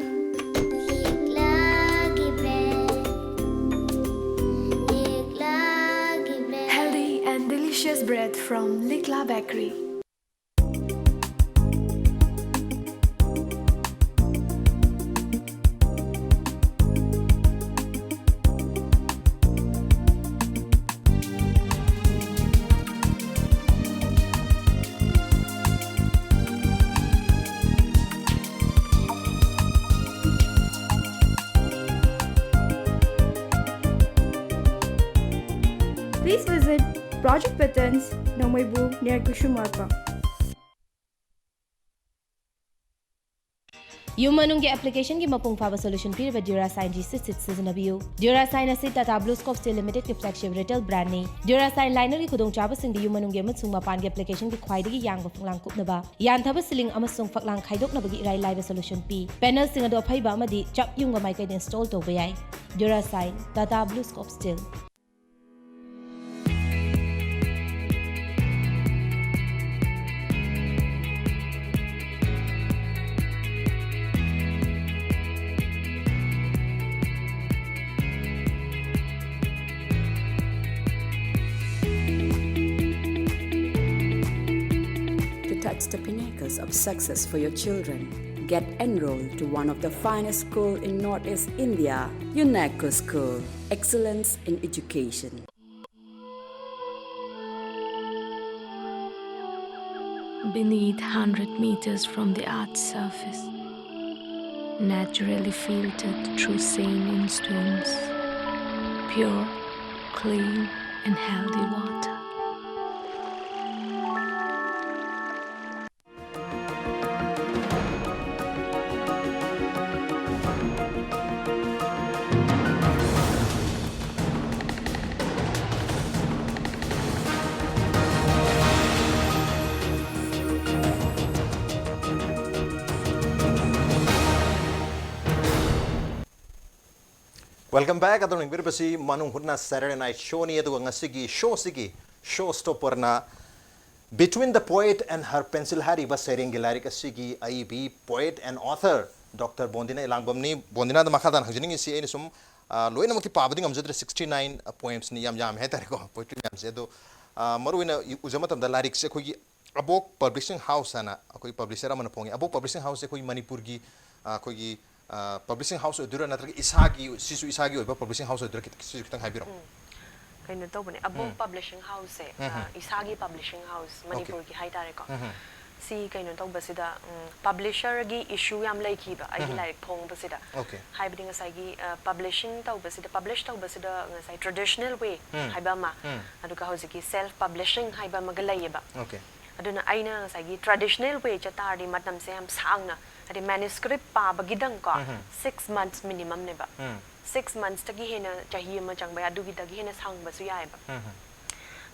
ꯂꯤꯛꯂꯥꯒꯤ ꯕ꯭ꯔꯦꯗ, ꯂꯤꯛꯂꯥꯒꯤ bread. Healthy and delicious bread from Likla Bakery. Please visit Tajik Patterns, ꯅꯣꯡꯃꯩꯕꯨ ꯅꯦꯔ ꯀꯨꯁꯨꯃꯥꯔꯄ꯫ ꯌꯨꯝ ꯃꯅꯨꯡꯒꯤ ꯑꯦꯄ꯭ꯂꯤꯀꯦꯁꯟꯒꯤ ꯃꯄꯨꯡ ꯐꯥꯕ ꯁꯣꯂꯨꯁꯟ ꯄꯤꯔꯤꯕ ꯗ꯭ꯌꯨꯔꯥꯁꯥꯏꯟ ꯖꯤ ꯁꯤꯠ ꯁꯤꯠ ꯁꯤꯖꯤꯟꯅꯕꯤꯌꯨ꯫ ꯗ꯭ꯌꯨꯔꯥꯁꯥꯏꯟ ꯑꯁꯤ ꯇꯥꯇꯥ ꯕ꯭ꯂꯨ ꯁ꯭ꯀꯣꯞ ꯁ꯭ꯇꯤꯜ ꯂꯤꯃꯤꯇꯦꯗꯀꯤ ꯐ꯭ꯂꯦꯒꯁꯤꯞ ꯔꯤꯇꯦꯜ ꯕ꯭ꯔꯥꯟꯅꯤ꯫ ꯗ꯭ꯌꯨꯔꯥꯁꯥꯏꯟ ꯂꯥꯏꯅꯔꯒꯤ ꯈꯨꯗꯣꯡꯆꯥꯕꯁꯤꯡꯗꯤ ꯌꯨꯝ ꯃꯅꯨꯡꯒꯤ ꯑꯃꯁꯨꯡ ꯃꯄꯥꯟꯒꯤ ꯑꯦꯄ꯭ꯂꯤꯀꯦꯁꯟꯒꯤ ꯈ꯭ꯋꯥꯏꯗꯒꯤ ꯌꯥꯡꯕ ꯐꯛꯂꯥꯡ ꯀꯨꯞꯅꯕ, ꯌꯥꯟꯊꯕ ꯁꯤꯂꯤꯡ ꯑꯃꯁꯨꯡ ꯐꯛꯂꯥꯡ ꯈꯥꯏꯗꯣꯛꯅꯕꯒꯤ ꯏꯔꯥꯏ ꯂꯥꯏꯕ ꯁꯣꯂꯨꯁꯟ ꯄꯤ꯫ ꯄꯦꯅꯦꯜꯁꯤꯡ ꯑꯗꯨ ꯑꯐꯩꯕ ꯑꯃꯗꯤ ꯆꯞ ꯌꯨꯡꯕ ꯃꯥꯏꯀꯩꯗ ꯏꯟꯁꯇꯣꯜ ꯇꯧꯕ ꯌꯥꯏ꯫ ꯗ꯭ꯌꯨꯔꯥꯁꯥꯏꯟ, Tata blue scope steel. To touch the pinnacles of success for your children, get enrolled to one of the finest school in Northeast India, UNECO School. Excellence in education. Beneath, hundred meters from the earth's surface, naturally filtered through saline stones, pure, clean, and healthy water. Welcome back. ꯑꯗꯣꯝꯅ ꯌꯦꯡꯕꯤꯔꯤꯕꯁꯤ ꯃꯅꯨꯡ ꯍꯨꯠꯅ Saturday Night Showꯅꯤ꯫ ꯑꯗꯨꯒ ꯉꯁꯤꯒꯤ ꯁꯣꯁꯤꯒꯤ ꯁꯣ ꯁ꯭ꯇꯣꯄꯔꯅ Between the Poet and Her Pencil ꯍꯥꯏꯔꯤꯕ ꯁꯩꯔꯦꯡꯒꯤ ꯂꯥꯏꯔꯤꯛ ꯑꯁꯤꯒꯤ ꯑꯏꯕꯤ poet and author Doctor ꯕꯣꯟꯗꯤꯅ ꯏꯂꯥꯡꯕꯝꯅꯤ꯫ ꯕꯣꯟꯗꯤꯅꯗ ꯃꯈꯥ ꯇꯥꯅ ꯍꯪꯖꯅꯤꯡꯉꯤꯁꯤ, ꯑꯩꯅ ꯁꯨꯝ, ꯑ, ꯂꯣꯏꯅꯃꯛꯇꯤ ꯄꯥꯕꯗꯤ ꯉꯝꯖꯗ꯭ꯔꯦ, sixty nine poemsꯅꯤ, ꯌꯥꯝ ꯌꯥꯝꯃꯦ ꯍꯥꯏꯇꯥꯔꯦꯀꯣ, poetry ꯃꯌꯥꯝꯁꯦ꯫ ꯑꯗꯣ, ꯑ, ꯃꯔꯨꯑꯣꯏꯅ ꯎ-, ꯎꯖꯕ ꯃꯇꯝꯗ ꯂꯥꯏꯔꯤꯛꯁꯦ ꯑꯩꯈꯣꯏꯒꯤ ꯑꯕꯣꯛ Publishing House ꯍꯥꯏꯅ ꯑꯩꯈꯣꯏ publisher ꯑꯃꯅ ꯐꯣꯡꯉꯤ꯫ ꯑꯕꯣꯛ Publishing Houseꯁꯦ ꯑꯩꯈꯣꯏ ꯃꯅꯤꯄꯨꯔꯒꯤ, ꯑ, ꯑꯩꯈꯣꯏꯒꯤ, ꯑ, publishing house ꯑꯣꯏꯗꯣꯏꯔꯥ, ꯅꯠꯇ꯭ꯔꯒ ꯏꯁꯥꯒꯤ, ꯁꯤꯁꯨ ꯏꯁꯥꯒꯤ ꯑꯣꯏꯕ publishing house ꯑꯣꯏꯗꯣꯏꯔꯥ? ꯈꯤꯇ-, ꯁꯤꯁꯨ ꯈꯤꯇꯪ ꯍꯥꯏꯕꯤꯔꯛꯑꯣ꯫ ꯎꯝ꯫ ꯀꯩꯅꯣ ꯇꯧꯕꯅꯦ, ꯑꯕꯣꯛ ꯎꯝ꯫ Publishing Houseꯁꯦ, ꯎꯝ, ꯑ, ꯎꯝ꯫ ꯏꯁꯥꯒꯤ publishing house, OK꯫ ꯃꯅꯤꯄꯨꯔꯒꯤ ꯍꯥꯏꯇꯥꯔꯦꯀꯣ꯫ ꯎꯝ, ꯎꯝ꯫ ꯁꯤ ꯀꯩꯅꯣ ꯇꯧꯕꯁꯤꯗ, ꯎꯝ, publisherꯒꯤ issue ꯌꯥꯝ ꯂꯩꯈꯤꯕ ꯑꯩꯒꯤ ꯎꯝ꯫ ꯂꯥꯏꯔꯤꯛ ꯐꯣꯡꯕꯁꯤꯗ꯫ Okay. ꯍꯥꯏꯕꯗꯤ ꯉꯁꯥꯏꯒꯤ, ꯑ, publishing ꯇꯧꯕꯁꯤꯗ, publish ꯇꯧꯕꯁꯤꯗ ꯉꯁꯥꯏ traditional way ꯎꯝ꯫ ꯍꯥꯏꯕ ꯑꯃ, ꯎꯝ꯫ ꯑꯗꯨꯒ ꯍꯧꯖꯤꯛꯀꯤ self publishing ꯍꯥꯏꯕ ꯑꯃꯒ ꯂꯩꯌꯦꯕ꯫ Okay. ꯑꯗꯨꯅ ꯑꯩꯅ ꯉꯁꯥꯏꯒꯤ traditional way ꯆꯠ ꯇꯥꯔꯗꯤ ꯃꯇꯝꯁꯦ ꯌꯥꯝ ꯁꯥꯡꯅ, ꯍꯥꯏꯗꯤ manuscript ꯄꯥꯕꯒꯤꯗꯪꯀꯣ, ꯎꯝ꯫ six months minimumꯅꯦꯕ꯫ ꯎꯝ꯫ Six monthsꯇꯒꯤ ꯍꯦꯟꯅ, ꯆꯍꯤ ꯑꯃ ꯆꯪꯕ ꯌꯥꯏ, ꯑꯗꯨꯒꯤꯗꯒꯤ ꯍꯦꯟꯅ ꯁꯥꯡꯕꯁꯨ ꯌꯥꯏꯑꯕ꯫ ꯎꯝ꯫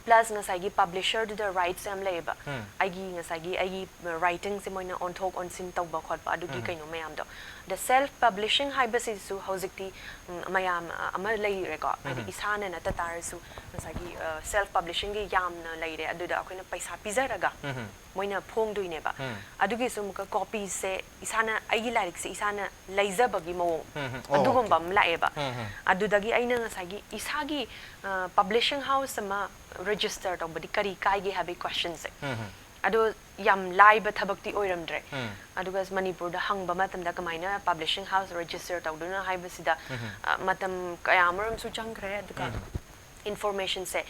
Plus ꯉꯁꯥꯏꯒꯤ publisherꯗꯨꯗ rights ꯌꯥꯝ ꯂꯩꯌꯦꯕ꯫ ꯎꯝ꯫ ꯑꯩꯒꯤ ꯉꯁꯥꯏꯒꯤ ꯑꯩꯒꯤ writingꯁꯦ ꯃꯣꯏꯅ ꯑꯣꯟꯊꯣꯛ ꯑꯣꯟꯁꯤꯟ ꯇꯧꯕ ꯈꯣꯠꯄ ꯑꯗꯨꯒꯤ ꯎꯝ꯫ ꯀꯩꯅꯣ ꯃꯌꯥꯝꯗꯣ꯫ ꯑꯗ self publishing ꯍꯥꯏꯕꯁꯤꯁꯨ ꯍꯧꯖꯤꯛꯇꯤ, ꯎꯝ, ꯃꯌꯥꯝ, ꯑ, ꯑꯃ ꯂꯩꯔꯦꯀꯣ, ꯍꯥꯏꯗꯤ ꯎꯝ꯫ ꯏꯁꯥꯅ ꯅꯠꯇ ꯇꯥꯔꯁꯨ ꯉꯁꯥꯏꯒꯤ, ꯑ, self publishingꯒꯤ ꯌꯥꯝꯅ ꯂꯩꯔꯦ, ꯑꯗꯨꯗ ꯑꯩꯈꯣꯏꯅ ꯄꯩꯁꯥ ꯄꯤꯖꯔꯒ ꯎꯝ꯫ ꯃꯣꯏꯅ ꯐꯣꯡꯗꯣꯏꯅꯦꯕ꯫ ꯎꯝ꯫ ꯑꯗꯨꯒꯤꯁꯨ ꯑꯃꯨꯛꯀ copiesꯁꯦ ꯏꯁꯥꯅ, ꯑꯩꯒꯤ ꯂꯥꯏꯔꯤꯛꯁꯦ ꯏꯁꯥꯅ ꯂꯩꯖꯕꯒꯤ ꯃꯑꯣꯡ, ꯎꯝ, ꯎꯝ꯫ ꯑꯣ, ꯑꯗꯨꯒꯨꯝꯕ okay. ꯑꯃ ꯂꯥꯛꯑꯦꯕ꯫ ꯎꯝ, ꯎꯝ꯫ ꯑꯗꯨꯗꯒꯤ ꯑꯩꯅ ꯉꯁꯥꯏꯒꯤ ꯏꯁꯥꯒꯤ, ꯑ, publishing house ꯑꯃ register ꯇꯧꯕꯗꯤ ꯀꯔꯤ ꯀꯥꯏꯒꯦ ꯍꯥꯏꯕꯒꯤ questionꯁꯦ꯫ ꯎꯝ, ꯎꯝ꯫ ꯑꯗꯣ ꯌꯥꯝ ꯂꯥꯏꯕ ꯊꯕꯛꯇꯤ ꯑꯣꯏꯔꯝꯗ꯭ꯔꯦ꯫ ꯎꯝ꯫ ꯑꯗꯨꯒ ꯃꯅꯤꯄꯨꯔꯗ ꯍꯪꯕ ꯃꯇꯝꯗ ꯀꯃꯥꯏꯅ publishing house register ꯇꯧꯗꯣꯏꯅꯣ ꯍꯥꯏꯕꯁꯤꯗ, ꯎꯝ꯫ ꯑ, ꯃꯇꯝ ꯀꯌꯥ ꯑꯃꯔꯣꯝꯁꯨ ꯆꯪꯈ꯭ꯔꯦ꯫ ꯑꯗꯨꯒ ꯎꯝ꯫ informationꯁꯦ,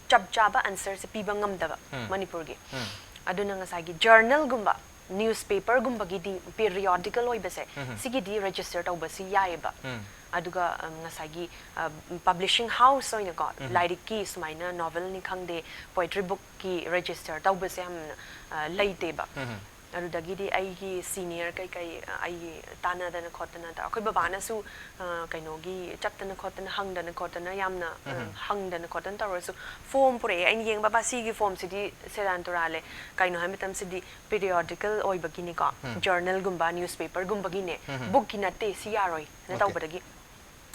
ꯆꯞ ꯆꯥꯕ answerꯁꯦ ꯄꯤꯕ ꯉꯝꯗꯕ ꯎꯝ꯫ ꯃꯅꯤꯄꯨꯔꯒꯤ꯫ ꯎꯝ꯫ ꯑꯗꯨꯅ ꯉꯁꯥꯏꯒꯤ journalꯒꯨꯝꯕ, newspaperꯒꯨꯝꯕꯒꯤꯗꯤ, periodical ꯑꯣꯏꯕꯁꯦ, ꯎꯝ꯫ ꯁꯤꯒꯤꯗꯤ register ꯇꯧꯕꯁꯤ ꯌꯥꯏꯑꯕ꯫ ꯎꯝ꯫ ꯑꯗꯨꯒ, ꯎꯝ, ꯉꯁꯥꯏꯒꯤ, ꯑ, publishing house ꯑꯣꯏꯅꯀꯣ, ꯎꯝ꯫ ꯂꯥꯏꯔꯤꯛꯀꯤ ꯁꯨꯃꯥꯏꯅ novelꯅꯤ ꯈꯪꯗꯦ, poetry bookꯀꯤ register ꯇꯧꯕꯁꯦ ꯌꯥꯝꯅ, ꯑ, ꯂꯩꯇꯦꯕ꯫ ꯎꯝ꯫ ꯑꯗꯨꯗꯒꯤꯗꯤ ꯑꯩꯒꯤ senior ꯀꯩꯀꯩ, ꯑ, ꯑꯩꯒꯤ ꯇꯥꯟꯅꯗꯅ ꯈꯣꯠꯇꯅ ꯇ-, ꯑꯩꯈꯣꯏ ꯕꯕꯥꯅꯁꯨ, ꯑ, ꯀꯩꯅꯣꯒꯤ ꯆꯠꯇꯅ ꯈꯣꯠꯇꯅ, ꯍꯪꯗꯅ ꯈꯣꯠꯇꯅ ꯌꯥꯝꯅ, ꯑ, ꯎꯝ꯫ ꯍꯪꯗꯅ ꯈꯣꯠꯇꯅ ꯇꯧꯔꯁꯨ form ꯄꯨꯔꯛꯑꯦ꯫ ꯑꯩꯅ ꯌꯦꯡꯕ, "ꯕꯕꯥ, ꯁꯤꯒꯤ formꯁꯤꯗꯤ ꯁꯦꯔꯥꯟ ꯇꯨꯔꯥꯜꯂꯦ꯫ ꯀꯩꯅꯣ ꯍꯥꯏꯕ ꯃꯇꯝꯁꯤꯗꯤ periodical ꯑꯣꯏꯕꯒꯤꯅꯤꯀꯣ, ꯎꯝ꯫ journalꯒꯨꯝꯕ, newspaperꯒꯨꯝꯕꯒꯤꯅꯦ, ꯎꯝ꯫ bookꯀꯤ ꯅꯠꯇꯦ, ꯁꯤ ꯌꯥꯔꯣꯏ" ꯅ Okay. ꯇꯧꯕꯗꯒꯤ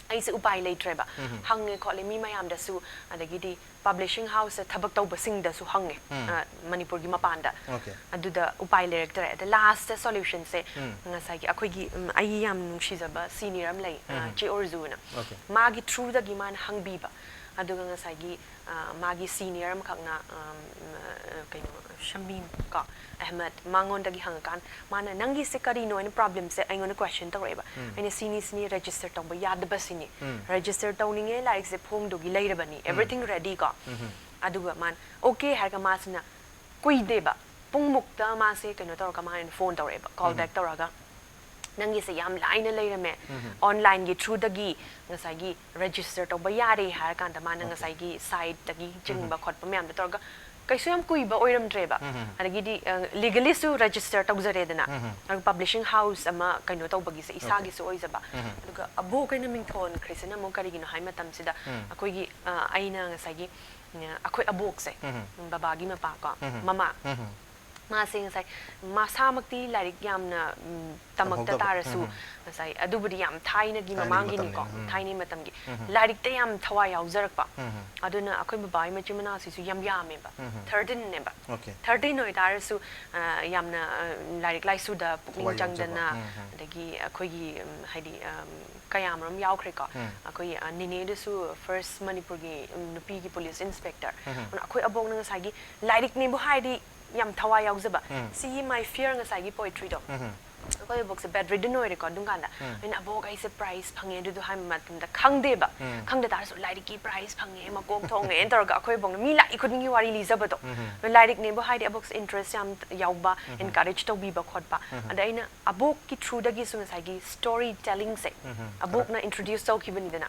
ꯑꯩꯁꯦ ꯎꯄꯥꯏ ꯂꯩꯇ꯭ꯔꯦꯕ꯫ ꯎꯝ꯫ ꯍꯪꯉꯦ ꯈꯣꯠꯂꯦ ꯃꯤ ꯃꯌꯥꯝꯗꯁꯨ, ꯑꯗꯒꯤꯗꯤ publishing houseꯇ ꯊꯕꯛ ꯇꯧꯕꯁꯤꯡꯗꯁꯨ ꯍꯪꯉꯦ, ꯎꯝ꯫ ꯑ, ꯃꯅꯤꯄꯨꯔꯒꯤ ꯃꯄꯥꯟꯗ꯫ Okay. ꯑꯗꯨꯗ ꯎꯄꯥꯏ ꯂꯩꯔꯛꯇ꯭ꯔꯦ꯫ ꯑꯗ lastꯇ solutionꯁꯦ ꯎꯝ꯫ ꯉꯁꯥꯏꯒꯤ ꯑꯩꯈꯣꯏꯒꯤ, ꯎꯝ, ꯑꯩꯒꯤ ꯌꯥꯝ ꯅꯨꯡꯁꯤꯖꯕ senior ꯑꯃ ꯂꯩ, ꯑ, ꯎꯝ꯫ ꯆꯦ ꯑꯣꯔꯖꯨꯅ꯫ Okay. ꯃꯥꯒꯤ throughꯗꯒꯤ ꯃꯥꯅ ꯍꯪꯕꯤꯕ꯫ ꯑꯗꯨꯒ ꯉꯁꯥꯏꯒꯤ, ꯑ, ꯃꯥꯒꯤ senior ꯑꯃꯈꯛꯅ, ꯑꯝ, ꯑ, ꯀꯩꯅꯣ, ꯁꯃꯤꯝ ꯀꯣ, ꯑꯍꯃꯗ, ꯃꯉꯣꯟꯗꯒꯤ ꯍꯪꯉꯀꯥꯟ ꯃꯥꯅ, "ꯅꯪꯒꯤꯁꯦ ꯀꯔꯤꯅꯣ?" ꯍꯥꯏꯅ problemꯁꯦ ꯑꯩꯉꯣꯟꯗ question ꯇꯧꯔꯛꯑꯦꯕ꯫ ꯎꯝ꯫ ꯑꯩꯅ, "ꯁꯤꯅꯤ, ꯁꯤꯅꯤ register ꯇꯧꯕ ꯌꯥꯗꯕꯁꯤꯅꯤ꯫ ꯎꯝ꯫ Register ꯇꯧꯅꯤꯡꯉꯦ, ꯂꯥꯏꯔꯤꯛꯁꯦ ꯐꯣꯡꯗꯣꯒꯤ ꯂꯩꯔꯕꯅꯤ, ꯎꯝ꯫ Everything ready ꯀꯣ?" ꯎꯝ꯫ ꯑꯗꯨꯒ ꯃꯥꯅ, "Okay" ꯍꯥꯏꯔꯒ ꯃꯥꯁꯤꯅ ꯀꯨꯏꯗꯦꯕ, ꯄꯨꯡꯃꯨꯛꯇ ꯃꯥꯁꯦ ꯀꯩꯅꯣ ꯇꯧꯔꯒ ꯃꯥꯅ ꯐꯣꯟ ꯇꯧꯔꯛꯑꯦꯕ, ꯀꯣꯜ ꯕꯦꯛ ꯇꯧꯔꯒ, "ꯅꯪꯒꯤꯁꯦ ꯌꯥꯝ ꯂꯥꯏꯅ ꯂꯩꯔꯝꯃꯦ, ꯑꯣꯟꯂꯥꯏꯟꯒꯤ ꯊ꯭ꯔꯨꯗꯒꯤ ꯉꯁꯥꯏꯒꯤ ꯔꯦꯖꯤꯁꯇꯔ ꯇꯧꯕ ꯌꯥꯔꯦ" ꯍꯥꯏꯔꯀꯥꯟꯗ ꯃꯥꯅ ꯉꯁꯥꯏꯒꯤ ꯁꯥꯏꯠꯇꯒꯤ ꯆꯤꯡꯕ ꯈꯣꯠꯄ ꯃꯌꯥꯝꯗꯣ ꯇꯧꯔꯒ, ꯀꯩꯁꯨ ꯌꯥꯝ ꯀꯨꯏꯕ ꯑꯣꯏꯔꯝꯗ꯭ꯔꯦꯕ꯫ ꯑꯗꯒꯤꯗꯤ ꯂꯤꯒꯦꯂꯤꯁꯨ ꯔꯦꯖꯤꯁꯇꯔ ꯇꯧꯖꯔꯦꯗꯅ, ꯑꯗꯨꯒ ꯄꯕ꯭ꯂꯤꯁꯤꯡ ꯍꯥꯎꯁ ꯑꯃ ꯀꯩꯅꯣ ꯇꯧꯕꯒꯤꯁꯦ ꯏꯁꯥꯒꯤꯁꯨ ꯑꯣꯏꯖꯕ꯫ ꯑꯗꯨꯒ ꯑꯕꯣꯛ ꯑꯩꯅ ꯃꯤꯡꯊꯣꯟꯈ꯭ꯔꯤꯁꯤꯅ ꯑꯃꯨꯛ ꯀꯔꯤꯒꯤꯅꯣ ꯍꯥꯏ ꯃꯇꯝꯁꯤꯗ, ꯑꯩꯈꯣꯏꯒꯤ, ꯑ, ꯑꯩꯅ ꯉꯁꯥꯏꯒꯤ, ꯑ, ꯑꯩꯈꯣꯏ ꯑꯕꯣꯛꯁꯦ, ꯕꯕꯥꯒꯤ ꯃꯄꯥ ꯀꯣ, ꯃꯃꯥ, ꯃꯥꯁꯦ ꯉꯁꯥꯏ ꯃꯁꯥꯃꯛꯇꯤ ꯂꯥꯏꯔꯤꯛ ꯌꯥꯝꯅ, ꯎꯝ, ꯇꯝꯃꯛꯇ ꯇꯥꯔꯁꯨ, ꯉꯁꯥꯏ ꯑꯗꯨꯕꯨꯗꯤ ꯌꯥꯝ ꯊꯥꯏꯅꯒꯤ ꯃꯃꯥꯡꯒꯤꯅꯤꯀꯣ, ꯊꯥꯏꯅꯒꯤ ꯃꯇꯝꯒꯤ ꯂꯥꯏꯔꯤꯛꯇ ꯌꯥꯝ ꯊꯋꯥꯏ ꯌꯥꯎꯖꯔꯛꯄ꯫ ꯑꯗꯨꯅ ꯑꯩꯈꯣꯏ ꯕꯕꯥꯒꯤ ꯃꯆꯤꯟ ꯃꯅꯥꯎꯁꯤꯁꯨ ꯌꯥꯝ ꯌꯥꯝꯃꯦꯕ, ꯊꯥꯔꯇꯤꯟꯅꯦꯕ꯫ ꯊꯥꯔꯇꯤꯟ ꯑꯣꯏꯇꯥꯔꯁꯨ, ꯑ, ꯌꯥꯝꯅ, ꯑ, ꯂꯥꯏꯔꯤꯛ ꯂꯥꯏꯁꯨꯗ ꯄꯨꯛꯅꯤꯡ ꯆꯪꯗꯅ, ꯑꯗꯒꯤ ꯑꯩꯈꯣꯏꯒꯤ, ꯎꯝ, ꯍꯥꯏꯗꯤ, ꯎꯝ, ꯀꯌꯥꯃꯔꯨꯝ ꯌꯥꯎꯈ꯭ꯔꯦꯀꯣ꯫ ꯑꯩꯈꯣꯏ, ꯑ, ꯅꯤꯅꯦꯗꯨꯁꯨ ꯐꯥꯔꯁ ꯃꯅꯤꯄꯨꯔꯒꯤ, ꯎꯝ, ꯅꯨꯄꯤꯒꯤ ꯄꯨꯂꯤꯁ ꯏꯟꯁꯄꯦꯛꯇꯔ꯫ ꯑꯗꯨꯅ ꯑꯩꯈꯣꯏ ꯑꯕꯣꯛꯅ ꯉꯁꯥꯏꯒꯤ ꯂꯥꯏꯔꯤꯛꯅꯦꯕꯨ ꯍꯥꯏꯔꯗꯤ ꯌꯥꯝ ꯊꯋꯥꯏ ꯌꯥꯎꯖꯕ꯫ ꯁꯤꯒꯤ My Fear ꯉꯁꯥꯏꯒꯤ ꯄꯣꯏꯇ꯭ꯔꯤꯗꯣ꯫ ꯑꯩꯈꯣꯏ ꯑꯕꯣꯛꯁꯦ ꯕꯦꯗ ꯔꯤꯗꯟ ꯑꯣꯏꯔꯦꯀꯣ ꯑꯗꯨꯝ ꯀꯥꯟꯗ꯫ ꯑꯩꯅ, "ꯑꯕꯣꯛ, ꯑꯩꯁꯦ ꯄ꯭ꯔꯥꯏꯖ ꯐꯪꯉꯦ" ꯑꯗꯨꯗꯣ ꯍꯥꯏꯕ ꯃꯇꯝꯗ ꯈꯪꯗꯦꯕ꯫ ꯈꯪꯗ ꯇꯥꯔꯁꯨ ꯂꯥꯏꯔꯤꯛꯀꯤ ꯄ꯭ꯔꯥꯏꯖ ꯐꯪꯉꯦ, ꯃꯀꯣꯛ ꯊꯣꯡꯉꯦꯅ ꯇꯧꯔꯒ ꯑꯩꯈꯣꯏ ꯑꯕꯣꯛꯅ ꯃꯤ ꯂꯥꯛꯏ ꯈꯨꯗꯤꯡꯒꯤ ꯋꯥꯔꯤ ꯂꯤꯖꯕꯗꯣ꯫ ꯑꯗꯣ ꯂꯥꯏꯔꯤꯛꯅꯦꯕꯨ ꯍꯥꯏꯗꯤ ꯑꯕꯣꯛꯁꯦ ꯏꯟꯇꯔꯦꯁ ꯌꯥꯝ ꯌꯥꯎꯕ, ꯑꯦꯟꯀꯔꯦꯖ ꯇꯧꯕꯤꯕ ꯈꯣꯠꯄ꯫ ꯑꯗ ꯑꯩꯅ ꯑꯕꯣꯛꯀꯤ ꯊ꯭ꯔꯨꯗꯒꯤꯁꯨ ꯉꯁꯥꯏꯒꯤ ꯁ꯭ꯇꯣꯔꯤ ꯇꯦꯂꯤꯡꯁꯦ ꯑꯕꯣꯛꯅ ꯏꯟꯇ꯭ꯔꯣꯗ꯭ꯌꯨꯁ ꯇꯧꯈꯤꯕꯅꯤꯗꯅ꯫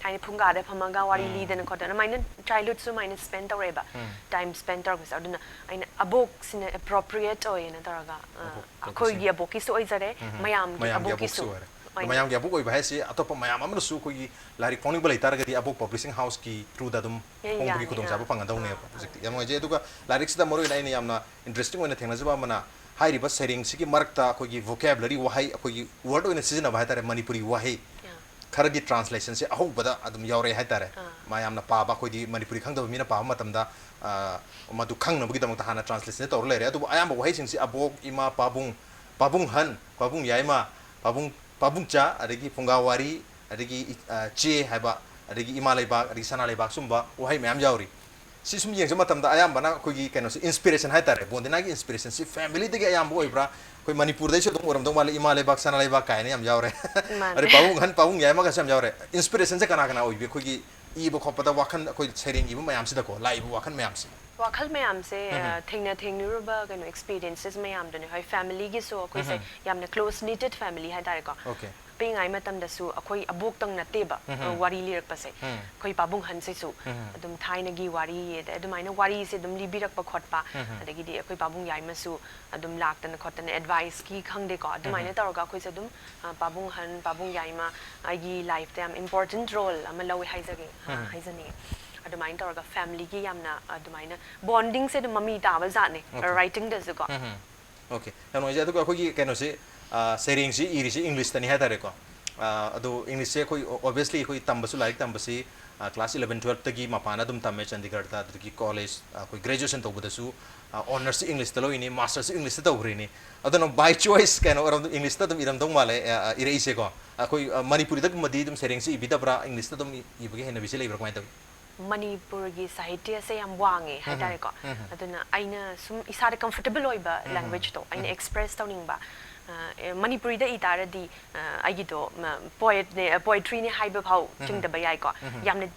ꯊꯥꯏꯅ ꯐꯨꯡꯒꯥꯗ ꯐꯝꯃꯒ ꯋꯥꯔꯤ ꯂꯤꯗꯅ ꯈꯣꯠꯇꯅ ꯑꯗꯨꯃꯥꯏꯅ ꯆꯥꯏꯜꯍꯨꯗꯁꯨ ꯑꯗꯨꯃꯥꯏꯅ ꯁ꯭ꯄꯦꯟ ꯇꯧꯔꯛꯑꯦꯕ, ꯇꯥꯏꯝ ꯁ꯭ꯄꯦꯟ ꯇꯧꯔꯛꯄꯁꯦ꯫ ꯑꯗꯨꯅ ꯑꯩꯅ ꯑꯕꯣꯛꯁꯤꯅ ꯑꯦꯄ꯭ꯔꯣꯄ꯭ꯔꯤꯌꯦꯠ ꯑꯣꯏꯌꯦꯅ ꯇꯧꯔꯒ, ꯑ, ꯑꯕꯣꯛ ꯑꯩꯈꯣꯏꯒꯤ ꯑꯕꯣꯛꯀꯤꯁꯨ ꯑꯣꯏꯖꯔꯦ, ꯃꯌꯥꯝꯒꯤ ꯃꯌꯥꯝꯒꯤ ꯑꯕꯣꯛꯀꯤꯁꯨ ꯑꯕꯣꯛꯁꯨ ꯑꯣꯏꯔꯦ꯫ ꯑꯗꯣ ꯑꯣꯏꯅ꯫ ꯃꯌꯥꯝꯒꯤ ꯑꯕꯣꯛ ꯑꯣꯏꯕ ꯍꯥꯏꯁꯤ ꯑꯇꯣꯞꯄ ꯃꯌꯥꯝ ꯑꯃꯅꯁꯨ ꯑꯩꯈꯣꯏꯒꯤ ꯂꯥꯏꯔꯤꯛ ꯐꯣꯡꯅꯤꯡꯕ ꯂꯩꯇꯥꯔꯒꯗꯤ ꯑꯕꯣꯛ ꯄꯕ꯭ꯂꯤꯁꯤꯡ ꯍꯥꯎꯁꯀꯤ ꯊ꯭ꯔꯨꯗ ꯑꯗꯨꯝ ꯌꯥꯏ, ꯐꯣꯡꯕꯒꯤ ꯌꯥꯅꯤ, ꯈꯨꯗꯣꯡꯆꯥꯕ ꯑꯥ, ꯐꯪꯒꯗꯧꯅꯦꯕ꯫ ꯑꯥ, ꯍꯧꯖꯤꯛꯇꯤ ꯌꯥꯝ ꯅꯨꯡꯉꯥꯏꯖꯩ꯫ ꯑꯗꯨꯒ ꯂꯥꯏꯔꯤꯛꯁꯤꯗ ꯃꯔꯨꯑꯣꯏꯅ ꯑꯩꯅ ꯌꯥꯝꯅ ꯏꯟꯇꯔꯦꯁꯇꯤꯡ ꯑꯣꯏꯅ ꯊꯦꯡꯅꯖꯕ ꯑꯃꯅ, ꯍꯥꯏꯔꯤꯕ ꯁꯩꯔꯦꯡꯁꯤꯒꯤ ꯃꯔꯛꯇ ꯑꯩꯈꯣꯏꯒꯤ ꯚꯣꯀꯦꯕꯨꯂꯔꯤ ꯋꯥꯍꯩ, ꯑꯩꯈꯣꯏꯒꯤ ꯋꯥꯔꯗ ꯑꯣꯏꯅ ꯁꯤꯖꯤꯟꯅꯕ ꯍꯥꯏꯇꯥꯔꯦ, ꯃꯅꯤꯄꯨꯔꯤ ꯋꯥꯍꯩ ꯑꯥ꯫ ꯈꯔꯒꯤ ꯇ꯭ꯔꯥꯟꯁꯂꯦꯁꯟꯁꯦ ꯑꯍꯧꯕꯗ ꯑꯗꯨꯝ ꯌꯥꯎꯔꯛꯑꯦ ꯍꯥꯏꯇꯥꯔꯦ꯫ ꯑꯥ꯫ ꯃꯌꯥꯝꯅ ꯄꯥꯕ, ꯑꯩꯈꯣꯏꯗꯤ ꯃꯅꯤꯄꯨꯔꯤ ꯈꯪꯗꯕ ꯃꯤꯅ ꯄꯥꯕ ꯃꯇꯝꯗ, ꯑ, ꯃꯗꯨ ꯈꯪꯅꯕꯒꯤꯗꯃꯛꯇ ꯍꯥꯟꯅ ꯇ꯭ꯔꯥꯟꯁꯂꯦꯁꯟꯁꯦ ꯇꯧꯔ ꯂꯩꯔꯦ꯫ ꯑꯗꯨꯕꯨ ꯑꯌꯥꯝꯕ ꯋꯥꯍꯩꯁꯤꯡꯁꯤ ꯑꯕꯣꯛ, ꯏꯃꯥ, ꯄꯥꯕꯨꯡ, ꯄꯥꯕꯨꯡꯍꯟ, ꯄꯥꯕꯨꯡ ꯌꯥꯏꯃ, ꯄꯥꯕꯨꯡ, ꯄꯥꯕꯨꯡꯆꯥ, ꯑꯗꯒꯤ ꯐꯨꯡꯒꯥ ꯋꯥꯔꯤ, ꯑꯗꯒꯤ ꯏ-, ꯑ, ꯆꯦ ꯍꯥꯏꯕ, ꯑꯗꯒꯤ ꯏꯃꯥ ꯂꯩꯕꯥꯛ, ꯑꯗꯒꯤ ꯁꯅꯥ ꯂꯩꯕꯥꯛ ꯁꯨꯝꯕ ꯋꯥꯍꯩ ꯃꯌꯥꯝ ꯌꯥꯎꯔꯤ꯫ ꯁꯤ ꯁꯨꯝ ꯌꯦꯡꯖꯕ ꯃꯇꯝꯗ ꯑꯌꯥꯝꯕꯅ ꯑꯩꯈꯣꯏꯒꯤ ꯀꯩꯅꯣꯁꯦ, ꯏꯟꯁꯄꯤꯔꯦꯁꯟ ꯍꯥꯏꯇꯥꯔꯦ, ꯕꯣꯟꯗꯤꯅꯥꯒꯤ ꯏꯟꯁꯄꯤꯔꯦꯁꯟꯁꯤ ꯐꯦꯃꯤꯂꯤꯗꯒꯤ ꯑꯌꯥꯝꯕ ꯑꯣꯏꯕ꯭ꯔꯥ? ꯑꯩꯈꯣꯏ ꯃꯅꯤꯄꯨꯔꯗꯩꯁꯨ ꯑꯗꯨꯝ ꯑꯣꯏꯔꯝꯗꯧ ꯃꯥꯜꯂꯤ, ꯏꯃꯥ ꯂꯩꯕꯥꯛ, ꯁꯅꯥ ꯂꯩꯕꯥꯛ ꯀꯥꯏꯅ ꯌꯥꯝ ꯌꯥꯎꯔꯦ꯫ ꯃꯥꯅꯦ꯫ ꯑꯗꯩ ꯄꯥꯕꯨꯡ ꯑꯍꯟ, ꯄꯥꯕꯨꯡ ꯌꯥꯏꯃꯒꯁꯨ ꯌꯥꯝ ꯌꯥꯎꯔꯦ꯫ ꯏꯟꯁꯄꯤꯔꯦꯁꯟꯁꯦ ꯀꯅꯥ ꯀꯅꯥ ꯑꯣꯏꯕꯤ? ꯑꯩꯈꯣꯏꯒꯤ ꯏꯕ ꯈꯣꯠꯄꯗ ꯋꯥꯈꯜ, ꯑꯩꯈꯣꯏ ꯁꯩꯔꯦꯡ ꯏꯕ ꯃꯌꯥꯝꯁꯤꯗꯀꯣ, ꯂꯥꯛꯏꯕ ꯋꯥꯈꯜ ꯃꯌꯥꯝꯁꯦ꯫ ꯋꯥꯈꯜ ꯃꯌꯥꯝꯁꯦ ꯎꯝ꯫ ꯑ, ꯊꯦꯡꯅ ꯊꯦꯡꯅꯔꯨꯕ ꯀꯩꯅꯣ experiences ꯃꯌꯥꯝꯗꯨꯅꯦ꯫ ꯍꯣꯏ, family ꯒꯤꯁꯨ ꯑꯩꯈꯣꯏꯁꯦ ꯎꯝ꯫ ꯌꯥꯝꯅ close knitted family ꯍꯥꯏꯇꯥꯔꯦꯀꯣ꯫ Okay꯫ ꯄꯤꯛꯏꯉꯩ ꯃꯇꯝꯗꯁꯨ ꯑꯩꯈꯣꯏ ꯑꯕꯣꯛꯇꯪ ꯅꯠꯇꯦꯕ, ꯎꯝ꯫ ꯑ, ꯋꯥꯔꯤ ꯂꯤꯔꯛꯄꯁꯦ꯫ ꯎꯝ꯫ ꯑꯩꯈꯣꯏ ꯄꯥꯕꯨꯡ ꯑꯍꯟꯁꯤꯁꯨ ꯎꯝ꯫ ꯑꯗꯨꯝ ꯊꯥꯏꯅꯒꯤ ꯋꯥꯔꯤ, ꯑꯗꯩ ꯑꯗꯨꯃꯥꯏꯅ ꯋꯥꯔꯤꯁꯦ ꯑꯗꯨꯝ ꯂꯤꯕꯤꯔꯛꯄ ꯈꯣꯠꯄ, ꯎꯝ꯫ ꯑꯗꯒꯤꯗꯤ ꯑꯩꯈꯣꯏ ꯄꯥꯕꯨꯡ ꯌꯥꯏꯃꯁꯨ ꯑꯗꯨꯝ ꯂꯥꯛꯇꯅ ꯈꯣꯠꯇꯅ advice ꯀꯤ ꯈꯪꯗꯦꯀꯣ, ꯑꯗꯨꯃꯥꯏꯅ ꯎꯝ꯫ ꯇꯧꯔꯒ ꯑꯩꯈꯣꯏꯁꯦ ꯑꯗꯨꯝ, ꯑ, ꯄꯥꯕꯨꯡ ꯑꯍꯟ, ꯄꯥꯕꯨꯡ ꯌꯥꯏꯃ ꯑꯩꯒꯤ life ꯇ ꯌꯥꯝ important role ꯑꯃ ꯂꯧꯋꯦ ꯍꯥꯏꯖꯒꯦ, ꯑ, ꯎꯝ꯫ ꯍꯥꯏꯖꯅꯤꯡꯉꯦ꯫ ꯑꯗꯨꯃꯥꯏꯅ ꯇꯧꯔꯒ family ꯒꯤ ꯌꯥꯝꯅ ꯑꯗꯨꯃꯥꯏꯅ bonding ꯁꯦ ꯑꯗꯨꯝ ꯃꯃꯤ ꯇꯥꯕ ꯖꯥꯠꯅꯦ, Okay꯫ writing ꯗꯁꯨꯀꯣ꯫ ꯎꯝ꯫ Okay꯫ ꯌꯥꯝ ꯅꯨꯡꯉꯥꯏꯖꯩ꯫ ꯑꯗꯨꯒ ꯑꯩꯈꯣꯏꯒꯤ ꯀꯩꯅꯣꯁꯤ, ꯑ, ꯁꯩꯔꯦꯡꯁꯤ ꯏꯔꯤꯁꯤ English ꯇꯅꯤ ꯍꯥꯏꯇꯥꯔꯦꯀꯣ꯫ ꯑ, ꯑꯗꯣ English ꯁꯦ ꯑꯩꯈꯣꯏ obviously ꯑꯩꯈꯣꯏ ꯇꯝꯕꯁꯨ, ꯂꯥꯏꯔꯤꯛ ꯇꯝꯕꯁꯤ, ꯑ, class eleven twelve ꯇꯒꯤ ꯃꯄꯥꯟ ꯑꯗꯨꯝ ꯇꯝꯃꯦ ꯆꯟꯗꯤꯒꯔꯗ, ꯑꯗꯨꯗꯒꯤ college, ꯑ, ꯑꯩꯈꯣꯏ graduation ꯇꯧꯕꯗꯁꯨ, ꯑ, honours ꯁꯨ English ꯇ ꯂꯧꯔꯤꯅꯤ, master ꯁꯨ English ꯇ ꯇꯧꯈ꯭ꯔꯤꯅꯤ꯫ ꯑꯗꯨꯅ by choice ꯀꯩꯅꯣ ꯑꯣꯏꯔꯝ-, English ꯇ ꯑꯗꯨꯝ ꯏꯔꯝꯗꯧ ꯃꯥꯜꯂꯦ, ꯑ, ꯑ, ꯏꯔꯛꯏꯁꯦꯀꯣ꯫ ꯑꯩꯈꯣꯏ, ꯑ, ꯃꯅꯤꯄꯨꯔꯤꯗꯒꯨꯝꯕꯗꯤ ꯑꯗꯨꯝ ꯁꯩꯔꯦꯡꯁꯤ ꯏꯕꯤꯗꯕ꯭ꯔꯥ? English ꯇ ꯑꯗꯨꯝ ꯏ-, ꯏꯕꯒꯤ ꯍꯩꯅꯕꯤꯁꯦ ꯂꯩꯕ꯭ꯔꯥ? ꯀꯃꯥꯏꯅ ꯇꯧꯏ? ꯃꯅꯤꯄꯨꯔꯒꯤ ꯁꯥꯍꯤꯇ꯭ꯌꯁꯦ ꯌꯥꯝ ꯋꯥꯡꯉꯦ ꯎꯝ꯫ ꯍꯥꯏꯇꯥꯔꯦꯀꯣ꯫ ꯎꯝ꯫ ꯑꯗꯨꯅ ꯑꯩꯅ ꯁꯨꯝ ꯏꯁꯥꯗ comfortable ꯑꯣꯏꯕ ꯎꯝ꯫ language ꯇꯣ ꯑꯩꯅ ꯎꯝ꯫ express ꯇꯧꯅꯤꯡꯕ, ꯑ, ꯑꯦ, ꯃꯅꯤꯄꯨꯔꯤꯗ ꯏ ꯇꯥꯔꯗꯤ, ꯑ, ꯑꯩꯒꯤꯗꯣ, ꯃ, poet ꯅꯦ, ꯑ, poetry ꯅꯦ ꯍꯥꯏꯕ ꯐꯥꯎ ꯎꯝ꯫ ꯆꯤꯡꯗꯕ ꯌꯥꯏꯀꯣ꯫ ꯎꯝ꯫ ꯌꯥꯝꯅ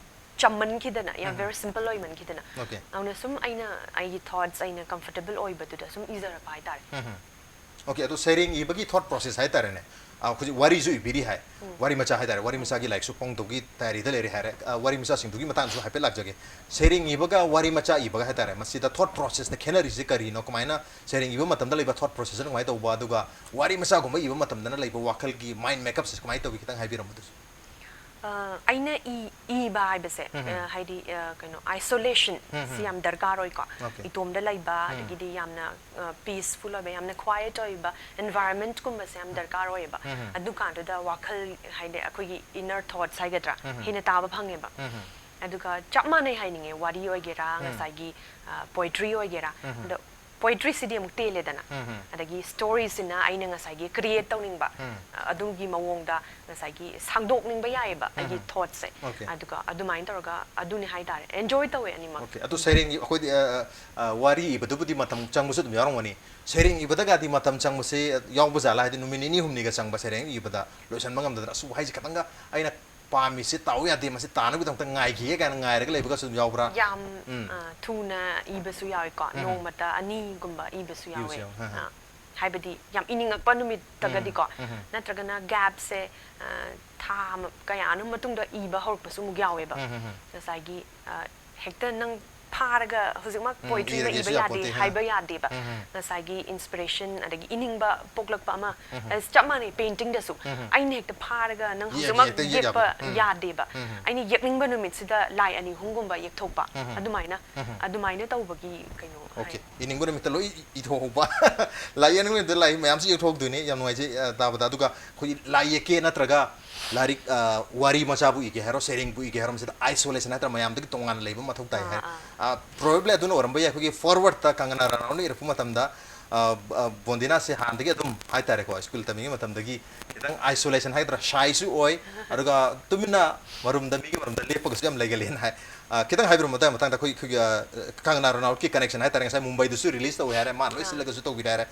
ꯆꯝꯃꯟꯈꯤꯗꯅ, ꯌꯥꯝ ꯎꯝ꯫ very simple ꯑꯣꯏꯃꯟꯈꯤꯗꯅ꯫ Okay꯫ ꯑꯗꯨꯅ ꯁꯨꯝ ꯑꯩꯅ ꯑꯩꯒꯤ thoughts ꯑꯩꯅ comfortable ꯑꯣꯏꯕꯗꯨꯗ ꯁꯨꯝ ꯏꯖꯔꯛꯄ ꯍꯥꯏꯇꯥꯔꯦ꯫ ꯎꯝ꯫ Okay, ꯑꯗꯣ ꯁꯩꯔꯦꯡ ꯏꯕꯒꯤ thought process ꯍꯥꯏꯇꯥꯔꯦꯅꯦ꯫ ꯑ, ꯍꯧꯖꯤꯛ ꯋꯥꯔꯤꯁꯨ ꯏꯕꯤꯔꯤ ꯍꯥꯏ꯫ ꯎꯝ꯫ ꯋꯥꯔꯤ ꯃꯆꯥ ꯍꯥꯏꯇꯥꯔꯦ꯫ ꯋꯥꯔꯤ ꯎꯝ꯫ ꯃꯆꯥꯒꯤ ꯂꯥꯏꯔꯤꯛꯁꯨ ꯐꯣꯡꯗꯧꯒꯤ ꯇꯌꯥꯔꯤꯗ ꯂꯩꯔꯦ ꯍꯥꯏꯔꯦ꯫ ꯑ, ꯋꯥꯔꯤ ꯃꯆꯥꯁꯤꯡꯗꯨꯒꯤ ꯃꯇꯥꯡꯗꯁꯨ ꯍꯥꯏꯐꯦꯠ ꯂꯥꯛꯆꯒꯦ꯫ ꯁꯩꯔꯦꯡ ꯏꯕꯒ ꯋꯥꯔꯤ ꯃꯆꯥ ꯏꯕꯒ ꯍꯥꯏꯇꯥꯔꯦ, ꯃꯁꯤꯗ thought process ꯇ ꯈꯦꯠꯅꯔꯤꯁꯦ ꯀꯔꯤꯅꯣ? ꯀꯃꯥꯏꯅ ꯁꯩꯔꯦꯡ ꯏꯕ ꯃꯇꯝꯗ ꯂꯩꯕ thought process ꯅ ꯀꯃꯥꯏꯅ ꯇꯧꯕ? ꯑꯗꯨꯒ ꯋꯥꯔꯤ ꯃꯆꯥꯒꯨꯝꯕ ꯏꯕ ꯃꯇꯝꯗꯅ ꯂꯩꯕ ꯋꯥꯈꯜꯒꯤ mind makeup ꯁꯦ ꯀꯃꯥꯏꯅ ꯇꯧꯏ? ꯈꯤꯇꯪ ꯍꯥꯏꯕꯤꯔꯝꯃꯨ ꯑꯗꯨꯁꯨ꯫ ꯑ, ꯑꯩꯅ ꯏ-, ꯏꯕ ꯍꯥꯏꯕꯁꯦ, ꯎꯝ꯫ ꯑ, ꯍꯥꯏꯗꯤ, ꯑ, ꯀꯩꯅꯣ, isolation ꯎꯝ꯫ ꯁꯤ ꯌꯥꯝ ꯗꯔꯀꯥꯔ ꯑꯣꯏꯀꯣ꯫ Okay꯫ ꯏꯇꯣꯝꯗ ꯂꯩꯕ, ꯎꯝ꯫ ꯑꯗꯒꯤꯗꯤ ꯌꯥꯝꯅ, ꯑ, peaceful ꯑꯣꯏꯕ, ꯌꯥꯝꯅ quiet ꯑꯣꯏꯕ environment ꯀꯨꯝꯕꯁꯦ ꯌꯥꯝ ꯗꯔꯀꯥꯔ ꯑꯣꯏꯌꯦꯕ꯫ ꯎꯝ꯫ ꯑꯗꯨꯀꯥꯟꯗꯨꯗ ꯋꯥꯈꯜ, ꯍꯥꯏꯗꯤ ꯑꯩꯈꯣꯏꯒꯤ inner thoughts ꯍꯥꯏꯒꯗ꯭ꯔꯥ, ꯎꯝ꯫ ꯍꯦꯟꯅ ꯇꯥꯕ ꯐꯪꯉꯦꯕ꯫ ꯎꯝ꯫ ꯑꯗꯨꯒ ꯆꯞ ꯃꯥꯟꯅꯩ ꯍꯥꯏꯅꯤꯡꯉꯦ, ꯋꯥꯔꯤ ꯑꯣꯏꯒꯦꯔꯥ, ꯎꯝ꯫ ꯉꯁꯥꯏꯒꯤ, ꯑ, poetry ꯑꯣꯏꯒꯦꯔꯥ꯫ ꯎꯝ꯫ ꯑꯗꯣ poetry ꯁꯤꯗꯤ ꯑꯃꯨꯛ ꯇꯦꯜꯂꯦꯗꯅ꯫ ꯎꯝ꯫ ꯑꯗꯒꯤ story ꯁꯤꯅ ꯑꯩꯅ ꯉꯁꯥꯏꯒꯤ create ꯇꯧꯅꯤꯡꯕ, ꯎꯝ꯫ ꯑ, ꯑꯗꯨꯒꯤ ꯃꯑꯣꯡꯗ ꯉꯁꯥꯏꯒꯤ ꯁꯥꯡꯗꯣꯛꯅꯤꯡꯕ ꯌꯥꯏꯌꯦꯕ ꯑꯩꯒꯤ ꯎꯝ꯫ Thought ꯁꯦ꯫ Okay꯫ ꯑꯗꯨꯒ ꯑꯗꯨꯃꯥꯏꯅ ꯇꯧꯔꯒ ꯑꯗꯨꯅꯤ ꯍꯥꯏꯇꯥꯔꯦ꯫ Enjoy ꯇꯧꯋꯦ ꯑꯅꯤꯃꯛ꯫ Okay꯫ ꯑꯗꯣ ꯁꯩꯔꯦꯡꯒꯤ ꯑꯩꯈꯣꯏꯗꯤ, ꯑ, ꯑ, ꯋꯥꯔꯤ ꯏꯕꯗꯨꯕꯨꯗꯤ ꯃꯇꯝ ꯆꯪꯕꯁꯨ ꯑꯗꯨꯝ ꯌꯥꯎꯔꯝꯒꯅꯤ꯫ ꯁꯩꯔꯦꯡ ꯏꯕꯗꯒꯗꯤ ꯃꯇꯝ ꯆꯪꯕꯁꯦ ꯌꯥꯎꯕ ꯖꯥꯠꯂꯥ? ꯍꯥꯏꯗꯤ ꯅꯨꯃꯤꯠ ꯅꯤꯅꯤ ꯍꯨꯝꯅꯤꯒ ꯆꯪꯕ ꯁꯩꯔꯦꯡ ꯏꯕꯗ ꯂꯣꯏꯁꯟꯕ ꯉꯝꯗꯗꯅ, "ꯑꯁ, ꯋꯥꯍꯩꯁꯦ ꯈꯤꯇꯪꯒ ꯑꯩꯅ ꯄꯥꯝꯃꯤꯁꯦ ꯇꯥꯎ ꯌꯥꯗꯦ, ꯃꯁꯤ ꯇꯥꯅꯕꯒꯤꯗꯃꯛꯇ ꯉꯥꯏꯈꯤꯒꯦ ꯀꯥꯏꯅ ꯉꯥꯏꯔꯒ ꯂꯩꯕꯒꯁꯨ ꯑꯗꯨꯝ ꯌꯥꯎꯕ꯭ꯔꯥ? ꯌꯥꯝ ꯎꯝ꯫ ꯑ, ꯊꯨꯅ ꯏꯕꯁꯨ ꯌꯥꯎꯋꯦꯀꯣ꯫ ꯎꯝ꯫ ꯅꯣꯡꯃꯇ ꯑꯅꯤꯒꯨꯝꯕ ꯏꯕꯁꯨ ꯌꯥꯎꯋꯦ꯫ ꯏꯕꯁꯨ ꯌꯥꯎꯋꯦ꯫ ꯑ, ꯑ꯫ ꯑ, ꯍꯥꯏꯕꯗꯤ ꯌꯥꯝ ꯏꯅꯤꯡꯉꯛꯄ ꯅꯨꯃꯤꯠꯇꯒꯗꯤꯀꯣ꯫ ꯎꯝ, ꯎꯝ꯫ ꯅꯠꯇ꯭ꯔꯒꯅ ꯒꯦꯞꯁꯦ, ꯑ, ꯊꯥ ꯑꯃ, ꯀꯌꯥꯅꯣ ꯃꯇꯨꯡꯗ ꯏꯕ ꯍꯧꯔꯛꯄꯁꯨ ꯑꯃꯨꯛ ꯌꯥꯎꯋꯦꯕ꯫ ꯎꯝ, ꯎꯝ, ꯎꯝ꯫ ꯉꯁꯥꯏꯒꯤ, ꯑ, ꯍꯦꯛꯇ ꯅꯪ ꯐꯥꯔꯒ ꯍꯧꯖꯤꯛꯃꯛ ꯎꯝ, ꯄꯣꯏꯇ꯭ꯔꯤꯅ ꯏꯔꯒꯦꯁꯨ ꯏꯕ ꯌꯥꯗꯦ ꯌꯥꯄꯣꯟꯇꯦ, ꯍꯥ꯫ ꯍꯥꯏꯕ ꯌꯥꯗꯦꯕ꯫ ꯎꯝ, ꯎꯝ꯫ ꯉꯁꯥꯏꯒꯤ ꯏꯟꯁꯄꯤꯔꯦꯁꯟ ꯑꯗꯒꯤ ꯏꯅꯤꯡꯕ ꯄꯣꯛꯂꯛꯄ ꯑꯃ, ꯑꯁ, ꯆꯞ ꯃꯥꯟꯅꯩ ꯄꯦꯟꯇꯤꯡꯗꯁꯨ꯫ ꯎꯝ, ꯎꯝ꯫ ꯑꯩꯅ ꯍꯦꯛꯇ ꯐꯥꯔꯒ ꯅꯪ ꯌꯦꯛꯑꯒ ꯍꯧꯖꯤꯛꯃꯛ ꯍꯦꯛꯇ ꯌꯦꯛ ꯌꯦꯛꯄ ꯌꯥꯕ꯫ ꯎꯝ꯫ ꯌꯥꯗꯦꯕ꯫ ꯎꯝ, ꯎꯝ꯫ ꯑꯩꯅ ꯌꯦꯛꯅꯤꯡꯕ ꯅꯨꯃꯤꯠꯁꯤꯗ ꯂꯥꯏ ꯑꯅꯤ ꯑꯍꯨꯝꯒꯨꯝꯕ ꯌꯦꯛꯊꯣꯛꯄ꯫ ꯎꯝ, ꯎꯝ꯫ ꯑꯗꯨꯃꯥꯏꯅ, ꯎꯝ, ꯎꯝ꯫ ꯑꯗꯨꯃꯥꯏꯅ ꯇꯧꯕꯒꯤ ꯀꯩꯅꯣ ꯑꯣꯀꯦ꯫ ꯍꯥꯏ꯫ ꯏꯅꯤꯡꯕ ꯅꯨꯃꯤꯠꯇ ꯂꯣꯏ ꯏꯊꯣꯛꯍꯧꯕ꯫ ꯂꯥꯏ ꯌꯦꯛꯅꯤꯡꯕ ꯅꯨꯃꯤꯠꯇ ꯂꯥꯏ ꯃꯌꯥꯝꯁꯨ ꯌꯦꯛꯊꯣꯛꯍꯧꯗꯣꯏꯅꯤ꯫ ꯌꯥꯝ ꯅꯨꯡꯉꯥꯏꯖꯩ, ꯑ, ꯇꯥꯕꯗ꯫ ꯑꯗꯨꯒ ꯑꯩꯈꯣꯏꯒꯤ ꯂꯥꯏ ꯌꯦꯛꯀꯦ ꯅꯠꯇ꯭ꯔꯒ ꯂꯥꯏꯔꯤꯛ, ꯑ, ꯋꯥꯔꯤ ꯃꯆꯥꯕꯨ ꯏꯒꯦ ꯍꯥꯏꯔꯣ, ꯁꯩꯔꯦꯡꯕꯨ ꯏꯒꯦ ꯍꯥꯏꯔꯣ, ꯃꯁꯤꯗ isolation ꯍꯥꯏꯇꯥꯔꯦ, ꯃꯌꯥꯝꯗꯒꯤ ꯇꯣꯉꯥꯟꯅ ꯂꯩꯕ ꯃꯊꯧ ꯇꯥꯏ ꯍꯥꯏ꯫ ꯑꯥ, ꯑ, probably ꯑꯗꯨꯅ ꯑꯣꯏꯔꯝꯕ ꯌꯥꯏ꯫ ꯑꯩꯈꯣꯏꯒꯤ forwardꯇ ꯀꯪꯒꯅꯥ ꯔꯅꯥꯎꯠꯅ ꯏꯔꯛꯄ ꯃꯇꯝꯗ, ꯑ, ꯑ, ꯕꯣꯟꯗꯤꯅꯥꯁꯦ ꯍꯥꯟꯅꯗꯒꯤ ꯑꯗꯨꯝ ꯍꯥꯏꯇꯥꯔꯦꯀꯣ, ꯁ꯭ꯀꯨꯜ ꯇꯝꯃꯤꯉꯩ ꯃꯇꯝꯗꯒꯤ ꯈꯤꯇꯪ isolation ꯍꯥꯏꯒꯗ꯭ꯔꯥ, shyꯁꯨ ꯑꯣꯏ, ꯑꯗꯨꯒ ꯇꯨꯃꯤꯟꯅ ꯃꯔꯨꯝꯗ, ꯃꯤꯒꯤ ꯃꯔꯨꯝꯗ ꯂꯦꯞꯄꯒꯁꯨ ꯌꯥꯝ ꯂꯩꯒꯜꯂꯦꯅ ꯍꯥꯏ꯫ ꯑ, ꯈꯤꯇꯪ ꯍꯥꯏꯕꯤꯔꯝꯃꯣ ꯑꯗꯨꯒꯤ ꯃꯇꯥꯡꯗ꯫ ꯑꯩꯈꯣꯏ, ꯑꯩꯈꯣꯏꯒꯤ, ꯑ, ꯀꯪꯒꯅꯥ ꯔꯅꯥꯎꯠꯀꯤ connection ꯍꯥꯏꯇꯥꯔꯦ, ꯉꯁꯥꯏ ꯃꯨꯝꯕꯩꯗꯁꯨ release ꯇꯧꯋꯦ ꯍꯥꯏꯔꯦ, ꯃꯥ ꯂꯣꯏ ꯑꯥ꯫ ꯁꯤꯜꯂꯒꯁꯨ ꯇꯧꯕꯤꯔꯦ ꯍꯥꯏꯔꯦ꯫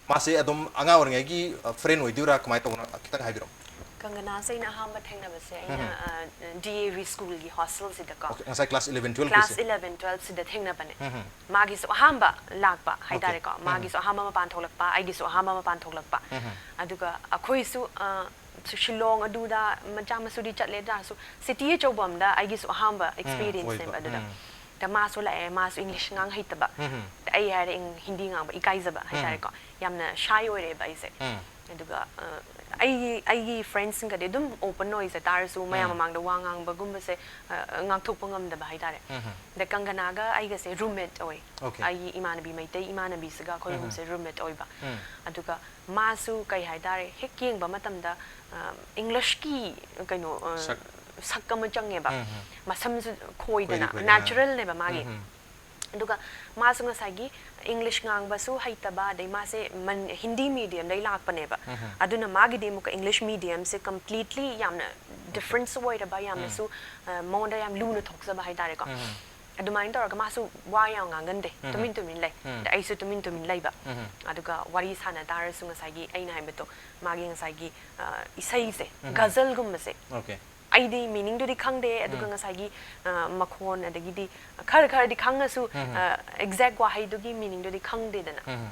ꯃꯥꯁꯦ ꯑꯗꯨꯝ ꯑꯉꯥꯡ ꯑꯣꯏꯔꯤꯉꯩꯒꯤ, ꯑ, friend ꯑꯣꯏꯗꯣꯏꯔꯥ, ꯀꯃꯥꯏꯅ ꯇꯧꯕꯅꯣ? ꯈꯤꯇꯪ ꯍꯥꯏꯕꯤꯔꯝꯃꯣ꯫ ꯀꯪꯒꯅꯥꯁꯦ ꯑꯩꯅ ꯑꯍꯥꯟꯕ ꯊꯦꯡꯅꯕꯁꯦ ꯑꯩꯅ, ꯎꯝ꯫ ꯑ, DAV ꯁ꯭ꯀꯨꯜꯒꯤ ꯍꯣꯁꯇꯦꯜꯁꯤꯗꯀꯣ꯫ ꯑꯣꯀꯦ, ꯉꯁꯥꯏ class eleven, twelve Class ꯀꯤꯁꯦ? eleven, twelve ꯁꯤꯗ ꯊꯦꯡꯅꯕꯅꯦ꯫ ꯎꯝ, ꯎꯝ꯫ ꯃꯥꯒꯤꯁꯨ ꯑꯍꯥꯟꯕ ꯂꯥꯛꯄ ꯑꯣꯀꯦ꯫ ꯍꯥꯏꯇꯥꯔꯦꯀꯣ꯫ ꯎꯝ, ꯃꯥꯒꯤꯁꯨ ꯑꯍꯥꯟꯕ ꯃꯄꯥꯟ ꯊꯣꯛꯂꯛꯄ, ꯑꯩꯒꯤꯁꯨ ꯑꯍꯥꯟꯕ ꯃꯄꯥꯟ ꯊꯣꯛꯂꯛꯄ꯫ ꯎꯝ, ꯎꯝ꯫ ꯑꯗꯨꯒ ꯑꯩꯈꯣꯏꯁꯨ, ꯑ, ꯁꯤꯂꯣꯡ ꯑꯗꯨꯗ ꯃꯆꯥ ꯃꯁꯨꯗꯤ ꯆꯠꯂꯦ ꯇꯥꯔꯁꯨ, city ꯑꯆꯧꯕ ꯑꯃꯗ ꯑꯩꯒꯤꯁꯨ ꯑꯍꯥꯟꯕ ꯎꯝ, experienceꯅꯦꯕ ꯑꯣꯏꯕ꯫ ꯑꯗꯨꯗ꯫ ꯎꯝ꯫ ꯗ ꯃꯥꯁꯨ ꯂꯥꯛꯑꯦ, ꯃꯥꯁꯨ English ꯉꯥꯡ ꯍꯩꯇꯕ꯫ ꯎꯝ, ꯎꯝ꯫ ꯑꯩ ꯍꯥꯏꯔꯦ, ꯏꯪ-, ꯍꯤꯟꯗꯤ ꯉꯥꯡꯕ ꯏꯀꯥꯏꯖꯕ ꯍꯥꯏꯇꯥꯔꯦꯀꯣ꯫ ꯌꯥꯝꯅ shy ꯑꯣꯏꯔꯦꯕ ꯑꯩꯁꯦ꯫ ꯎꯝ꯫ ꯑꯗꯨꯒ, ꯑ, ꯑꯩꯒꯤ, ꯑꯩꯒꯤ friendꯁꯤꯡꯒꯗꯤ ꯑꯗꯨꯝ open ꯑꯣꯏꯖ ꯇꯥꯔꯁꯨ, ꯃꯌꯥꯝ ꯎꯝ꯫ ꯃꯃꯥꯡꯗ ꯋꯥ ꯉꯥꯡꯕꯒꯨꯝꯕꯁꯦ, ꯑ, ꯑ, ꯉꯥꯡꯊꯣꯛꯄ ꯉꯝꯗꯕ ꯍꯥꯏꯇꯥꯔꯦ꯫ ꯎꯝ, ꯎꯝ꯫ ꯑꯗ ꯀꯪꯒꯅꯥꯒ ꯑꯩꯒꯁꯦ roommate ꯑꯣꯏ꯫ ꯑꯣꯀꯦ꯫ ꯑꯩꯒꯤ ꯏꯃꯥꯟꯅꯕꯤ, ꯃꯩꯇꯩ ꯏꯃꯥꯟꯅꯕꯤꯁꯤꯒ ꯑꯩꯈꯣꯏ ꯎꯝ, ꯎꯝ꯫ ꯑꯍꯨꯝꯁꯦ roommate ꯑꯣꯏꯕ꯫ ꯎꯝ꯫ ꯑꯗꯨꯒ ꯃꯥꯁꯨ ꯀꯩ ꯍꯥꯏꯇꯥꯔꯦ, ꯍꯦꯛ ꯌꯦꯡꯕ ꯃꯇꯝꯗ, ꯑ, Englishꯀꯤ ꯀꯩꯅꯣ, ꯑ, ꯁꯛ꯫ ꯁꯛ ꯑꯃ ꯆꯪꯉꯦꯕ꯫ ꯎꯝ, ꯎꯝ꯫ ꯃꯁꯝꯁꯨ ꯈꯣꯏꯗꯅ, ꯈꯣꯏꯔꯤ ꯈꯣꯏꯔꯤ, ꯑꯥ꯫ naturalꯅꯦꯕ ꯃꯥꯒꯤ꯫ ꯎꯝ, ꯎꯝ꯫ ꯑꯗꯨꯒ ꯃꯥꯁꯨ ꯉꯁꯥꯏꯒꯤ English ꯉꯥꯡꯕꯁꯨ ꯍꯩꯇꯕ, ꯑꯗꯩ ꯃꯥꯁꯦ ꯃꯟ-, ꯍꯤꯟꯗꯤ mediumꯗꯩ ꯂꯥꯛꯄꯅꯦꯕ꯫ ꯎꯝ, ꯎꯝ꯫ ꯑꯗꯨꯅ ꯃꯥꯒꯤꯗꯤ ꯑꯃꯨꯛꯀ English mediumꯁꯦ completely ꯌꯥꯝꯅ difference ꯑꯣꯏꯔꯕ, ꯌꯥꯝꯅꯁꯨ, ꯑ, ꯃꯉꯣꯟꯗ ꯌꯥꯝ ꯂꯨꯅ ꯊꯣꯛꯆꯕ ꯍꯥꯏꯇꯥꯔꯦꯀꯣ꯫ ꯎꯝ, ꯎꯝ꯫ ꯑꯗꯨꯃꯥꯏꯅ ꯇꯧꯔꯒ ꯃꯥꯁꯨ ꯋꯥ ꯌꯥꯝ ꯉꯥꯡꯒꯟꯗꯦ, ꯎꯝ, ꯎꯝ꯫ ꯇꯨꯃꯤꯟ ꯇꯨꯃꯤꯟ ꯂꯩ꯫ ꯎꯝ꯫ ꯑꯗ ꯑꯩꯁꯨ ꯇꯨꯃꯤꯟ ꯇꯨꯃꯤꯟ ꯂꯩꯕ꯫ ꯎꯝ, ꯎꯝ꯫ ꯑꯗꯨꯒ ꯋꯥꯔꯤ ꯁꯥꯟꯅ ꯇꯥꯔꯁꯨ ꯉꯁꯥꯏꯒꯤ ꯑꯩꯅ ꯍꯥꯏꯕꯗꯣ, ꯃꯥꯒꯤ ꯉꯁꯥꯏꯒꯤ, ꯑ, ꯏꯁꯩꯁꯦ, ꯎꯝ꯫ ꯒꯖꯜꯒꯨꯝꯕꯁꯦ, ꯑꯣꯀꯦ꯫ ꯑꯩꯗꯤ ꯃꯤꯅꯤꯡꯗꯨꯗꯤ ꯈꯪꯗꯦ, ꯑꯗꯨꯒ ꯎꯝ꯫ ꯉꯁꯥꯏꯒꯤ, ꯑ, ꯃꯈꯣꯟ, ꯑꯗꯒꯤꯗꯤ ꯈꯔ ꯈꯔꯗꯤ ꯈꯪꯉꯁꯨ, ꯎꯝ꯫ ꯑ, exact ꯋꯥꯍꯩꯗꯨꯒꯤ ꯃꯤꯅꯤꯡꯗꯨꯗꯤ ꯈꯪꯗꯦꯗꯅ꯫ ꯎꯝ꯫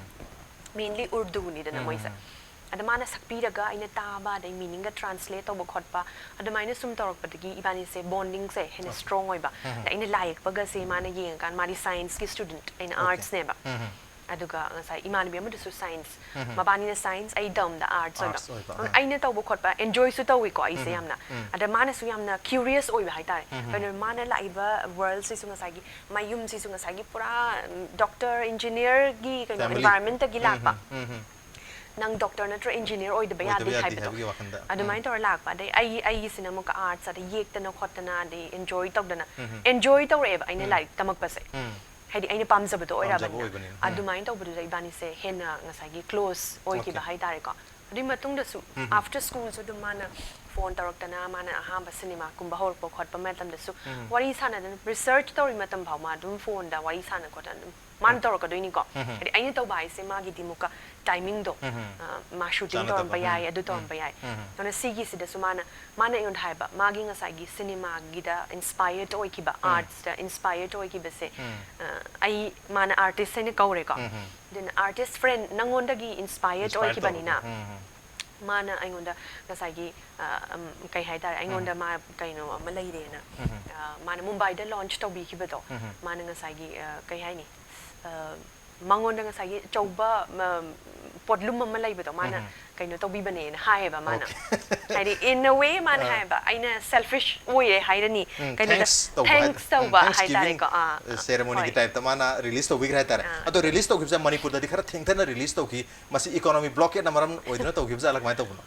Mainly ꯎꯔꯗꯨꯅꯤꯗꯅ ꯎꯝ, ꯃꯣꯏꯁꯦ꯫ ꯎꯝ, ꯎꯝ꯫ ꯑꯗ ꯃꯥꯅ ꯁꯛꯄꯤꯔꯒ ꯑꯩꯅ ꯇꯥꯕ, ꯑꯗꯩ ꯃꯤꯅꯤꯡꯒ translate ꯇꯧꯕ ꯈꯣꯠꯄ, ꯑꯗꯨꯃꯥꯏꯅ ꯁꯨꯝ ꯇꯧꯔꯛꯄꯗꯒꯤ ꯏꯕꯥꯅꯤꯁꯦ bondingꯁꯦ ꯍꯦꯟꯅ Okay. strong ꯑꯣꯏꯕ꯫ ꯎꯝ, ꯎꯝ꯫ ꯑꯗ ꯑꯩꯅ ꯂꯥꯏ ꯌꯦꯛꯄꯒꯁꯦ ꯃꯥꯅ ꯌꯦꯡꯉꯀꯥꯟꯗ, ꯃꯥꯗꯤ scienceꯀꯤ student, ꯑꯩꯅ Okay. artsꯅꯦꯕ꯫ ꯎꯝ, ꯎꯝ꯫ ꯑꯗꯨꯒ ꯉꯁꯥꯏ ꯏꯃꯥꯟꯅꯕꯤ ꯑꯃꯗꯨꯁꯨ science, ꯎꯝ, ꯎꯝ꯫ ꯃꯕꯥꯅꯤꯅ science, ꯑꯩ ꯗꯝꯗ arts ꯑꯣꯏꯕ꯫ Arts ꯑꯣꯏꯕ, ꯑꯗꯨꯅ ꯑꯥ꯫ ꯑꯩꯅ ꯇꯧꯕ ꯈꯣꯠꯄ enjoyꯁꯨ ꯇꯧꯏꯀꯣ ꯑꯩꯁꯦ ꯎꯝ, ꯎꯝ꯫ ꯌꯥꯝꯅ꯫ ꯎꯝ꯫ ꯑꯗ ꯃꯥꯅꯁꯨ ꯌꯥꯝꯅ curious ꯑꯣꯏꯕ ꯍꯥꯏꯇꯥꯔꯦ꯫ ꯎꯝ, ꯎꯝ꯫ ꯀꯩꯅꯣ, ꯃꯥꯅ ꯂꯥꯛꯏꯕ worldꯁꯤꯁꯨ ꯉꯁꯥꯏꯒꯤ ꯃꯌꯨꯝꯁꯤꯁꯨ ꯉꯁꯥꯏꯒꯤ ꯄꯨꯔꯥ, ꯎꯝ, doctor, engineerꯒꯤ ꯀꯩꯅꯣ, Family. Environmentꯇꯒꯤ ꯎꯝ, ꯂꯥꯛꯄ꯫ ꯎꯝ, ꯎꯝ, ꯎꯝ꯫ ꯅꯪ doctor ꯅꯠꯇ꯭ꯔ engineer ꯑꯣꯏꯗꯕ ꯑꯣꯏꯗꯕ ꯌꯥꯗꯦ ꯌꯥꯗꯦ ꯍꯥꯏꯕꯗꯣ꯫ ꯍꯥꯏꯕꯒꯤ ꯋꯥꯈꯜꯗ꯫ ꯑꯗꯨꯃꯥꯏꯅ ꯎꯝ꯫ ꯇꯧꯔ ꯂꯥꯛꯄ꯫ ꯑꯗꯩ ꯑꯩ, ꯑꯩꯒꯤꯁꯤꯅ ꯑꯃꯨꯛꯀ arts, ꯑꯗꯩ ꯌꯦꯛꯇꯅ ꯈꯣꯠꯇꯅ, ꯑꯗꯩ enjoy ꯇꯧꯗꯅ꯫ ꯎꯝ, ꯎꯝ꯫ Enjoy ꯇꯧꯔꯛꯑꯦꯕ ꯑꯩꯅ ꯎꯝ꯫ ꯂꯥꯏꯔꯤꯛ ꯇꯝꯃꯛꯄꯁꯦ꯫ ꯎꯝ꯫ ꯍꯥꯏꯗꯤ ꯑꯩꯅ ꯄꯥꯝꯖꯕꯗꯣ ꯄꯥꯝꯖꯕ ꯑꯣꯏꯔꯕꯅꯤꯅ꯫ ꯑꯣꯏꯕꯅꯤꯅ꯫ ꯎꯝ꯫ ꯑꯗꯨꯃꯥꯏꯅ ꯇꯧꯕꯗꯨꯗ ꯏꯕꯥꯅꯤꯁꯦ ꯍꯦꯟꯅ ꯉꯁꯥꯏꯒꯤ close ꯑꯣꯏꯈꯤꯕ Okay. ꯍꯥꯏꯇꯥꯔꯦꯀꯣ꯫ ꯑꯗꯨꯒꯤ ꯃꯇꯨꯡꯗꯁꯨ ꯎꯝ, ꯎꯝ꯫ After schoolꯁꯨ ꯑꯗꯨꯝ ꯃꯥꯅ phone ꯇꯧꯔꯛꯇꯅ, ꯃꯥꯅ ꯑꯍꯥꯟꯕ cinemaꯒꯨꯝꯕ ꯍꯧꯔꯛꯄ ꯈꯣꯠꯄ ꯃꯇꯝꯗꯁꯨ ꯎꯝ꯫ ꯋꯥꯔꯤ ꯁꯥꯟꯅꯗꯅ, research ꯇꯧꯔꯤ ꯃꯇꯝ ꯐꯥꯎ ꯃꯥ ꯑꯗꯨꯝ phoneꯗ ꯋꯥꯔꯤ ꯁꯥꯟꯅ ꯈꯣꯠꯅ ꯑꯗꯨꯝ ꯃꯥꯅ ꯎꯝ꯫ ꯇꯧꯔꯛꯀꯗꯣꯏꯅꯤꯀꯣ꯫ ꯎꯝ, ꯎꯝ꯫ ꯍꯥꯏꯗꯤ ꯑꯩꯅ ꯇꯧꯕ ꯍꯥꯏꯁꯦ ꯃꯥꯒꯤꯗꯤ ꯑꯃꯨꯛꯀ timingꯗꯣ, ꯎꯝ, ꯎꯝ꯫ ꯑ, ꯃꯥ shooting ꯆꯥꯟꯅꯗꯕ꯫ ꯇꯧꯔꯝꯕ ꯌꯥꯏ, ꯎꯝ, ꯑꯗꯨ ꯎꯝ꯫ ꯇꯧꯔꯝꯕ ꯌꯥꯏ꯫ ꯎꯝ, ꯎꯝ꯫ ꯑꯗꯨꯅ ꯁꯤꯒꯤꯁꯤꯗꯁꯨ ꯃꯥꯅ, ꯃꯥꯅ ꯑꯩꯉꯣꯟꯗ ꯍꯥꯏꯕ, ꯃꯥꯒꯤ ꯉꯁꯥꯏꯒꯤ cinemaꯒꯤꯗ inspired ꯑꯣꯏꯈꯤꯕ, ꯎꯝ꯫ Artsꯇ inspired ꯑꯣꯏꯈꯤꯕꯁꯦ, ꯎꯝ꯫ ꯑ, ꯑꯩ, ꯃꯥꯅ artist ꯍꯥꯏꯅ ꯀꯧꯔꯦꯀꯣ꯫ ꯎꯝ, ꯎꯝ꯫ ꯑꯗꯨꯅ artist friend, ꯅꯪꯉꯣꯟꯗꯒꯤ inspired inspired ꯑꯣꯏꯈꯤꯕꯅꯤꯅ, ꯇꯧꯔꯒ꯫ ꯎꯝ, ꯎꯝ꯫ ꯃꯥꯅ ꯑꯩꯉꯣꯟꯗ ꯉꯁꯥꯏꯒꯤ, ꯑ, ꯎꯝ, ꯀꯩ ꯍꯥꯏꯇꯥꯔꯦ, ꯑꯩꯉꯣꯟꯗ ꯎꯝ꯫ ꯃꯥ ꯀꯩꯅꯣ ꯑꯃ ꯂꯩꯔꯦꯅ, ꯎꯝ, ꯎꯝ꯫ ꯑ, ꯃꯥꯅ ꯃꯨꯝꯕꯥꯏꯗ launch ꯇꯧꯕꯤꯈꯤꯕꯗꯣ, ꯎꯝ, ꯎꯝ꯫ ꯃꯥꯅ ꯉꯁꯥꯏꯒꯤ, ꯑ, ꯀꯩ ꯍꯥꯏꯅꯤ, ꯑ, ꯃꯉꯣꯟꯗ ꯉꯁꯥꯏꯒꯤ ꯑꯆꯧꯕ, ꯃ, ꯄꯣꯠꯂꯨꯝ ꯑꯃ ꯂꯩꯕꯗꯣ ꯃꯥꯅ ꯎꯝ, ꯎꯝ꯫ ꯀꯩꯅꯣ ꯇꯧꯕꯤꯕꯅꯦꯅ ꯍꯥꯏꯌꯦꯕ ꯃꯥꯅ꯫ Okay. ꯍꯥꯏꯗꯤ, in a way, ꯃꯥꯅ ꯑ꯫ ꯍꯥꯏꯌꯦꯕ, "ꯑꯩꯅ selfish ꯑꯣꯏꯔꯦ" ꯍꯥꯏꯔꯅꯤ, ꯎꯝ, ꯀꯩꯅꯣꯗ, thanks ꯇꯧꯕ ꯍꯥꯏ-, thanks ꯇꯧꯕ ꯎꯝ, Thanksgiving, ꯍꯥꯏꯇꯥꯔꯦꯀꯣ꯫ ꯑꯥ, ꯑ, ceremonyꯒꯤ ꯍꯣꯏ꯫ Typeꯇ ꯃꯥꯅ release ꯇꯧꯕꯤꯈ꯭ꯔꯦ ꯍꯥꯏꯇꯥꯔꯦ꯫ ꯑꯥ꯫ ꯑꯗꯣ release ꯇꯧꯈꯤꯕꯁꯦ ꯃꯅꯤꯄꯨꯔꯗꯗꯤ ꯈꯔ ꯊꯦꯡꯊꯅ release ꯇꯧꯈꯤ꯫ ꯃꯁꯤ economic blockadeꯅ ꯃꯔꯝ ꯑꯣꯏꯗꯨꯅ ꯇꯧꯈꯤꯕ ꯖꯥꯠꯂ, ꯀꯃꯥꯏꯅ ꯇꯧꯕꯅꯣ?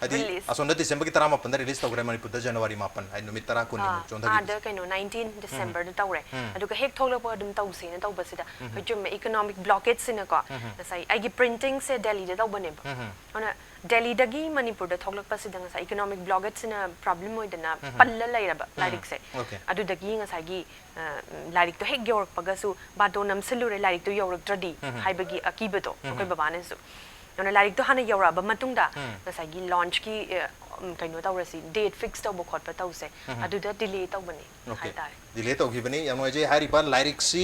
ꯍꯥꯏꯗꯤ, release꯫ ꯑꯁꯣꯝꯗ Decemberꯒꯤ ꯇꯔꯥꯃꯥꯄꯟꯗ release ꯇꯧꯈ꯭ꯔꯦ, ꯃꯅꯤꯄꯨꯔꯗ January ꯃꯥꯄꯟ, ꯍꯥꯏꯗꯤ ꯅꯨꯃꯤꯠ ꯇꯔꯥ, ꯀꯨꯟꯅꯤꯃꯨꯛ ꯑꯥ, ꯆꯣꯟꯊꯈꯤꯕꯁꯦ꯫ ꯑꯥꯗ ꯀꯩꯅꯣ, nineteen ꯎꯝ꯫ Decemberꯗ ꯇꯧꯔꯦ꯫ ꯎꯝ꯫ ꯑꯗꯨꯒ ꯍꯦꯛ ꯊꯣꯛꯂꯛꯄ ꯑꯗꯨꯝ ꯇꯧꯁꯦꯅ ꯇꯧꯕꯁꯤꯗ, ꯎꯝ꯫ ꯍꯣꯏ, ꯆꯨꯝꯃꯦ, economic blockadeꯁꯤꯅꯀꯣ, ꯎꯝ꯫ ꯉꯁꯥꯏ ꯑꯩꯒꯤ printingꯁꯦ Delhiꯗ ꯇꯧꯕꯅꯦꯕ꯫ ꯎꯝ꯫ ꯑꯗꯨꯅ Delhiꯗꯒꯤ ꯃꯅꯤꯄꯨꯔꯗ ꯊꯣꯛꯂꯛꯄꯁꯤꯗ ꯉꯁꯥꯏ economic blockadeꯁꯤꯅ problem ꯑꯣꯏꯗꯅ ꯎꯝ꯫ ꯄꯜꯂ ꯂꯩꯔꯕ ꯎꯝ꯫ ꯂꯥꯏꯔꯤꯛꯁꯦ꯫ Okay꯫ ꯑꯗꯨꯗꯒꯤ ꯉꯁꯥꯏꯒꯤ, ꯑ, ꯂꯥꯏꯔꯤꯛꯇꯣ ꯍꯦꯛ ꯌꯧꯔꯛꯄꯒꯁꯨ ꯕꯥꯇꯣꯟ ꯅꯝꯁꯤꯜꯂꯨꯔꯦ, ꯂꯥꯏꯔꯤꯛꯇꯣ ꯌꯧꯔꯛꯇ꯭ꯔꯗꯤ ꯎꯝ꯫ ꯍꯥꯏꯕꯒꯤ ꯑꯀꯤꯕꯗꯣ ꯎꯝ꯫ ꯑꯩꯈꯣꯏ ꯕꯕꯥꯅꯁꯨ꯫ ꯑꯗꯨꯅ ꯂꯥꯏꯔꯤꯛꯇꯣ ꯍꯥꯟꯅ ꯌꯧꯔꯛꯑꯕ ꯃꯇꯨꯡꯗ ꯎꯝ꯫ ꯉꯁꯥꯏꯒꯤ launchꯀꯤ, ꯑ, ꯎꯝ, ꯀꯩꯅꯣ ꯇꯧꯔꯁꯤ, ꯗꯦꯠ ꯐꯤꯛꯁ ꯇꯧꯕ ꯈꯣꯠꯄ ꯇꯧꯁꯦ, ꯑꯗꯨꯗ ꯗꯤꯂꯦ ꯇꯧꯕꯅꯤ ꯍꯥꯏꯇꯥꯔꯦ꯫ ꯗꯤꯂꯦ ꯇꯧꯈꯤꯕꯅꯤ꯫ ꯌꯥꯝ ꯅꯨꯡꯉꯥꯏꯖꯩ꯫ ꯍꯥꯏꯔꯤꯕ ꯂꯥꯏꯔꯤꯛꯁꯤ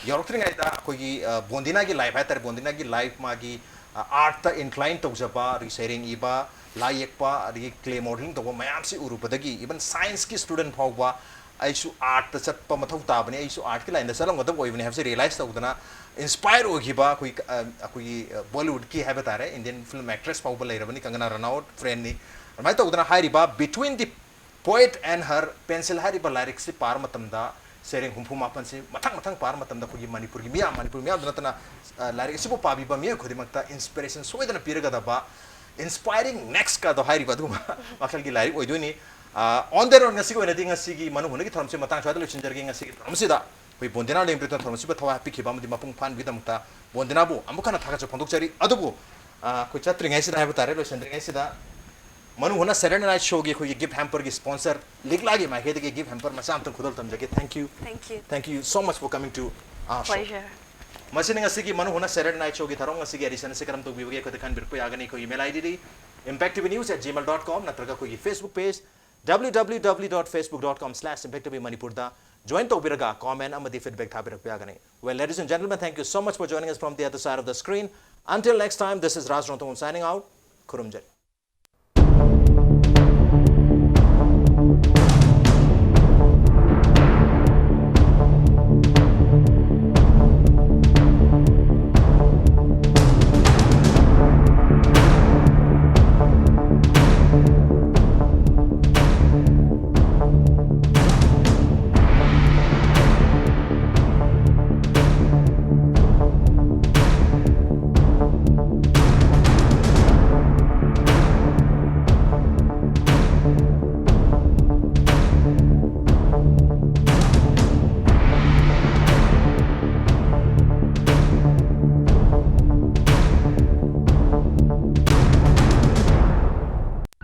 ꯌꯧꯔꯛꯇ꯭ꯔꯤꯉꯩꯗ ꯑꯩꯈꯣꯏꯒꯤ ꯕꯣꯟꯗꯤꯅꯥꯒꯤ ꯂꯥꯏꯐ ꯍꯥꯏꯇꯥꯔꯦ, ꯕꯣꯟꯗꯤꯅꯥꯒꯤ ꯂꯥꯏꯐ, ꯃꯥꯒꯤ ꯑꯥꯔꯠꯇ ꯏꯟꯀ꯭ꯂꯥꯏꯟ ꯇꯧꯖꯕ, ꯑꯗꯒꯤ ꯁꯩꯔꯦꯡ ꯏꯕ, ꯂꯥꯏ ꯌꯦꯛꯄ, ꯑꯗꯒꯤ ꯀ꯭ꯂꯦ ꯃꯣꯗꯦꯂꯤꯡ ꯇꯧꯕ ꯃꯌꯥꯝꯁꯤ ꯎꯔꯨꯕꯗꯒꯤ ꯏꯚꯟ ꯁꯥꯏꯟꯁꯀꯤ ꯁ꯭ꯇꯨꯗꯦꯟꯠ ꯐꯥꯎꯕ ꯑꯩꯁꯨ ꯑꯥꯔꯠꯇ ꯆꯠꯄ ꯃꯊꯧ ꯇꯥꯕꯅꯤ, ꯑꯩꯁꯨ ꯑꯥꯔꯠꯀꯤ ꯂꯥꯏꯟꯗ ꯆꯠꯂꯝꯒꯗꯕ ꯑꯣꯏꯕꯅꯤ ꯍꯥꯏꯕꯁꯤ ꯔꯤꯌꯦꯂꯥꯏꯁ ꯇꯧꯗꯅ ꯏꯟꯁꯄꯥꯏꯌꯔ ꯑꯣꯏꯈꯤꯕ ꯑꯩꯈꯣꯏ, ꯑ, ꯑꯩꯈꯣꯏꯒꯤ, ꯑ, ꯕꯣꯂꯤꯋꯨꯗꯀꯤ ꯍꯥꯏꯕ ꯇꯥꯔꯦ, ꯏꯟꯗꯤꯌꯟ ꯐꯤꯂꯝ ꯑꯦꯛꯇ꯭ꯔꯦꯁ ꯐꯥꯎꯕ ꯂꯩꯔꯕꯅꯤ, ꯀꯪꯒꯅꯥ ꯔꯅꯥꯎꯠ ꯐ꯭ꯔꯦꯟꯅꯤ꯫ ꯑꯗꯨꯃꯥꯏꯅ ꯇꯧꯗꯅ ꯍꯥꯏꯔꯤꯕ Between the Poet and Her Pencil ꯍꯥꯏꯔꯤꯕ ꯂꯥꯏꯔꯤꯛꯁꯤ ꯄꯥꯔ ꯃꯇꯝꯗ, ꯁꯩꯔꯦꯡ ꯍꯨꯝꯐꯨ ꯃꯥꯄꯟꯁꯤ ꯃꯊꯪ ꯃꯊꯪ ꯄꯥꯔ ꯃꯇꯝꯗ ꯑꯩꯈꯣꯏꯒꯤ ꯃꯅꯤꯄꯨꯔꯒꯤ ꯃꯤꯌꯥꯝ, ꯃꯅꯤꯄꯨꯔ ꯃꯤꯌꯥꯝꯗ ꯅꯠꯇꯅ, ꯑ, ꯂꯥꯏꯔꯤꯛ ꯑꯁꯤꯕꯨ ꯄꯥꯕꯤꯕ ꯃꯤꯑꯣꯏ ꯈꯨꯗꯤꯡꯃꯛꯇ ꯏꯟꯁꯄꯤꯔꯦꯁꯟ ꯁꯣꯏꯗꯅ ꯄꯤꯔꯒꯗꯕ, ꯏꯟꯁꯄꯥꯏꯔꯤꯡ ꯅꯦꯛꯁ ꯀꯗꯣ ꯍꯥꯏꯔꯤꯕ ꯑꯗꯨꯒꯨꯝꯕ ꯃꯈꯜꯒꯤ ꯂꯥꯏꯔꯤꯛ ꯑꯣꯏꯗꯣꯏꯅꯤ꯫ ꯑ, on that note, ꯉꯁꯤꯒꯤ ꯑꯣꯏꯅꯗꯤ ꯉꯁꯤꯒꯤ ꯃꯅꯨ ꯍꯨꯅꯒꯤ ꯊꯧꯔꯝꯁꯤ ꯃꯇꯥꯡ ꯁ꯭ꯋꯥꯏꯗ ꯂꯣꯏꯁꯤꯟꯖꯔꯒꯦ꯫ ꯉꯁꯤꯒꯤ ꯊꯧꯔꯝꯁꯤꯗ ꯑꯩꯈꯣꯏ ꯕꯣꯟꯗꯤꯅꯥ ꯂꯦꯝꯕ꯭ꯔꯤꯠꯇ ꯊꯧꯔꯝꯁꯤꯕꯨ ꯊꯋꯥꯏ ꯍꯥꯞꯄꯤꯈꯤꯕ ꯑꯃꯗꯤ ꯃꯄꯨꯡ ꯐꯥꯍꯟꯕꯒꯤꯗꯃꯛꯇ ꯕꯣꯟꯗꯤꯅꯥꯕꯨ ꯑꯃꯨꯛ ꯍꯟꯅ ꯊꯥꯒꯠꯆꯕ ꯐꯣꯡꯗꯣꯛꯆꯔꯤ꯫ ꯑꯗꯨꯕꯨ, ꯑ, ꯑꯩꯈꯣꯏ ꯆꯠꯇ꯭ꯔꯤꯉꯩꯁꯤꯗ ꯍꯥꯏꯕ ꯇꯥꯔꯦ, ꯂꯣꯏꯁꯤꯟꯗ꯭ꯔꯤꯉꯩꯁꯤꯗ ꯃꯅꯨ ꯍꯨꯅ ꯁꯦꯇꯔꯗꯦ ꯅꯥꯏꯠ ꯁꯣꯒꯤ ꯑꯩꯈꯣꯏꯒꯤ ꯒꯤꯐ ꯍꯦꯝꯄꯔꯒꯤ ꯁ꯭ꯄꯣꯟꯁꯔ ꯂꯤꯛꯂꯥꯒꯤ ꯃꯥꯏꯀꯩꯗꯒꯤ ꯒꯤꯐ ꯍꯦꯝꯄꯔ ꯃꯆꯥ ꯑꯃꯇꯪ ꯈꯨꯗꯣꯜ ꯇꯝꯖꯒꯦ꯫ Thank you. Thank you. Thank you so much for coming to our show. Pleasure. ꯃꯁꯤꯅ ꯉꯁꯤꯒꯤ ꯃꯅꯨ ꯍꯨꯅ ꯁꯦꯇꯔꯗꯦ ꯅꯥꯏꯠ ꯁꯣꯒꯤ ꯊꯧꯔꯝ ꯉꯁꯤꯒꯤ ꯑꯦꯗꯤꯁꯟ ꯑꯁꯤ ꯀꯔꯝ ꯇꯧꯕꯤꯕꯒꯦ ꯑꯩꯈꯣꯏꯗ ꯈꯟꯕꯤꯔꯛꯄ ꯌꯥꯒꯅꯤ꯫ ꯑꯩꯈꯣꯏꯒꯤ email I D impacttvnews at gmail dot com ꯅꯠꯇ꯭ꯔꯒ ꯑꯩꯈꯣꯏꯒꯤ Facebook page www dot facebook dot com slash impacttvmanipur ꯗ join ꯇꯧꯕꯤꯔꯒ comment ꯑꯃꯗꯤ feedback ꯊꯥꯕꯤꯔꯛꯄ ꯌꯥꯒꯅꯤ꯫ Well, ladies and gentlemen, thank you so much for joining us from the other side of the screen. Until next time, this is Raj Rongthong signing out. ꯈꯨꯔꯨꯝꯖꯔꯤ꯫